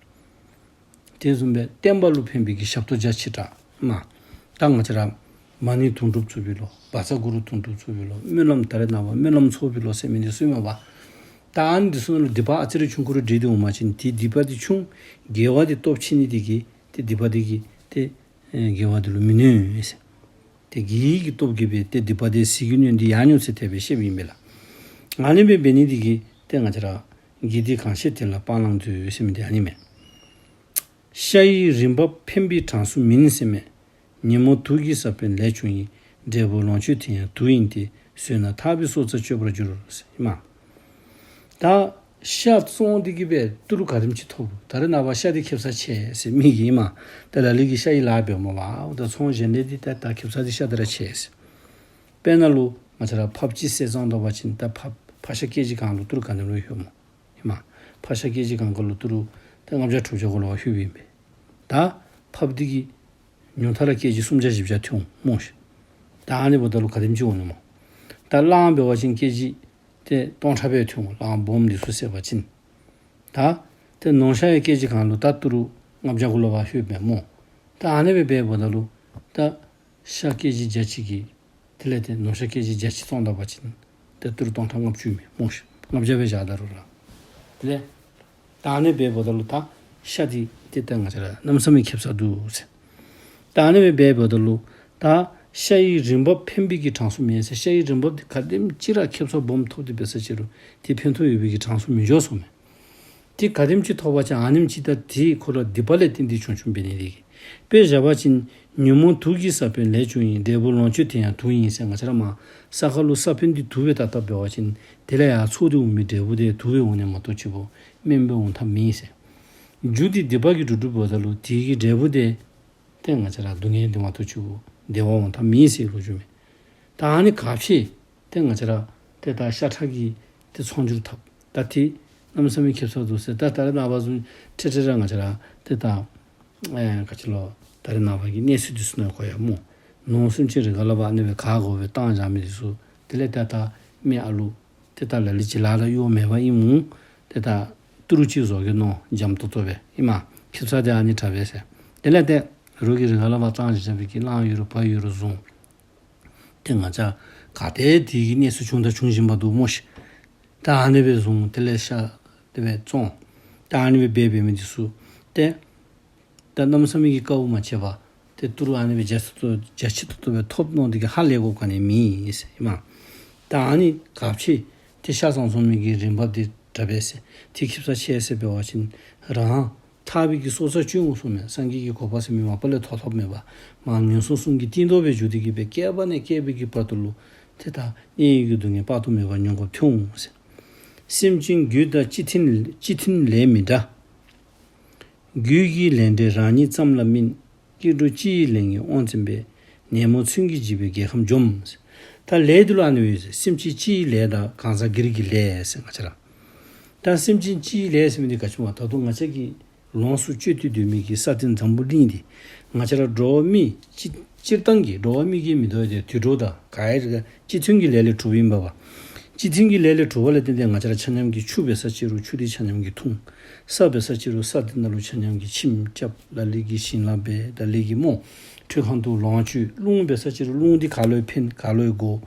དེ་བཟུམ་སྦེ་བསྟན་པ་ལུ་ཕན་པའི་གི་ཞབས་ཏོག་རྒྱ་ཆེ་དྲགས་མ། ད་ང་བཅས་ར་མ་ཎི་དུང་སྒྲུབ་ཚུགས་པས་ལོ། བཛྲ་གུ་རུ་དུང་སྒྲུབ་ཚུགས་པས་ལོ། སྨོན་ལམ་ད་རེས་ནངས་པ་སྨོན་ལམ་ཚོགས་པས་ལོ་ཟེར་མི་འདི་ཚུ་མས་པ། ད་ཨ་ནི་འདི་ཚུ་ནང་ལུ་སྡིག་པ་ཨ་ཙི་རེ་ཆུང་ཀུ་རེ་འདྲེས་ཏེ་འོང་པ་ཅིན་དེ་སྡིག་པ་དེ་ཆུང་། དགེ་བ་དེ་སྟོབས་ཆེ་ནི་དེ་གིས་ཏེ་སྡིག་པ་དེ་གིས་ཏེ་ཨེ་དགེ་བ་དེ་ལུ་མི་གནོད་ཟེར། ཏེ་དགེ་བའི་གི་སྟོབས་ཀྱིས་སྦེ་ཏེ་སྡིག་པ་དེ་ཟད་གེ་གནོད་དེ་ཡང་ཉུང་ཟེར་དེ་སྦེ་བཤདཔ་ཨིན་པས་ལགས། ཨ་ནི་སྦེ་འབད་ནི་དེ་གིས་ཏེ་ང་བཅས་ར་དགེ་སྡིག་གང་ཤེས་དེ་ལ་སྤང་བླང་མཛོད་ཟེར་མི་དེ་ཨ་ནི་མས། ཤ་ཡི་རིན་འབབ་ཕན་པའི་གྲངས་སུ་མིན་ཟེར་མས། ཉོན་མོངས་དུག་གི་ས་བོན་ལས་བྱུང་ཡི། འབྲས་བུ་ལོངས་སྤྱོད་དེ་ཡང་དུག་ཡིན་ཏེ། ཟོས་ན་ཐར་པའི་སྲོག་རྩ་གཅོད་པར་འགྱུར་ཟེར་ཨིན་མས། ད་ཤ་བཙོང་སྟེ་གིས་སྦེ་ཏི་རུ་ག་དེམ་ཅིག་ཐོབ། ད་རེས་ནངས་པ་ཤ་འདི་ཁེབ་ས་ཆེ་ཟེར་མི་གིས་ཨིན་མས། ད་ལ་ལུ་གིས་ཤ་ཡི་ལཱ་འབདཝ་མས་པ། ད་ཚོང་གཞན་ལས་འདི་ད་ད་ཁེབ་ས་འདི་ཤ་འདི་ར་ཆེ་ཟེར། དཔེར་ན་ལུ་ང་བཅས་ར་ཕགཔ་ཅིག་བསད་བཙོང་ད་པ་ཅིན་ད་ཕགཔ་ཕག་ཤ་ཀེ་ཇི་གང་ལུ་ཏི་རུ་ག་དེམ་ལུ་ལྷོད་སྨོ། ཨིན་མས། ཕག་ཤ་ཀེ་ཇི་གང་ག་ལུ་ཏི་རུ་ཏེ་ལྔ་བརྒྱ་དྲུག་བརྒྱ་གུ་ལུ་བ་ལྷོདཔ་ཨིན་པས། ད་ཕགཔ་འདི་གིས་ཉུང་མཐའ་ར་ཀེ་ཇི་སུམ་བརྒྱ་བཞི་བརྒྱ་ཐོན་འོང་སྨོ་ཤིག། ད་ཨ་ནི་འབདཝ་ད་ལུ་ག་དེམ་ཅིག་འོང་ནི་སྨོ། ད་གླང་འབད་བ་ཅིན་ཀེ་ཇི་ཏེ་སྟོང་ཕྲག་སྦེ་ཐོན་འོང་། གླང་སྦོམ་འདི་ཚུ་བསད་པ་ཅིན། ད་ཏེ་ནོར་ཤ་ཡང་ཀེ་ཇི་གང་ལུ་ད་ཏི་རུ་ལྔ་བརྒྱ་གུ་ལུ་བ་ལྷོདཔ་མས་སྨོ། ད་ཨ་ནི་སྦེ་འབདཝ་ད་ལུ་ད་ཤ་ཀེ་ཇི་བརྒྱ་གཅིག་གིས་དེ་ལས་ཏེ་ནོར་ཤ་ཀེ་ཇི་བརྒྱ་གཅིག་བཙོང་ད་པ་ཅིན་ཏེ་ཏི་རུ་སྟོང་ཕྲག་ལྔ་བཅུ་མས་སྨོ་ཤིག། ལྔ་བརྒྱ་སྦེ་བཞག་ད་རུང་ར། དེ་ལས་ད་ཨ་ནི་སྦེ་འབདཝ་ད་ལུ་ད་ཤ་འདི་ཏེ་ད་ང་བཅས་ར་གནམ་མེད་ས་མེད་ཁེབ་ས་འདུག་ཟེར། ད་ཨ་ནི་སྦེ་འབདཝ་ད་ལུ་ད་ཤ་ཡི་རིན་འབབ་ཕན་པའི་གི་གྲངས་སུ་མེན་ཟེར། ཤ་ཡི་རིན་འབབ་འདི་ག་དེམ་ཅིག་ར་ཁེབ་ས་སྦོམ་ཐོབ་སྟེ་འབད་ས་ཅིག་རུང་དེ་ཕན་ཐོགས་ཡོད་པའི་གི་གྲངས་སུ་མི་འགྱོ་ཟེར་མས། དེ་ག་དེམ་ཅིག་ཐོབ་པ་ཅིན་ཨ་ནེམ་ཅིག་ད་དེ་ཁོ་ར་སྡིག་པ་ལས་བརྟེན་ཏེ་བྱུང་བྱུངམ་འབད་ནི་དེ་གིས། དཔེ་བཞག་པ་ཅིན་ཉོན་མོངས་དུག་གི་ས་བོན་ལས་བྱུང་ཡི། འབྲས་བུ་ལོངས་སྤྱོད་དེ་ཡང་དུག་ཡིན་ཟེར། ང་བཅས་ར་མར་ས་ཁ་ལུ་ས་བོན་འདི་དུག་སྦེ་བཏབ་བཏབ་འབད་བ་ཅིན་དེ་ལས་ཡར་ཚོགས་ཏེ་འོང་མི་འབྲས་བུ་དེ་དུག་སྦེ་འོང་ནི་མ་གཏོགས་ཅིག་པོ་སྨན་སྦེ་འོང་ཐབས་མེད་ཟེར། རྒྱུ་དེ་སྡིག་པ་གིས་སྒྲིབ་སྒྲིབ་འབདཝ་ད་ལུ་དེ་གི་འབྲས་བུ་དེ་ཏེ་ང་བཅས་ར་སྡུག་བསྔལ་འདི་མ་གཏོགས་ཅིག་པོ་བདེ་བ་འོང་ཐབས་མེད་ཟེར་ལོ་རྒྱུས་མས། ད་ཨ་ནི་ག་ཅི་ཏེ་ང་བཅས་ར་ཏེ་ད་ཤ་ཁྲག་གི་ཏེ་ཚོང་སྒྱུར་འཐབ། ད་དེ་གནམ་མེད་ས་མེད་ཁེབ་ས་འདུག་ཟེར། ད་ད་རེས་ནངས་པ་བཟུམ་ཁྲིག་ཁྲི་ར་ང་བཅས་ར་ཏེ་ད་ཨེ་ག་ཅི་ལོ་ད་རེས་ནངས་པ་གི་གནས་ཚུལ་འདི་ཚུ་ནང་གོ་ཡ་སྨོ། ནོར་སེམས་ཅན་རི་ཁ་ལས་ཕར་ཨ་ནི་སྦེ་ག་དགོ་སྦེ་བཏང་བཞག་མི་འདི་ཚུ་དེ་ལས་ད་ད་མི་ཨ་ལུ་ཏེ་ད་ལ་ལུ་ཅིག་ལཱ་ལུ་གཡོག་མེད་པར་ཨིན་འོང་། ཏེ་ད་ཏི་རུ་ཅིག་བཟོ་གེ་མནོ་འཇམ་ཏོང་ཏོ་སྦེ་ཨིན་མས། ཁེབ་ས་དེ་ཨ་ནི་དྲག་པས་ཟེར། དེ་ལས་ཏེ་རོགས་ཀྱིས་རི་ཁ་ལས་ཕར་བཏང་བཞག་བཞག་པའི་གི་གླང་ཡོད་རུང་བ་ཡོད་རུང་བཟུང་། ཏེ་ང་བཅས་ག་ཏེ་དེ་གི་གནས་ཚུལ་བྱུང་དང་འབྱུང་བཞིན་པ་འདུག་སྨོ་ཤིག། ད་ཨ་ནི་སྦེ་བཟུང་དེ་ལས་ཤ་དེ་སྦེ་བཙོང་། ད་ཨ་ནི་སྦེ་འབད་འབད་མི་འདི་ཚུ་ཏེ་ད་གནམ་མེད་ས་མེད་ཀྱི་དཀའཝ་མ་སྤྱད་པར་ཏེ་ཏི་རུ་ཨ་ནི་སྦེ་རྒྱ་ཆེ་ཏོག་ཏོ་རྒྱ་ཆེ་ཏོག་ཏོ་སྦེ་ཐོབ་མནོ་སྟེ་གིས་ཧ་ལས་དགོཔ་ག་ནི་མེད་ཟེར་ཨིན་མས། ད་ཨ་ནི་ག་ཅི་ཏེ་ཤ་ཙམ་བཙོང་མི་གི་རིན་འབབ་འདི་དྲག་པས་ཟེར། དེ་ཁེབ་ས་ཆེ་ཟེར་འབད་བ་ཅིན་རང་ཐར་པའི་གི་སྲོག་རྩ་གཅོད་འོང་ཟེར་མས། སངས་རྒྱས་ཀྱི་གོ་འཕང་ཟེར་མི་མ་པ་ལས་ཐོབ་ཐོབ་མེད་པར་མར་ངན་སོང་གསུམ་གྱི་གཏིང་རྡོ་སྦེ་འགྱུར་ཏེ་གིས་སྦེ་བསྐལ་པ་ནས་བསྐལ་པའི་གི་བར་དུ་ལུ་ཏེ་ད་དམྱལ་བའི་གི་སྡུག་བསྔལ་དཔག་ཏུ་མེད་པ་མྱོང་དགོཔ་ཐོན་འོང་ཟེར། སེམས་ཅན་རྒྱུད་དང་སྤྱི་མཐུན་སྤྱི་མཐུན་ལས་མི་འདྲ། རྒྱུད་ཀྱི་ལས་འབྲས་རང་ཉིད་ཙམ་ལ་སྨིན། སྐྱེ་འགྲོ་སྤྱི་ཡི་ལས་ངན་དབང་བཙན་པས། ནད་མུག་མཚོན་གྱིས་འཇིབ་པའི་རྒྱལ་ཁམས་འཇོམས། ད་ལས་འདི་ལུ་ཨ་ནི་ཡོད་ཟེར། སེམས་ཅན་སྤྱི་ཡི་ལས་དང་གང་ཟག་སྒེར་གྱི་ལས་ཟེར་ང་བཅས་ར། ད་སེམས་ཅན་སྤྱི་ཡི་ལས་ཟེར་མི་འདི་ག་ཅི་སྨོ། ད་དུང་ང་བཅས་ཀྱིས་ལོངས་སུ་སྤྱོད་དེ་སྡོད་མི་གི་ས་སྟེང་འཛམ་བུ་གླིང་འདི་ང་བཅས་ར་འགྲོ་བ་མི་སྤྱི་སྤྱིར་བཏང་གི་འགྲོ་བ་མི་གི་མི་འདོད་དེ་དུད་འགྲོ་དང་ག་ར་གི་སྤྱི་མཐུན་གྱི་ལས་ལས་གྲུབ་ཨིན་པས་པ། སྤྱི་མཐུན་གྱི་ལས་ལས་གྲུབ་པ་ལས་བརྟེན་ཏེ་ང་བཅས་ར་ཆ་མཉམ་གྱིས་ཆུ་འབད་ས་ཅིག་རུང་ཆུ་དེ་ཆ་མཉམ་གྱིས་འཐུང་། ས་འབད་ས་ཅིག་རུང་ས་དེ་ནང་ལུ་ཆ་མཉམ་གྱིས་ཁྱིམ་རྐྱབ། ལ་ལུ་གིས་ཞིང་ལཱ་འབད། ལ་ལུ་གིས་སྨོ་ཁྲུས་ཁང་དུ་ལོངས་སྤྱོད། རླུང་འབད་ས་ཅིག་རུང་རླུང་དེ་ག་ལུ་ཕན་ག་ལུ་དགོ།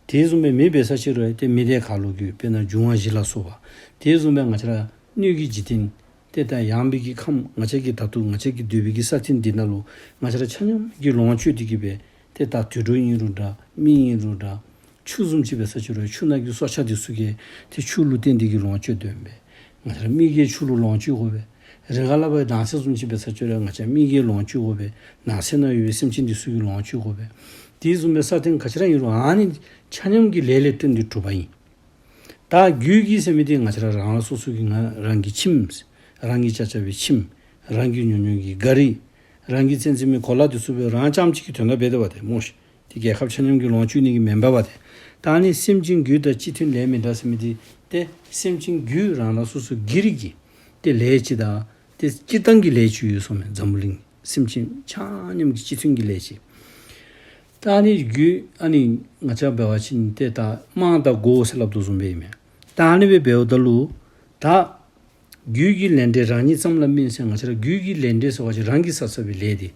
དེ་བཟུམ་སྦེ་མེ་འབད་ས་ཅིག་རུང་ཏེ་མེ་དེ་ག་ལུ་དགོ། དཔེར་ན་འབྱུང་བ་བཞི་ལ་སོགས་པ། དེ་བཟུམ་སྦེ་ང་བཅས་ར་ སྣོད་ཀྱི་འཇིག་རྟེན་ཏེ་ད་ཡངས་པའི་གི་ཁམས་ང་བཅས་ཀྱི་ད་ལྟོ་ང་བཅས་ཀྱི་སྡོད་པའི་གི་ས་སྟེང་འདི་ནང་ལུ་ང་བཅས་ར་ཆ་མཉམ་གྱིས་ལོངས་སྤྱོད་དེ་གི་སྦེ་ཏེ་ད་དུད་འགྲོ་ཨིན་རུང་འདྲ་མི་ཨིན་རུང་འདྲ་ཆུ་བཟུམ་ཅིག་འབད་ས་ཅིག་རུང་ཆུ་ནང་གི་སྲོག་ཆགས་འདི་ཚུ་གིས་ཏེ་ཆུ་ལུ་བརྟེན་ཏེ་གི་ལོངས་སྤྱོད་དོ་ཨིན་པས། ང་བཅས་ར་མི་གིས་ཆུ་ལུ་ལོངས་སྤྱོད་དགོ་པས། རེས་འགའ་ལས་འབད་ནགས་ཚལ་བཟུམ་ཅིག་འབད་ས་ཅིག་རུང་ང་བཅས་མི་གིས་ལོངས་སྤྱོད་དགོ་པས། ནགས་ཚལ་ནང་ཡོད་པའི་སེམས་ཅན་འདི་ཚུ་གིས་ལོངས་སྤྱོད་དགོ་པས། དེ་བཟུམ་སྦེ་ས་སྟེང་ག་ཅི་ར་ཨིན་རུང་ཨ་ནི་ཆ་མཉམ་གྱི་ལས་ལས་བརྟེན་ཏེ་གྲུབ་པ་ཨིན། ད་རྒྱུད་ཀྱི་ཟེར་མི་འདི་ང་བཅས་ར་རང་རང་སོ་སོ་གི་ང་རང་གི་ཁྱིམ། རང་གི་ཆ་ཆ་བའི་ཁྱིམ། རང་གི་ཉོ་ཉོ་གི་ག་རི། རང་གི་ཚེ་འཛིན་མའི་གོ་ལ་འདི་ཚུ་སྦེ་རང་རྐྱངམ་གཅིག་གི་དོན་དག་འབད་དེ་འབད་དེ་སྨོ་ཤིག། དེ་རྒྱལ་ཁབ་ཆ་མཉམ་གྱི་ལོངས་སྤྱོད་ནི་གི་མེན་པས་འབད་དེ། ད་ནི་སེམས་ཅན་རྒྱུད་དང་སྤྱི་མཐུན་ལས་མི་འདྲ་ཟེར་མི་འདི་ཏེ་སེམས་ཅན་རྒྱུད་རང་རང་སོ་སོ་སྒེར་གྱི་ཏེ་ལས་ཅིག་དང་ཏེ་སྤྱིར་བཏང་གི་ལས་ཅིག་ཡོད་གསུངམ་མས། འཛམ་བུ་གླིང་སེམས་ཅན་ཆ་མཉམ་གྱི་སྤྱི་མཐུན་གྱི་ལས་ཅིག། ད་ཨ་ནི་རྒྱུད་ཨ་ནི་ང་བཅས་འབད་བ་ཅིན་ཏེ་ད་དམངས་དང་སྒོ་ཟེར་སླབ་དོ་བཟུམ་སྦེ་ཨིན་མས། ད་ཨ་ནི་སྦེ་འབདཝ་ད་ལུ་ད་རྒྱུད་ཀྱི་ལས་འབྲས་རང་ཉིད་ཙམ་ལ་སྨིན་ཟེར། ང་བཅས་ར་རྒྱུད་ཀྱི་ལས་འབྲས་ཟེར་བ་ཅིན་རང་གིས་བསགས་བསགས་པའི་ལས་འདི་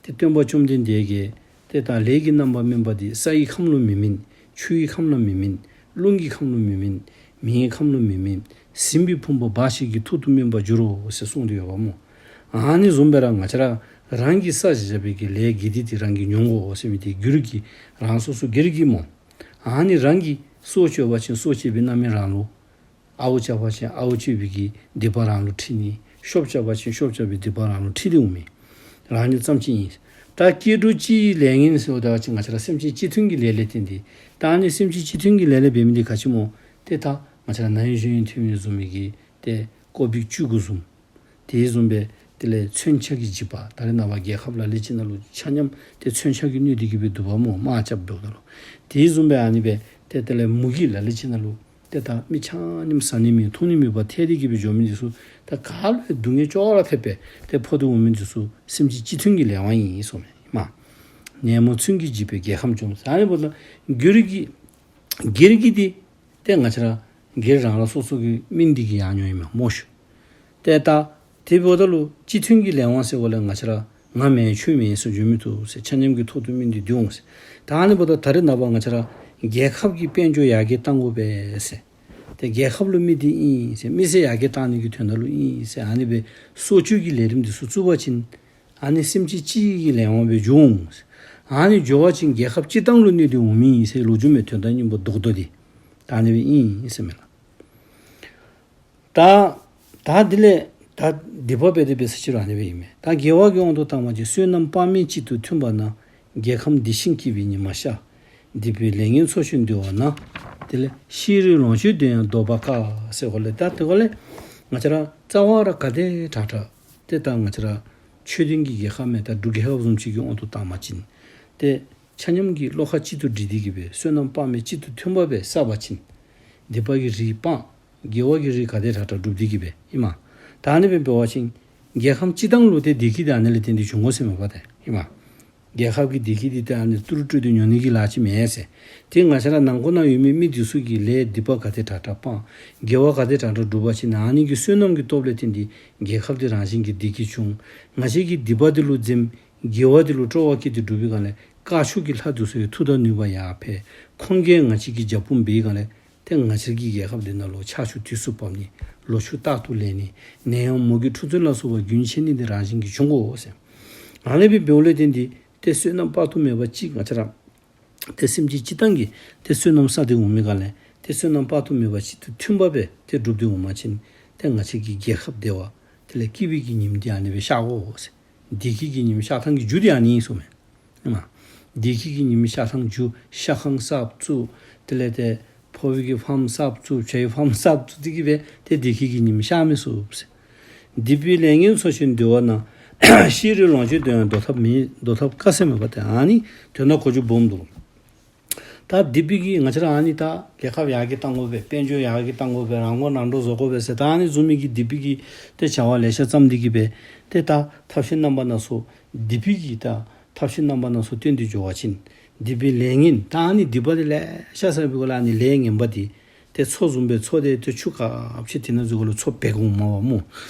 ཏེ་སྟོན་པ་བཅོམ་ལྡན་འདས་ཀྱིས་ཏེ་ད་ལས་ཀྱི་རྣམ་པར་སྨིན་པ་འདི་ས་ཡི་ཁམས་ལུ་མི་སྨིན། ཆུ་ཡི་ཁམས་ལུ་མི་སྨིན། རླུང་གི་ཁམས་ལུ་མི་སྨིན། མེའི་ཁམས་ལུ་མི་སྨིན། ཟིན་པའི་ཕུང་པོ་འབའ་ཞིག་གི་མཐུ་དུ་སྨིན་པར་འགྱུར་རོ་ཟེར་གསུངས་ཏེ་ཡོདཔ་སྨོ། ཨ་ནི་བཟུམ་སྦེ་ར་ང་བཅས་ར་རང་གིས་བསགས་བཞག་པའི་གི་ལས་དགེ་སྡིག་འདི་རང་གིས་མྱོང་དགོ་ཟེར་མི་འདི་རྒྱུད་ཀྱི་རང་སོ་སོ་སྒེར་གྱི་སྨོ། ཨ་ནི་རང་གིས་སྲོག་གཅོད་པ་ཅིན་སྲོག་གཅོད་པའི་རྣམ་སྨིན་རང་ལུ། ཨརཝ་རྐྱབ་པ་ཅིན་ཨརཝ་རྐྱབ་པའི་གི་སྡིག་པ་རང་ལུ་འཁྲི་ནི། ཤོབ་རྐྱབ་པ་ཅིན་ཤོབ་རྐྱབ་པའི་སྡིག་པ་རང་ལུ་འཁྲི་སྟེ་འོང་མི་རང་ཉིད་ཙམ་ཅིག་ཨིན། ད་སྐྱེ་འགྲོ་སྤྱི་ཡི་ལས་ངན་ཟེརཝ་ད་ཅིག་ང་བཅས་ར་སེམས་ཅན་སྤྱི་མཐུན་གྱི་ལས་ལས་བརྟེན་ཏེ། ད་ཨ་ནི་སེམས་ཅན་སྤྱི་མཐུན་གྱི་ལས་ལས་འབད་མི་འདི་ག་ཅི་སྨོ། ཏེ་ད་ང་བཅས་ར་ན་ཧིང་གཞེས་ཧིང་ཐུན་མིན་བཟུམ་མའི་གི་ཏེ་ཀོ་བིཌ་བཅུ་དགུ་བཟུམ། དེ་བཟུམ་སྦེ་དེ་ལས་མཚོན་ཆ་གི་འཇིགས་པ། ད་རེས་ནངས་པ་རྒྱལ་ཁབ་ལ་ལུ་ཅིག་ནང་ལུ་ཆ་མཉམ་ཏེ་མཚོན་ཆ་གིས་གནོད་དེ་གི་སྦེ་འདུག་པ་སྨོ། དམག་རྐྱབ་འགྱོཝ་ད་ལུ། དེ་བཟུམ་སྦེ་ཨ་ནི་སྦེ་ཏེ་དེ་ལས་མུ་གེ་ལ་ལུ་ཅིག་ནང་ལུ་ཏེ་ད་མི་ཆ་མཉམ་བཟའ་ནི་མེད་འཐུང་ནི་མེད་པར་ཐལ་དེ་གི་སྦེ་འགྱོ་མི་འདི་ཚུ་ད་ག་ལུ་སྡུག་བསྔལ་ཅོག་ར་འཐདཔ་སྦེ་ཏེ་ཕོག་སྟེ་འོང་མི་འདི་ཚུ་སེམས་ཅན་སྤྱི་མཐུན་གྱི་ལས་དབང་ཨིན་གསུངམ་མས། ནད་མུག་མཚོན་གྱིས་འཇིགས་པའི་རྒྱལ་ཁམས་བཅོམ་ཟེར། ཨ་ནི་འབདཝ་ད་སྒེར་གྱི་སྒེར་གྱི་འདི་ཏེ་ང་བཅས་ར་སྒེར་རང་རང་སོ་སོ་གི་སྨིན་འདི་གིས་ཡང་མྱོང་ཨིན་མས་སྨོ་ཤིག། ཏེ་ད་དེ་འབདཝ་ད་ལུ་སྤྱི་མཐུན་གྱི་ལས་དབང་ཟེར་བ་ལས་ང་བཅས་ར་ང་མེན་ཁྱོད་མེན་ཟེར་འགྱོ་མི་བཏུབ་ཟེར། ཆ་མཉམ་གྱི་ཐོག་ཏུ་སྨིན་འདི་འདི་འོང་ཟེར། ད་ཨ་ནི་འབདཝ་ད་ད་རེས་ནངས་པ་ང་བཅས་ར་རྒྱལ་ཁབ་ཀྱི་དཔལ་འབྱོར་ཡར་རྒྱས་གཏང་དགོ་པས་ཟེར། ཏེ་རྒྱལ་ཁབ་ལུ་མི་འདི་ཨིན་ཟེར་མི་སེར་ཡར་རྒྱས་གཏང་ནི་གི་དོན་དག་ལུ་ཨིན་ཟེར། ཨ་ནི་སྦེ་སྲོག་གཅོད་ཀྱི་ལས་རིམ་འདི་ཚུ་བཙུགས་པ་ཅིན་ཨ་ནི་སེམས་ཅན་སྤྱི་གི་ལས་དབང་སྦེ་འགྱོ་འོང་ཟེར། ཨ་ནི་འགྱོ་བ་ཅིན་རྒྱལ་ཁབ་སྤྱི་བཏང་ལུ་གནོད་དེ་འོང་མི་ཨིན་ཟེར་ལོ་རྒྱུས་མའི་དོན་དག་སྙིང་པོ་རྡོག་རྡོག་འདི་ད་ཨ་ནི་སྦེ་ཨིན་ཟེར་མས་ལགས། ད་ད་དེ་ལས་ད་སྡིག་པ་འབད་དེ་འབད་ས་ཅིག་རུང་ཨ་ནི་སྦེ་ཨིན་མས། ད་དགེ་བ་གི་དབང་དུ་བཏང་བ་ཅིན་བསོད་ནམས་དཔག་མེད་གཅིག་ཏུ་མཐུན་པ་ན། རྒྱལ་ཁམས་བདེ་ཞིང་སྐྱིད་པའི་ཉི་མ་ཤར། སྡིག་པའི་ལས་ངན་ཚོགས་ཆེན་འདུལ་བ་ན། དེ་ལས་ཤེས་རིག་ལོངས་སྤྱོད་ལྡན་ཡང་འདོད་པ་དཀའ། ཟེར་གོ་ལས་ད་དེ་གོ་ལས་ང་བཅས་ར་རྩ་བ་ར་ག་དེ་དྲག་དྲག་ཏེ་ད་ང་བཅས་ར་ཆོས་ལྡན་གྱི་རྒྱལ་ཁབ་མེན་ད་འབྲུག་རྒྱལ་ཁབ་བཟུམ་ཅིག་གི་དབང་དུ་བཏང་བ་ཅིན་ཏེ་ཆ་མཉམ་གྱིས་བློ་ཁ་གཅིག་ཏུ་སྒྲིལ་ཏེ་གི་སྦེ་བསོད་ནམས་དཔག་མེད་གཅིག་ཏུ་མཐུན་པ་སྦེ་བསགས་པ་ཅིན་སྡིག་པ་གི་རིགས་སྤང་། དགེ་བ་གི་རིགས་ག་དེ་དྲག་དྲག་སྒྲུབ་སྟེ་གི་སྦེ་ཨིན་མས། ད་ཨ་ནི་སྦེ་འབད་བ་ཅིན་རྒྱལ་ཁམས་སྤྱི་བཏང་ལུ་ཏེ་བདེ་སྐྱིད་འདི་ཨ་ནི་ལས་བརྟེན་ཏེ་འབྱུང་དགོ་ཟེར་མས་པ་ཏེ་ཨིན་མས། རྒྱལ་ཁབ་ཀྱི་བདེ་སྐྱིད་འདི་ཏེ་ཨ་ནི་ཏི་རུ་སྤྲོད་དེ་ཉོ་ནི་གི་ལཱ་ཅིག་མེན་ཟེར། ཏེ་ང་བཅས་ར་ནང་འཁོད་ནང་ཡོད་མི་མི་འདི་ཚུ་གིས་ལས་སྡིག་པ་ག་དེ་དྲག་དྲག་སྤང་། དགེ་བ་ག་དེ་དྲག་དྲག་སྒྲུབ་པ་ཅིན་ཨ་ནི་གི་བསོད་ནམས་ཀྱི་སྟོབས་ལས་བརྟེན་ཏེ་རྒྱལ་ཁབ་འདི་རང་བཞིན་གྱིས་བདེ་སྐྱིད་འབྱུང་། ང་བཅས་ཀྱིས་སྡིག་པ་འདི་ལུ་འཛེམ། དགེ་བ་འདི་ལུ་སྤྲོ་བ་བསྐྱེད་དེ་སྒྲུབ་པའི་སྒང་ལས་དཀར་ཕྱོགས་ཀྱི་ལྷ་འདི་ཚུ་གི་མཐུ་དང་ནུས་པ་ཡར་འཕེལ། ཁོང་གིས་ང་བཅས་ཀྱི་རྒྱབ་དཔུང་འབད་བའི་སྒང་ལས་ཏེ་ང་བཅས་ཀྱི་རྒྱལ་ཁབ་འདི་ནང་ལུ་ཆར་ཆུ་དུས་སུ་བབས་ནི། ལོ་ཕྱུགས་རྟག་ཏུ་ལེགས་ནི། ནད་ཡམས་མུ་གེ་འཁྲུག་རྩོད་ལ་སོགས་པ་རྒྱུན་ཆད་ནི་འདི་རང་བཞིན་གྱིས་འབྱུང་དགོ་ཟེར། ཨ་ནི་སྦེ་འབདཝ་ལས་བརྟེན་ཏེ་ཏེ་བསོད་ནམས་དཔག་ཏུ་མེད་པ་ཅིག་ང་བཅས་ར་ཏེ་སེམས་ཅན་སྤྱི་བཏང་གི་ཏེ་བསོད་ནམས་བསགས་ཏེ་འོང་མི་སྒང་ལས་ཏེ་བསོད་ནམས་དཔག་ཏུ་མེད་པ་གཅིག་ཏུ་མཐུན་པ་སྦེ་ཏེ་སྒྲུབ་སྟེ་འོང་བ་ཅིན་ཏེ་ང་བཅས་ཀྱི་རྒྱལ་ཁབ་བདེ་བ་དེ་ལས་སྐྱིད་པའི་གི་ཉིམ་འདི་ཨ་ནི་སྦེ་ཤར་དགོ་ཟེར། བདེ་སྐྱིད་ཀྱི་ཉིམ་ཤར་ཐངས་ཀྱི་རྒྱུ་འདི་ཨ་ནི་ཨིན་གསུངམ་མས། ཨིན་མས། བདེ་སྐྱིད་ཀྱི་ཉིམ་ཤར་ཐངས་རྒྱུ་ཤ་ཁང་གསརཔ་བཙུགས། དེ་ལས་ཏེ་ཕོ་བའི་གི་ཕཱམ་གསརཔ་བཙུགས། བྱ་བའི་ཕཱམ་གསརཔ་བཙུགས་ཏེ་གི་སྦེ་ཏེ་བདེ་སྐྱིད་ཀྱི་ཉིམ་ཤར་མི་ཚུགས་ཟེར། སྡིག་པའི་ལས་ངན་ཚོགས་ཆེན་འདུལ་བ་ན། ཤེས་རིག་ལོངས་སྤྱོད་ལྡན་ཡང་འདོད་ཐབས་མེད། འདོད་ཐབས་དཀའ་ཟེར་མས་པ་ཏེ། ཨ་ནི་དོན་དག་གོ་རྒྱུ་སྦོམ་འདུག། ད་སྡིག་པའི་གི་ང་བཅས་ར་ཨ་ནི་ད་རྒྱལ་ཁབ་ཡར་རྒྱས་གཏང་དགོ་པས། དཔལ་འབྱོར་ཡར་རྒྱས་གཏང་དགོ་པས། རང་མགོ་རང་འདྲོངས་བཟོ་དགོ་པས་ཟེར་ད་ཨ་ནི་བཟུམ་མའི་གི་སྡིག་པའི་གི་ཏེ་བྱ་བ་ལེ་ཤ་བརྩམས་ཏེ་གི་སྦེ་ཏེ་ད་ཐབས་ཤེས་རྣམ་པ་སྣ་ཚོགས་སྡིག་པའི་གི་ད་ཐབས་ཤེས་རྣམ་པ་སྣ་ཚོགས་བཏོན་ཏེ་འགྱོ་བ་ཅིན་སྡིག་པའི་ལས་ངན་ད་ཨ་ནི་སྡིག་པ་འདི་ལེ་ཤ་བསགས་པའི་སྒང་ལས་ཨ་ནི་ལས་ངན་པ་འདི་ཏེ་མཚོ་བཟུམ་སྦེ་མཚོ་འདི་ཏེ་ཆུ་ཁ་ཕྱེ་དེ་ནང་འཛུལ་སྒང་ལུ་མཚོ་འབད་འོང་མས་པ་སྨོ།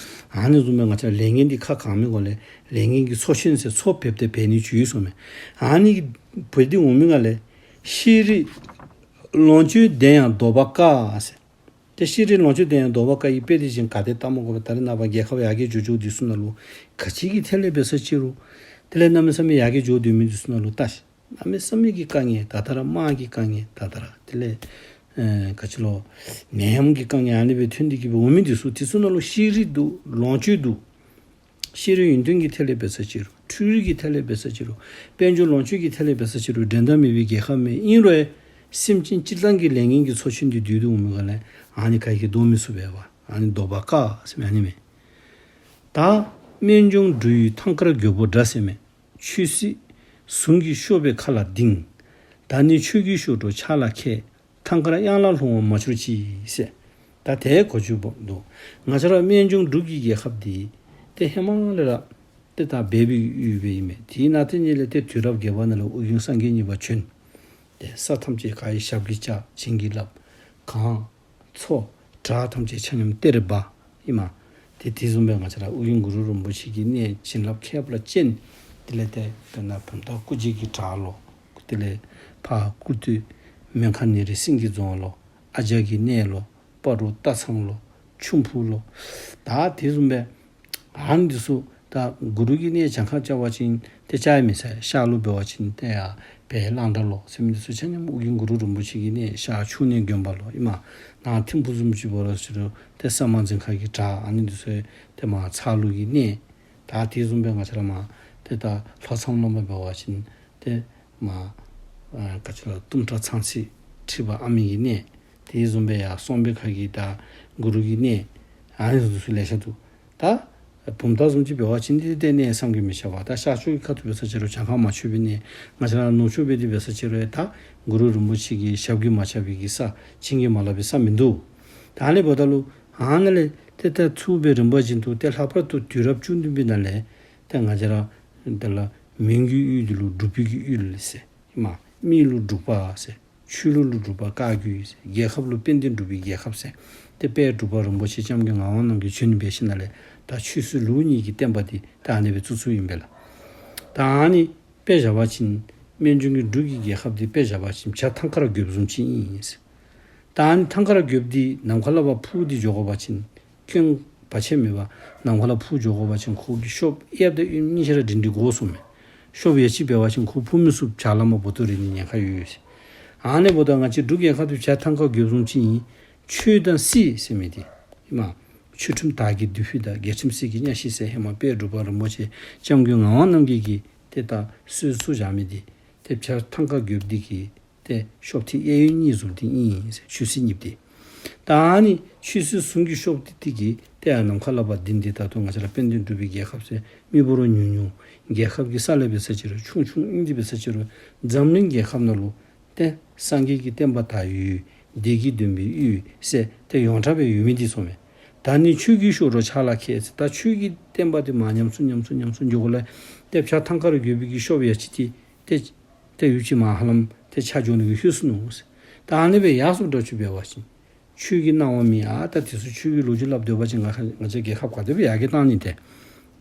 ཨ་ནི་བཟུམ་སྦེ་ང་བཅས་ལས་ངན་འདི་ཁ་གང་མི་སྒང་ལས་ལས་ངན་གྱི་མཚོ་ཆེན་ཟེར་མཚོ་འབདཝ་ཏེ་འབད་ནི་ཚུ་ཡོད་གསུངམ་མས། ཨ་ནི་འབད་དེ་འོང་མི་སྒང་ལས་ཤེས་རིག་ལོངས་སྤྱོད་ལྡན་ཡང་འདོད་པ་དཀའ་ཟེར། ཏེ་ཤེས་རིག་ལོངས་སྤྱོད་དེ་ཡང་ཟླཝ་པ་ཀ་གི་དཔེ་དེ་བཞིན་ག་དེ་ལྟ་མ་དགོ་པས། ད་རེས་ནངས་པ་རྒྱལ་ཁབ་ཡར་རྒྱས་འགྱོ་འགྱོཝ་འདི་ཚུ་ནང་ལུ་ག་ཅི་གི་ཐད་ལས་འབད་ས་ཅི་རུང་དེ་ལས་གནམ་མེད་ས་མེད་ཡར་རྒྱས་འགྱོ་སྡོད་མི་འདི་ཚུ་ནང་ལུ་ལྟ་ཤིག། གནམ་མེད་ས་མེད་ཀྱི་དཀའ་ངལ་ད་ལྟོ་ར་དམག་གི་དཀའ་ངལ་ད་ལྟོ་ར་དེ་ལས་ཨེ་ག་ཅི་ལོ་ནད་ཡམས་ཀྱི་དཀའ་ངལ་ཨ་ནི་སྦེ་ཐོན་ཏེ་གི་སྦེ་འོང་མི་འདི་ཚུ་དེ་ཚུ་ནང་ལུ་ཤེས་རིག་འདུག། ལོངས་སྤྱོད་འདུག། ཤེས་རིག་ཡོན་ཏན་གྱི་ཐད་ལས་འབད་ས་ཅི་རུང་། འཕྲུལ་རིག་གི་ཐད་ལས་འབད་ས་ཅི་རུང་། དཔལ་འབྱོར་ལོངས་སྤྱོད་ཀྱི་ཐད་ལས་འབད་ས་ཅི་རུང་འགྲན་ཟླ་མེད་པའི་རྒྱལ་ཁབ་མས། ཨིན་རུང་སེམས་ཅན་སྤྱིར་བཏང་གི་ལས་ངན་གྱི་ཚོགས་ཆེན་འདི་བསྡུ་སྟེ་འོང་མི་ག་ལས་ཨ་ནི་ག་གིས་བཟློག་མི་ཚུགས་པས་པ། ཨ་ནི་ཟླཝ་པ་ཀ་ཟེར་མི་ཨ་ནི་མས། ད་སྨན་ལྗོངས་འབྲུ་ཡི་ཐང་དཀར་མགྱོགས་པོ་འདྲ་ཟེར་མས། ཆོས་སྲིད་ཟུང་གིས་གཤོག་པའི་མཁའ་ལ་ལྡིང་། ད་ནི་ཆོས་ཀྱི་གཤོག་སྒྲོ་ཕྱག་ལ་ཁྱེར། ཐང་དཀར་གཡང་ལ་ལྷུང་བ་མ་གྱུར་ཅིག་ཟེར། ད་དེ་གོ་ཆོད་པོ་འདུག། ང་བཅས་ར་སྨན་ལྗོངས་འབྲུག་གི་རྒྱལ་ཁབ་འདི་ཏེ་ཧེ་མ་ལས་ར་ཏེ་ད་སྦས་པའི་ཡུལ་སྦེ་ཨིན་མས། དེ་ནང་ཏེ་ཉིད་ལས་ཏེ་དུས་རབས་བརྒྱད་པ་ནང་ལུ་ཨོ་རྒྱན་སངས་རྒྱས་གཉིས་པ་བྱོན། ཏེ་ས་ཐམས་ཅད་ག་ཡི་ཞབས་ཀྱིས་བཅགས། བྱིན་གྱིས་བརླབས། གངས་མཚོ་བྲག་ཐམས་ཅད་ཆ་མཉམ་གཏེར་སྦ་ཨིན་མས། ཏེ་དེ་བཟུམ་སྦེ་ང་བཅས་ར་ཨོ་རྒྱན་གུ་རུ་རིན་པོ་ཆེ་གི་གནས་བྱིན་རླབས་ཁྱད་པར་ཅན། དེ་ལས་ཏེ་དཔེར་ན་བུམ་ཐང་སྐུ་རྗེས་ཀྱི་བྲག་ལོ། དེ་ལས་ཕར་སྐུ་སྟོད་མོན་ཁ་ནེ་རི་སེང་གེ་རྫོང་ལོ། ཨ་ཇ་གི་གནས་ལོ། སྤ་རོ་སྟག་ཚང་ལོ། ཆུམ་ཕུག་ལོ། ད་དེ་བཟུམ་སྦེ་ཨ་ནི་འདི་ཚུ་ད་གུ་རུ་གི་གནས་གྱངས་ཁ་རྐྱབ་པ་ཅིན་ཏེ་བཅད་མི་ཚར། ཤར་ལུ་འབད་བ་ཅིན་ཏེ་ཡར་བལ་གླང་དར་ལོ་ཟེར་མི་འདི་ཚུ་ཆ་མཉམ་ཨོ་རྒྱན་གུ་རུ་རིན་པོ་ཆེ་གི་གནས། ཤར་ཕྱུགས་ནས་དགོན་པ་ལོ་ཨིན་མས། ནཱ་ཐིམ་ཕུག་བཟུམ་ཅིག་འབད་རུང་ཟེར་རུང་ཏེ་ས་དམར་རྫིང་ཁ་གི་བྲག་ཨ་ནི་འདི་ཚུ་ཏེ་མར་ཚ་ལུ་གི་གནས། ད་དེ་བཟུམ་སྦེ་ང་བཅས་ར་མར་ཏེ་ད་ལྷོ་མཚམས་ལུ་མར་འབད་བ་ཅིན་ཏེ་མར་ཨ་ག་ཅི་ལོ་གཏུམ་དྲག་ཚང་ཚིང་ཁྲི་པ་ཨ་མི་གི་གནས། དེ་བཟུམ་སྦེ་ཡར་གསང་སྦས་ཁ་གི་ད་གུ་རུ་གི་གནས། ཨ་ནི་འདི་ཚུ་ལེ་ཤ་འདུག། ད་བུམ་ཐང་བཟུམ་ཅིག་འབད་བ་ཅིན་ཏེ་ཏེ་གནས་བསམ་གྱིས་མི་ཁྱབ་པ། ད་ཤར་ཕྱོགས་ཀྱི་ཁ་ཐུག་འབད་ས་ཅི་རུང་གྱངས་ཁ་མ་ཆོད་པའི་གནས། ང་བཅས་ར་ནུབ་ཕྱོགས་འབད་དེ་འབད་ས་ཅི་རུང་ད་གུ་རུ་རིན་པོ་ཆེ་གི་ཞབས་ཀྱིས་མ་བཅགས་པའི་གི་ས་བྱིན་གྱིས་མ་བརླབས་པའི་ས་མིན་འདུག། ད་ཨ་ནི་འབདཝ་ད་ལུ་ཨ་ནཱ་ལས་ཏེ་ད་ཚུར་སྦེ་རིམ་པ་བཞིན་དུ་ཏེ་ལྷག་པར་དུ་དུས་རབས་བཅུ་བདུན་པའི་ནང་ལས་ཏེ་ང་བཅས་ར་དེ་ལས་མོན་གྱི་ཡུལ་འདི་ལུ་འབྲུག་པའི་གི་ཡུལ་ཟེར་ཨིན་མས། མི་ལུ་འབྲུག་པ་ཟེར། ཆོས་ལུགས་ལུ་འབྲུག་པ་བཀའ་བརྒྱུད་ཟེར། རྒྱལ་ཁབ་ལུ་དཔལ་ལྡན་འབྲུག་པའི་རྒྱལ་ཁབ་ཟེར། ཏེ་དཔལ་འབྲུག་པ་རིན་པོ་ཆེ་སྐྱབས་མགོན་ངག་དབང་རྣམ་རྒྱལ་བྱོན་འབད་ཞིནམ་ལས་ད་ཆོས་སྲིད་ལུགས་གཉིས་ཀྱི་བསྟན་པ་འདི་ད་ཨ་ནི་སྦེ་བཙུགས་བཙུགསཔ་ཨིན་པས་ལགས། ད་ཨ་ནི་དཔེ་བཞག་པ་ཅིན་སྨན་ལྗོངས་ཀྱི་འབྲུག་གི་རྒྱལ་ཁབ་འདི་དཔེ་བཞག་པ་ཅིན་བྱ་ཐང་དཀར་རྒོདཔོ་བཟུམ་ཅིག་ཨིན་ཟེར། ད་ཨ་ནི་ཐང་དཀར་རྒོདཔོ་འདི་ནམ་མཁའ་ལས་ཕར་འཕུར་ཏེ་འགྱོ་དགོ་པ་ཅིན་སྐྱོན་བར་ཆད་མེད་པར་ནམ་མཁའ་ལས་འཕུར་འགྱོ་དགོ་པ་ཅིན་ཁོ་གི་གཤོགཔ་གཡསཔ་དང་གཡོནམ་གཉིས་ཆ་ར་སྒྲིང་སྒྲིང་དགོ་གསུངམ་མས། གཤོགཔ་ཡ་ལྕི་འབད་བ་ཅིན་ཁོ་འཕུར་མི་ཚུགས། བྱ་ལས་མར་འབོ་དོ་རིལ་ནི་ཉེན་ཁ་ཡོད་ཟེར། ཨ་ནི་འབདཝ་ད་ང་བཅས་འབྲུག་རྒྱལ་ཁབ་འདི་བྱ་ཐང་དཀར་རྒོདཔོ་བཟུམ་ཅིག་ཨིན། ཆོས་དང་སྲིད་ཟེར་མི་འདི་ཨིན་མས། ཆོས་ཁྲིམས་དར་གྱི་མདུད་ཕུད་དང་། རྒྱལ་ཁྲིམས་གསེར་གྱི་གཉའ་ཤིང་ཟེར་ཧེ་མ་དཔལ་འབྲུག་པ་རིན་པོ་ཆེ་སྐྱབས་མགོན་ངག་དབང་རྣམ་རྒྱལ་གྱིས་ཏེ་ད་སྲོལ་བཙུགས་བཞག་མི་འདི་ཏེ་བྱ་ཐང་དཀར་རྒོདཔོ་འདི་གི་ཏེ་གཤོགཔ་འདི་གཡས་གཡོན་གཉིས་ཟུར་འདི་ཨིན་ཟེར། ཆོས་སྲིད་གཉིས་འདི། ད་ཨ་ནི་ཆོས་སྲིད་ཟུང་གི་གཤོགཔ་འདི་འདི་གིས་ཏེ་ཡར་ནམ་མཁའ་ལས་ཕར་ལྡིང་སྟེ་ད་ལྟོ་ང་བཅས་ར་དཔལ་ལྡན་འབྲུག་པའི་རྒྱལ་ཁབ་ཟེར་མི་འབོར་ཉུང་ཉུང་རྒྱལ་ཁབ་ཀྱི་ས་ལས་འབད་ས་ཅི་རུང་ཆུང་ཆུང་ཨིན་ཏེ་འབད་ས་ཅི་རུང་འཛམ་གླིང་རྒྱལ་ཁབ་ནང་ལུ་ཏེ་སངས་རྒྱས་ཀྱི་བསྟན་པ་དར་ཡུལ་བདེ་སྐྱིད་ལྡན་པའི་ཡུལ་ཟེར་ཏེ་ཡོངས་གྲགས་སྦེ་ཡོད་མི་འདི་ཚུ་མས། ད་ནི་ཆོས་ཀྱི་གཤོག་སྒྲོ་ཕྱག་ལ་ཁྱེར་ཟེར། ད་ཆོས་ཀྱི་བསྟན་པ་འདི་མར་ཉམས་སུ་ཉམས་སུ་ཉམས་སུ་འགྱོཝ་ལས་ཏེ་བྱ་ཐང་དཀར་རྒོདཔོ་གི་གཤོགཔ་ཡ་ལྕི་འདི་ཏེ་ཏེ་ཡུདཔ་ཅིག་མར་ཧ་ལམ་ཏེ་ཆག་འགྱོ་ནི་གི་ཤུལ་སོང་ནུག་ཟེར། ད་ཨ་ནི་སྦེ་ཡར་སོངམ་འདྲཝ་ཅིག་འབད་བ་ཅིན་ཆོས་ཀྱི་སྣང་བ་མེད། ཨ་ད་དེ་ཚུ་ཆོས་ཀྱི་ལོ་རྒྱུས་སླབ་སྡོད་པ་ཅིན་ང་ང་བཅས་རྒྱལ་ཁབ་ག་དེ་སྦེ་ཡར་རྒྱས་གཏང་ནི། ཏེ་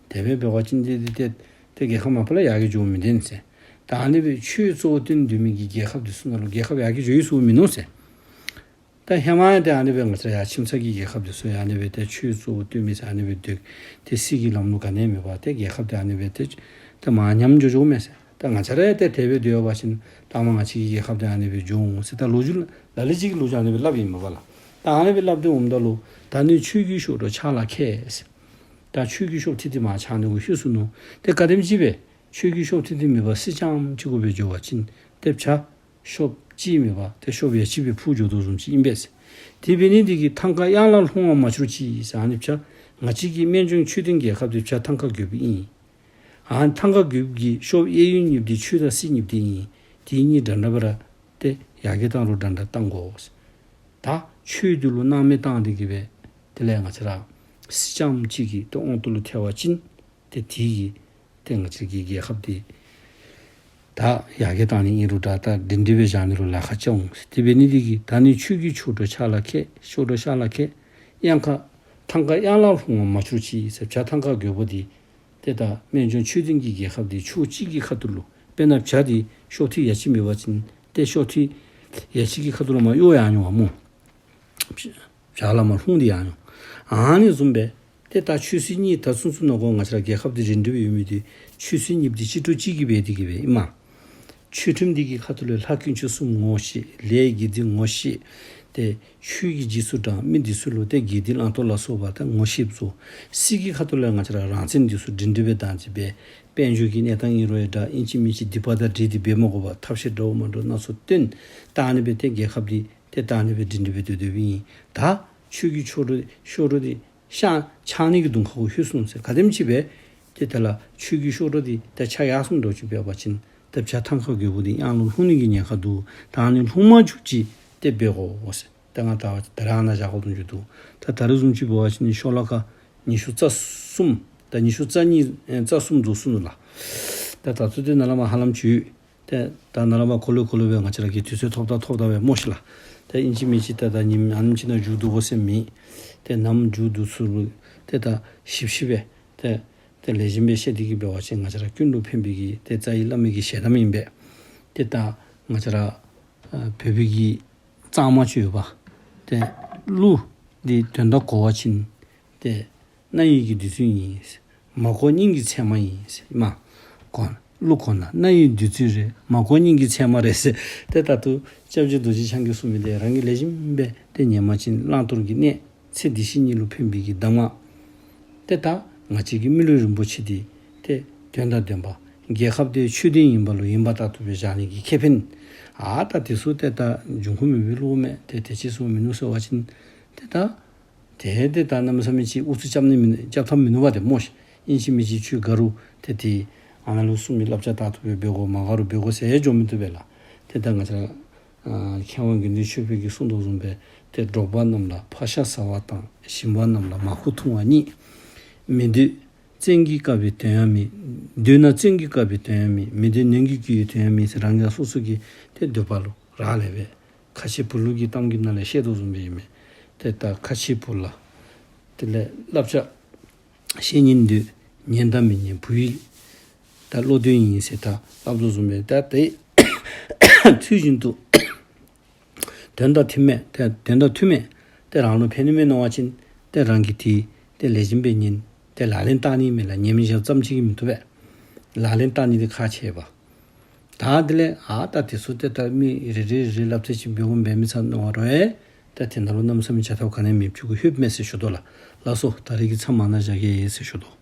དེ་སྦེ་འབད་བ་ཅིན་ཏེ་ཏེ་ཏེ་ཏེ་རྒྱལ་ཁབ་མ་པ་ལས་ཡར་རྒྱས་འགྱོ་མི་བདེན་ཟེར། ད་ཨ་ནི་སྦེ་ཆོས་གཙོ་བོ་བཏོན་སྡོད་མི་གི་རྒྱལ་ཁབ་འདི་ཚུ་ནང་ལུ་རྒྱལ་ཁབ་ཡར་རྒྱས་འགྱོ་ཡི་ཟེར་མིན་ནུག་ཟེར། ད་ཧེ་མ་ཡང་ཏེ་ཨ་ནི་སྦེ་ང་བཅས་ར་ཡར་ཁྱིམ་ཚང་གི་རྒྱལ་ཁབ་འདི་ཚུ་ཡང་ཨ་ནི་སྦེ་ཏེ་ཆོས་གཙོ་བོ་བཏོན་མི་ཚུ་ཨ་ནི་སྦེ་སྡོད། ཏེ་སྲིད་ཀྱི་ལམ་ལུགས་ག་ནི་ཡང་མེད་པར་ཏེ་རྒྱལ་ཁབ་འདི་ཨ་ནི་སྦེ་ཏེ་ཏེ་མར་ཉམས་འགྱོ་འགྱོཝ་མས་ཟེར། ད་ང་བཅས་ར་ཡང་ཏེ་དེ་སྦེ་སྡོད་པ་ཅིན་ད་མར་ང་བཅས་ཀྱི་རྒྱལ་ཁབ་འདི་ཨ་ནི་སྦེ་འགྱོ་འོང་ཟེར་ད་ལོ་རྒྱུས་ལ་ལུ་ཅིག་གིས་ལོ་རྒྱུས་ཨ་ནི་སྦེ་སླབ་ཨིན་མས་པ་ལགས། ད་ཨ་ནི་སྦེ་སླབ་སྟེ་འོངམ་ད་ལུ་ད་ནི་ཆོས་ཀྱི་གཤོག་སྒྲོ་ཕྱག་ལ་ཁྱེར་ཟེར། ད་ཆོས་ཀྱི་གཤོགཔ་འདི་ཏེ་མར་ཕྱག་ནི་གི་ཤུལ་སོང་ནུག། ཏེ་ག་དེམ་ཅིག་སྦེ་ཆོས་ཀྱི་གཤོགཔ་འདི་ཏེ་མེད་པར་སྲིད་རྐྱངམ་ཅིག་གུ་སྦེ་འགྱོ་བ་ཅིན་ཏེ་བྱ་གཤོགཔ་གཅིག་མེད་པར་ཏེ་གཤོགཔ་ཡ་ལྕི་སྦེ་འཕུར་འགྱོ་དོ་བཟུམ་ཅིག་ཨིན་པས་ཟེར། དེ་འབད་ནི་འདི་གིས་ཐང་དཀར་གཡང་ལ་ལྷུང་བ་མ་གྱུར་ཅིག་ཟེར། ཨ་ནི་བྱ་ང་བཅས་ཀྱི་སྨན་ལྗོངས་ཆོས་ལྡན་རྒྱལ་ཁབ་འདི་བྱ་ཐང་དཀར་རྒོདཔོ་ཨིན། ཨ་ཐང་དཀར་རྒོདཔོ་གི་གཤོགཔ་གཡས་གཡོན་གཉིས་འདི་ཆོས་དང་སྲིད་གཉིས་འདི་ཨིན། དེ་གཉིས་འདྲན་འདྲ་སྦེ་ར་ཏེ་ཡར་རྒྱས་གཏང་རུང་འདྲན་འདྲ་གཏང་དགོ་ཟེར། ད་ཆོས་འདི་ལུ་སྣང་མེད་བཏང་སྟེ་གི་སྦེ་དེ་ལས་ང་བཅས་ར་སྲིད་རྐྱངམ་ཅིག་གི་ཏེ་དབང་དུ་ལུ་ཐལ་བ་ཅིན་ཏེ་དེ་གིས་ཏེ་ང་བཅས་ཀྱི་རྒྱལ་ཁབ་འདི་ད་ཡར་རྒྱས་གཏང་ནི་ཨིན་རུང་འདྲ་ད་སྒྲིང་སྒྲི་སྦེ་བཞག་ནི་ལུ་ལཱ་ཁག་རྐྱབ་འོང་ཟེར། དེ་འབད་ནི་འདི་གིས་ད་ནི་ཆོས་ཀྱི་གཤོག་སྒྲོ་ཕྱག་ལ་ཁྱེར། གཤོག་སྒྲོ་ཕྱག་ལ་ཁྱེར། གཡང་ཁ་ཐང་དཀར་གཡང་ལ་ལྷུང་བ་མ་གྱུར་ཅིག་ཟེར། བྱ་ཐང་དཀར་རྒོདཔོ་འདི་ཏེ་ད་སྨན་ལྗོངས་ཆོས་ལྡན་གྱི་རྒྱལ་ཁབ་འདི་ཕྱོགས་གཅིག་གི་ཁ་ཐུག་ལུ་དཔེར་ན་བྱ་འདི་གཤོག་ཐིག་ཡ་ལྕི་མེད་པ་ཅིན་ཏེ་གཤོག་ཐིག་ཡ་ལྕི་གི་ཁ་ཐུག་ལུ་མར་གཡོ་ཡར་འགྱོ་བ་སྨོ། བྱ་ལས་མར་ལྷུང་སྟེ་ཡར་འོང་། ཨ་ནི་བཟུམ་སྦེ་ཏེ་ད་ཆོས་སྲིད་གཉིས་ད་ཚུན་ཚོད་ནང་འཁོད་ང་བཅས་ར་རྒྱལ་ཁབ་འདི་རིང་འགྲིབ་ཡོད་མི་འདི་ཆོས་སྲིད་གཉིས་འདི་གཅིག་གྲོགས་གཅིག་གིས་འབད་དེ་གིས་སྦེ་ཨིན་མས། ཆོས་ཁྲིམས་འདི་གི་ཁ་ཐུག་ལས་ལྷ་དཀོན་མཆོག་གསུམ་ངོ་ཤེས། ལས་དགེ་སྡིག་ངོ་ཤེས། ཏེ་ཆོས་ཀྱི་རྗེས་སུ་འབྲང་མི་འདི་ཚུ་ལུ་ཏེ་དགེ་སྡིག་བླང་དོར་ལ་སོགས་པ་ཏེ་ངོ་ཤེསཔ་བཟོ། སྲིད་ཀྱི་ཁ་ཐུག་ལས་ང་བཅས་ར་རང་བཙན་འདི་ཚུ་སྒྲིང་སྒྲི་སྦེ་བདག་འཛིན་འབད། དཔལ་འབྱོར་གྱི་གནས་སྟངས་ཨིན་རུང་ཡང་འདྲ་ཨིན་ཅི་མིན་ཅི་སྡིག་པ་དང་འདྲེས་ཏེ་འབད་མ་དགོ་པར་ཐབས་ཤེས་འདྲཝ་མ་འདྲཝ་སྣ་ཚོགས་བཏོན། ད་ཨ་ནི་སྦེ་ཏེ་རྒྱལ་ཁབ་འདི་ཏེ་ད་ཨ་ནི་སྦེ་སྒྲིང་སྒྲི་སྦེ་སྡོད་སྡོདཔ་ཨིན། ད་ཆོས་ཀྱི་ཆོ་འཕྲུལ་ཤོ་འཕྲུལ་འདི་ཤ་ཆག་ནི་གི་གདོང་ཁ་གུ་ལྷོད་སོང་ཟེར། ག་དེམ་ཅིག་སྦེ་ཏེ་དེ་ལས་ཆོས་ཀྱི་ཤོ་འཕྲུལ་འདི་ཏེ་ཆག་ཡར་སོངམ་འདྲཝ་ཅིག་འབད་བ་ཅིན་ཏེ་བྱ་ཐང་ཁ་རྒོད་པོ་འདི་གཡང་ལུ་ལྷུང་ནི་གི་ཉེན་ཁ་འདུག། ད་ཨ་ནི་ལྷུང་མ་བཅུགཔ་ཅིག་ཏེ་འབད་དགོ་ཟེར། ད་ང་ད་ད་རེས་ཨ་ནཱ་བཞག་དགོ་དོ་བཟུམ་ཅིག་འདུག། ད་ད་རེས་བཟུམ་ཅིག་འབད་བ་ཅིན་ཤོ་ལོ་ཀ་ཉི་ཤུ་རྩ་གསུམ་ད་ཉི་ཤུ་རྩ་གཉིས་ཨེ་རྩ་གསུམ་རྫོགས་སོང་ནུག་ལགས། ད་ད་ཚུན་ཚོད་ནཱ་ལས་མར་ཧ་ལམ་ཅིག་ཏེ་ད་ནཱ་ལས་མར་གོ་ལེ་གོ་ལེ་སྦེ་ང་བཅས་ར་གིས་དུས་ཚོད་ཐོབ་ད་ཐོབ་ད་སྦེ་སྨོ་ཤིག་ལགས། ཏེ་ཨིན་ཅི་མིན་ཅི་ཏེ་ད་ཉིནམ་ཨ་ནེམ་ཅིག་ནང་མཇུག་བསྡུ་དགོ་ཟེར་མེད། ཏེ་ནམ་མཇུག་བསྡུ་ཚུགས་རུང་ཏེ་ད་ཞིབ་ཞིབ་སྦེ་ཏེ་ཏེ་ལེགས་ཤོམ་སྦེ་བཤད་དེ་གིས་འབད་བ་ཅིན་ང་བཅས་ར་ཀུན་ཏུ་ཕན་པའི་གི་ཏེ་རྩ་བའི་བླ་མའི་གི་ཞལ་གདམས་ཨིན་པས། ཏེ་ད་ང་བཅས་ར་ཨ་བོད་པའི་གི་གཙང་མ་ཅིག་ཡོད་པ། ཏེ་གླུ་འདི་དོན་དག་གོ་བ་ཅིན་ཏེ་རྣ་ཡི་གི་བདུད་རྩི་ཡིན། མ་གོ་སྙིང་གི་ཚེར་མ་ཡིན་ཟེར། མ་གོ་གླུ་གོ་ན་རྣ་ཡི་བདུད་རྩི་རེད། མ་གོ་སྙིང་གི་ཚེར་མ་རེད་ཟེར། ཏེ་ད་ལྟོ་སྐྱབས་རྗེ་རྡོ་རྗེ་འཆང་གིས་གསུངས་མི་འདི་རང་གིས་ལེགས་ཤོམ་སྦེ་ཏེ་ཉན་པ་ཅིན་བླང་དོར་གྱི་གནས་ཚེ་འདི་ཕྱི་གཉིས་ལུ་ཕན་པའི་གི་གདམས་ངག། ཏེ་ད་ང་བཅས་ཀྱི་མི་ལུས་རིན་པོ་ཆེ་འདི་ཏེ་དོན་དང་ལྡན་པ། རྒྱལ་ཁབ་འདི་ཆོས་ལྡན་ཨིན་པ་ལུ་ཨིན་པ་ལྟར་དུ་སྦེ་བཞག་ནི་གི་ཁེ་ཕན། ཨ་ད་དེ་ཚུ་ཏེ་ད་འབྱུང་ཁུངས་མེད་པའི་བློ་མེད། ཏེ་དེ་ཅིག་སོང་མིན་ནུག་ཟེར་བ་ཅིན་ཏེ་ད་ཏེ་ཏེ་ད་གནམ་མེད་ས་མེད་ཅིག་ཨུ་ཚུགས་རྐྱབ་ནི་མིན་རྐྱབ་ཐབས་མིན་ནུག་པ་ཏེ་སྨོ་ཤིག། ཨིན་ཅི་མིན་ཅི་ཁྱོད་དགའ་རུང་ཏེ་ཏེ་ཨ་ནཱ་ལུ་གསུངས་མི་བསླབ་བྱ་ལྟར་དུ་སྦེ་འབད་དགོ། མ་དགའ་རུང་འབད་དགོ་ཟེར་འགྱོ་མི་བཏུབ་པས་ལགས། ཏེ་ད་ང་བཅས་ཨ་མཁས་དབང་དགེ་འདུན་ཆོས་འཕེལ་གྱིས་གསུངས་དོ་བཟུམ་སྦེ་ཏེ་འབྲོག་པ་རྣམས་ལ་ཕག་ཤ་ཟ་བ་དང་། ཞིང་པ་རྣམས་ལ་མར་ཁུ་འཐུང་བ་གཉིས། མི་འདོད་བཙན་གྱིས་བཀག་པའི་དོན་ཡང་མེད། འདོད་ན་བཙན་གྱིས་བཀག་པའི་དོན་ཡང་མེད། མི་འདོད་ནོན་གྱིས་བསྐུལ་བའི་དོན་ཡང་མེད་ཟེར་རང་གིས་སོ་སོ་གི་ཏེ་འདོད་པ་ལུ་རག་ལས་པས། ཁ་ཆེ་བུ་ལུག་གི་གཏམ་རྒྱུད་ནང་ལས་བཤད་དོ་བཟུམ་སྦེ་ཨིན་མས། ཏེ་ད་ཁ་ཆེ་བུ་ལ་དེ་ལས་བསླབ་བྱ་བཤད་སྙིང་འདོད། ཉན་དང་མི་ཉན་བུ་ཡི་ད་བློ་འདོད་ཨིན་ཟེར་ད་སླབ་དོ་བཟུམ་སྦེ་ད་དེ་ཚུལ་བཞིན་དུ་དོན་དང་མཐུན་མས། ཏེ་དོན་དང་མཐུན་མས། ཏེ་རང་ལུ་ཕན་ནི་མས་མནོ་བ་ཅིན་ཏེ་རང་གིས་དེ་ཏེ་ལེགས་ཤོམ་སྦེ་ཉན། ཏེ་ལག་ལེན་བསྟར་ནི་མས་ལགས། ཉན་མི་བཞག་ཙམ་ཅིག་གིས་མི་བཏུབ་པས། ལག་ལེན་བསྟར་ནི་འདི་ཁག་ཆེ་བས། ད་དེ་ལས་ཨ་ད་དེ་ཚུ་ཏེ་ད་མི་རེ་རེ་རེ་སླབ་ཚད་ཅིག་འབད་འོང་འབད་མི་ཚར་མནོ་བ་རུང་ཡང་ཏེ་དེ་ནང་ལུ་གནམ་མེད་ས་མེད་བྱ་ཐབས་ག་ནི་མེདཔ་ཅིག་གུ་ལྷོདཔ་མས་ཟེར་ཞུ་དོ་ལགས། ལགས་སོ། ད་རེས་ཀྱི་མཚམས་ཨ་ནཱ་བཞག་གེ་ཟེར་ཞུ་དོ།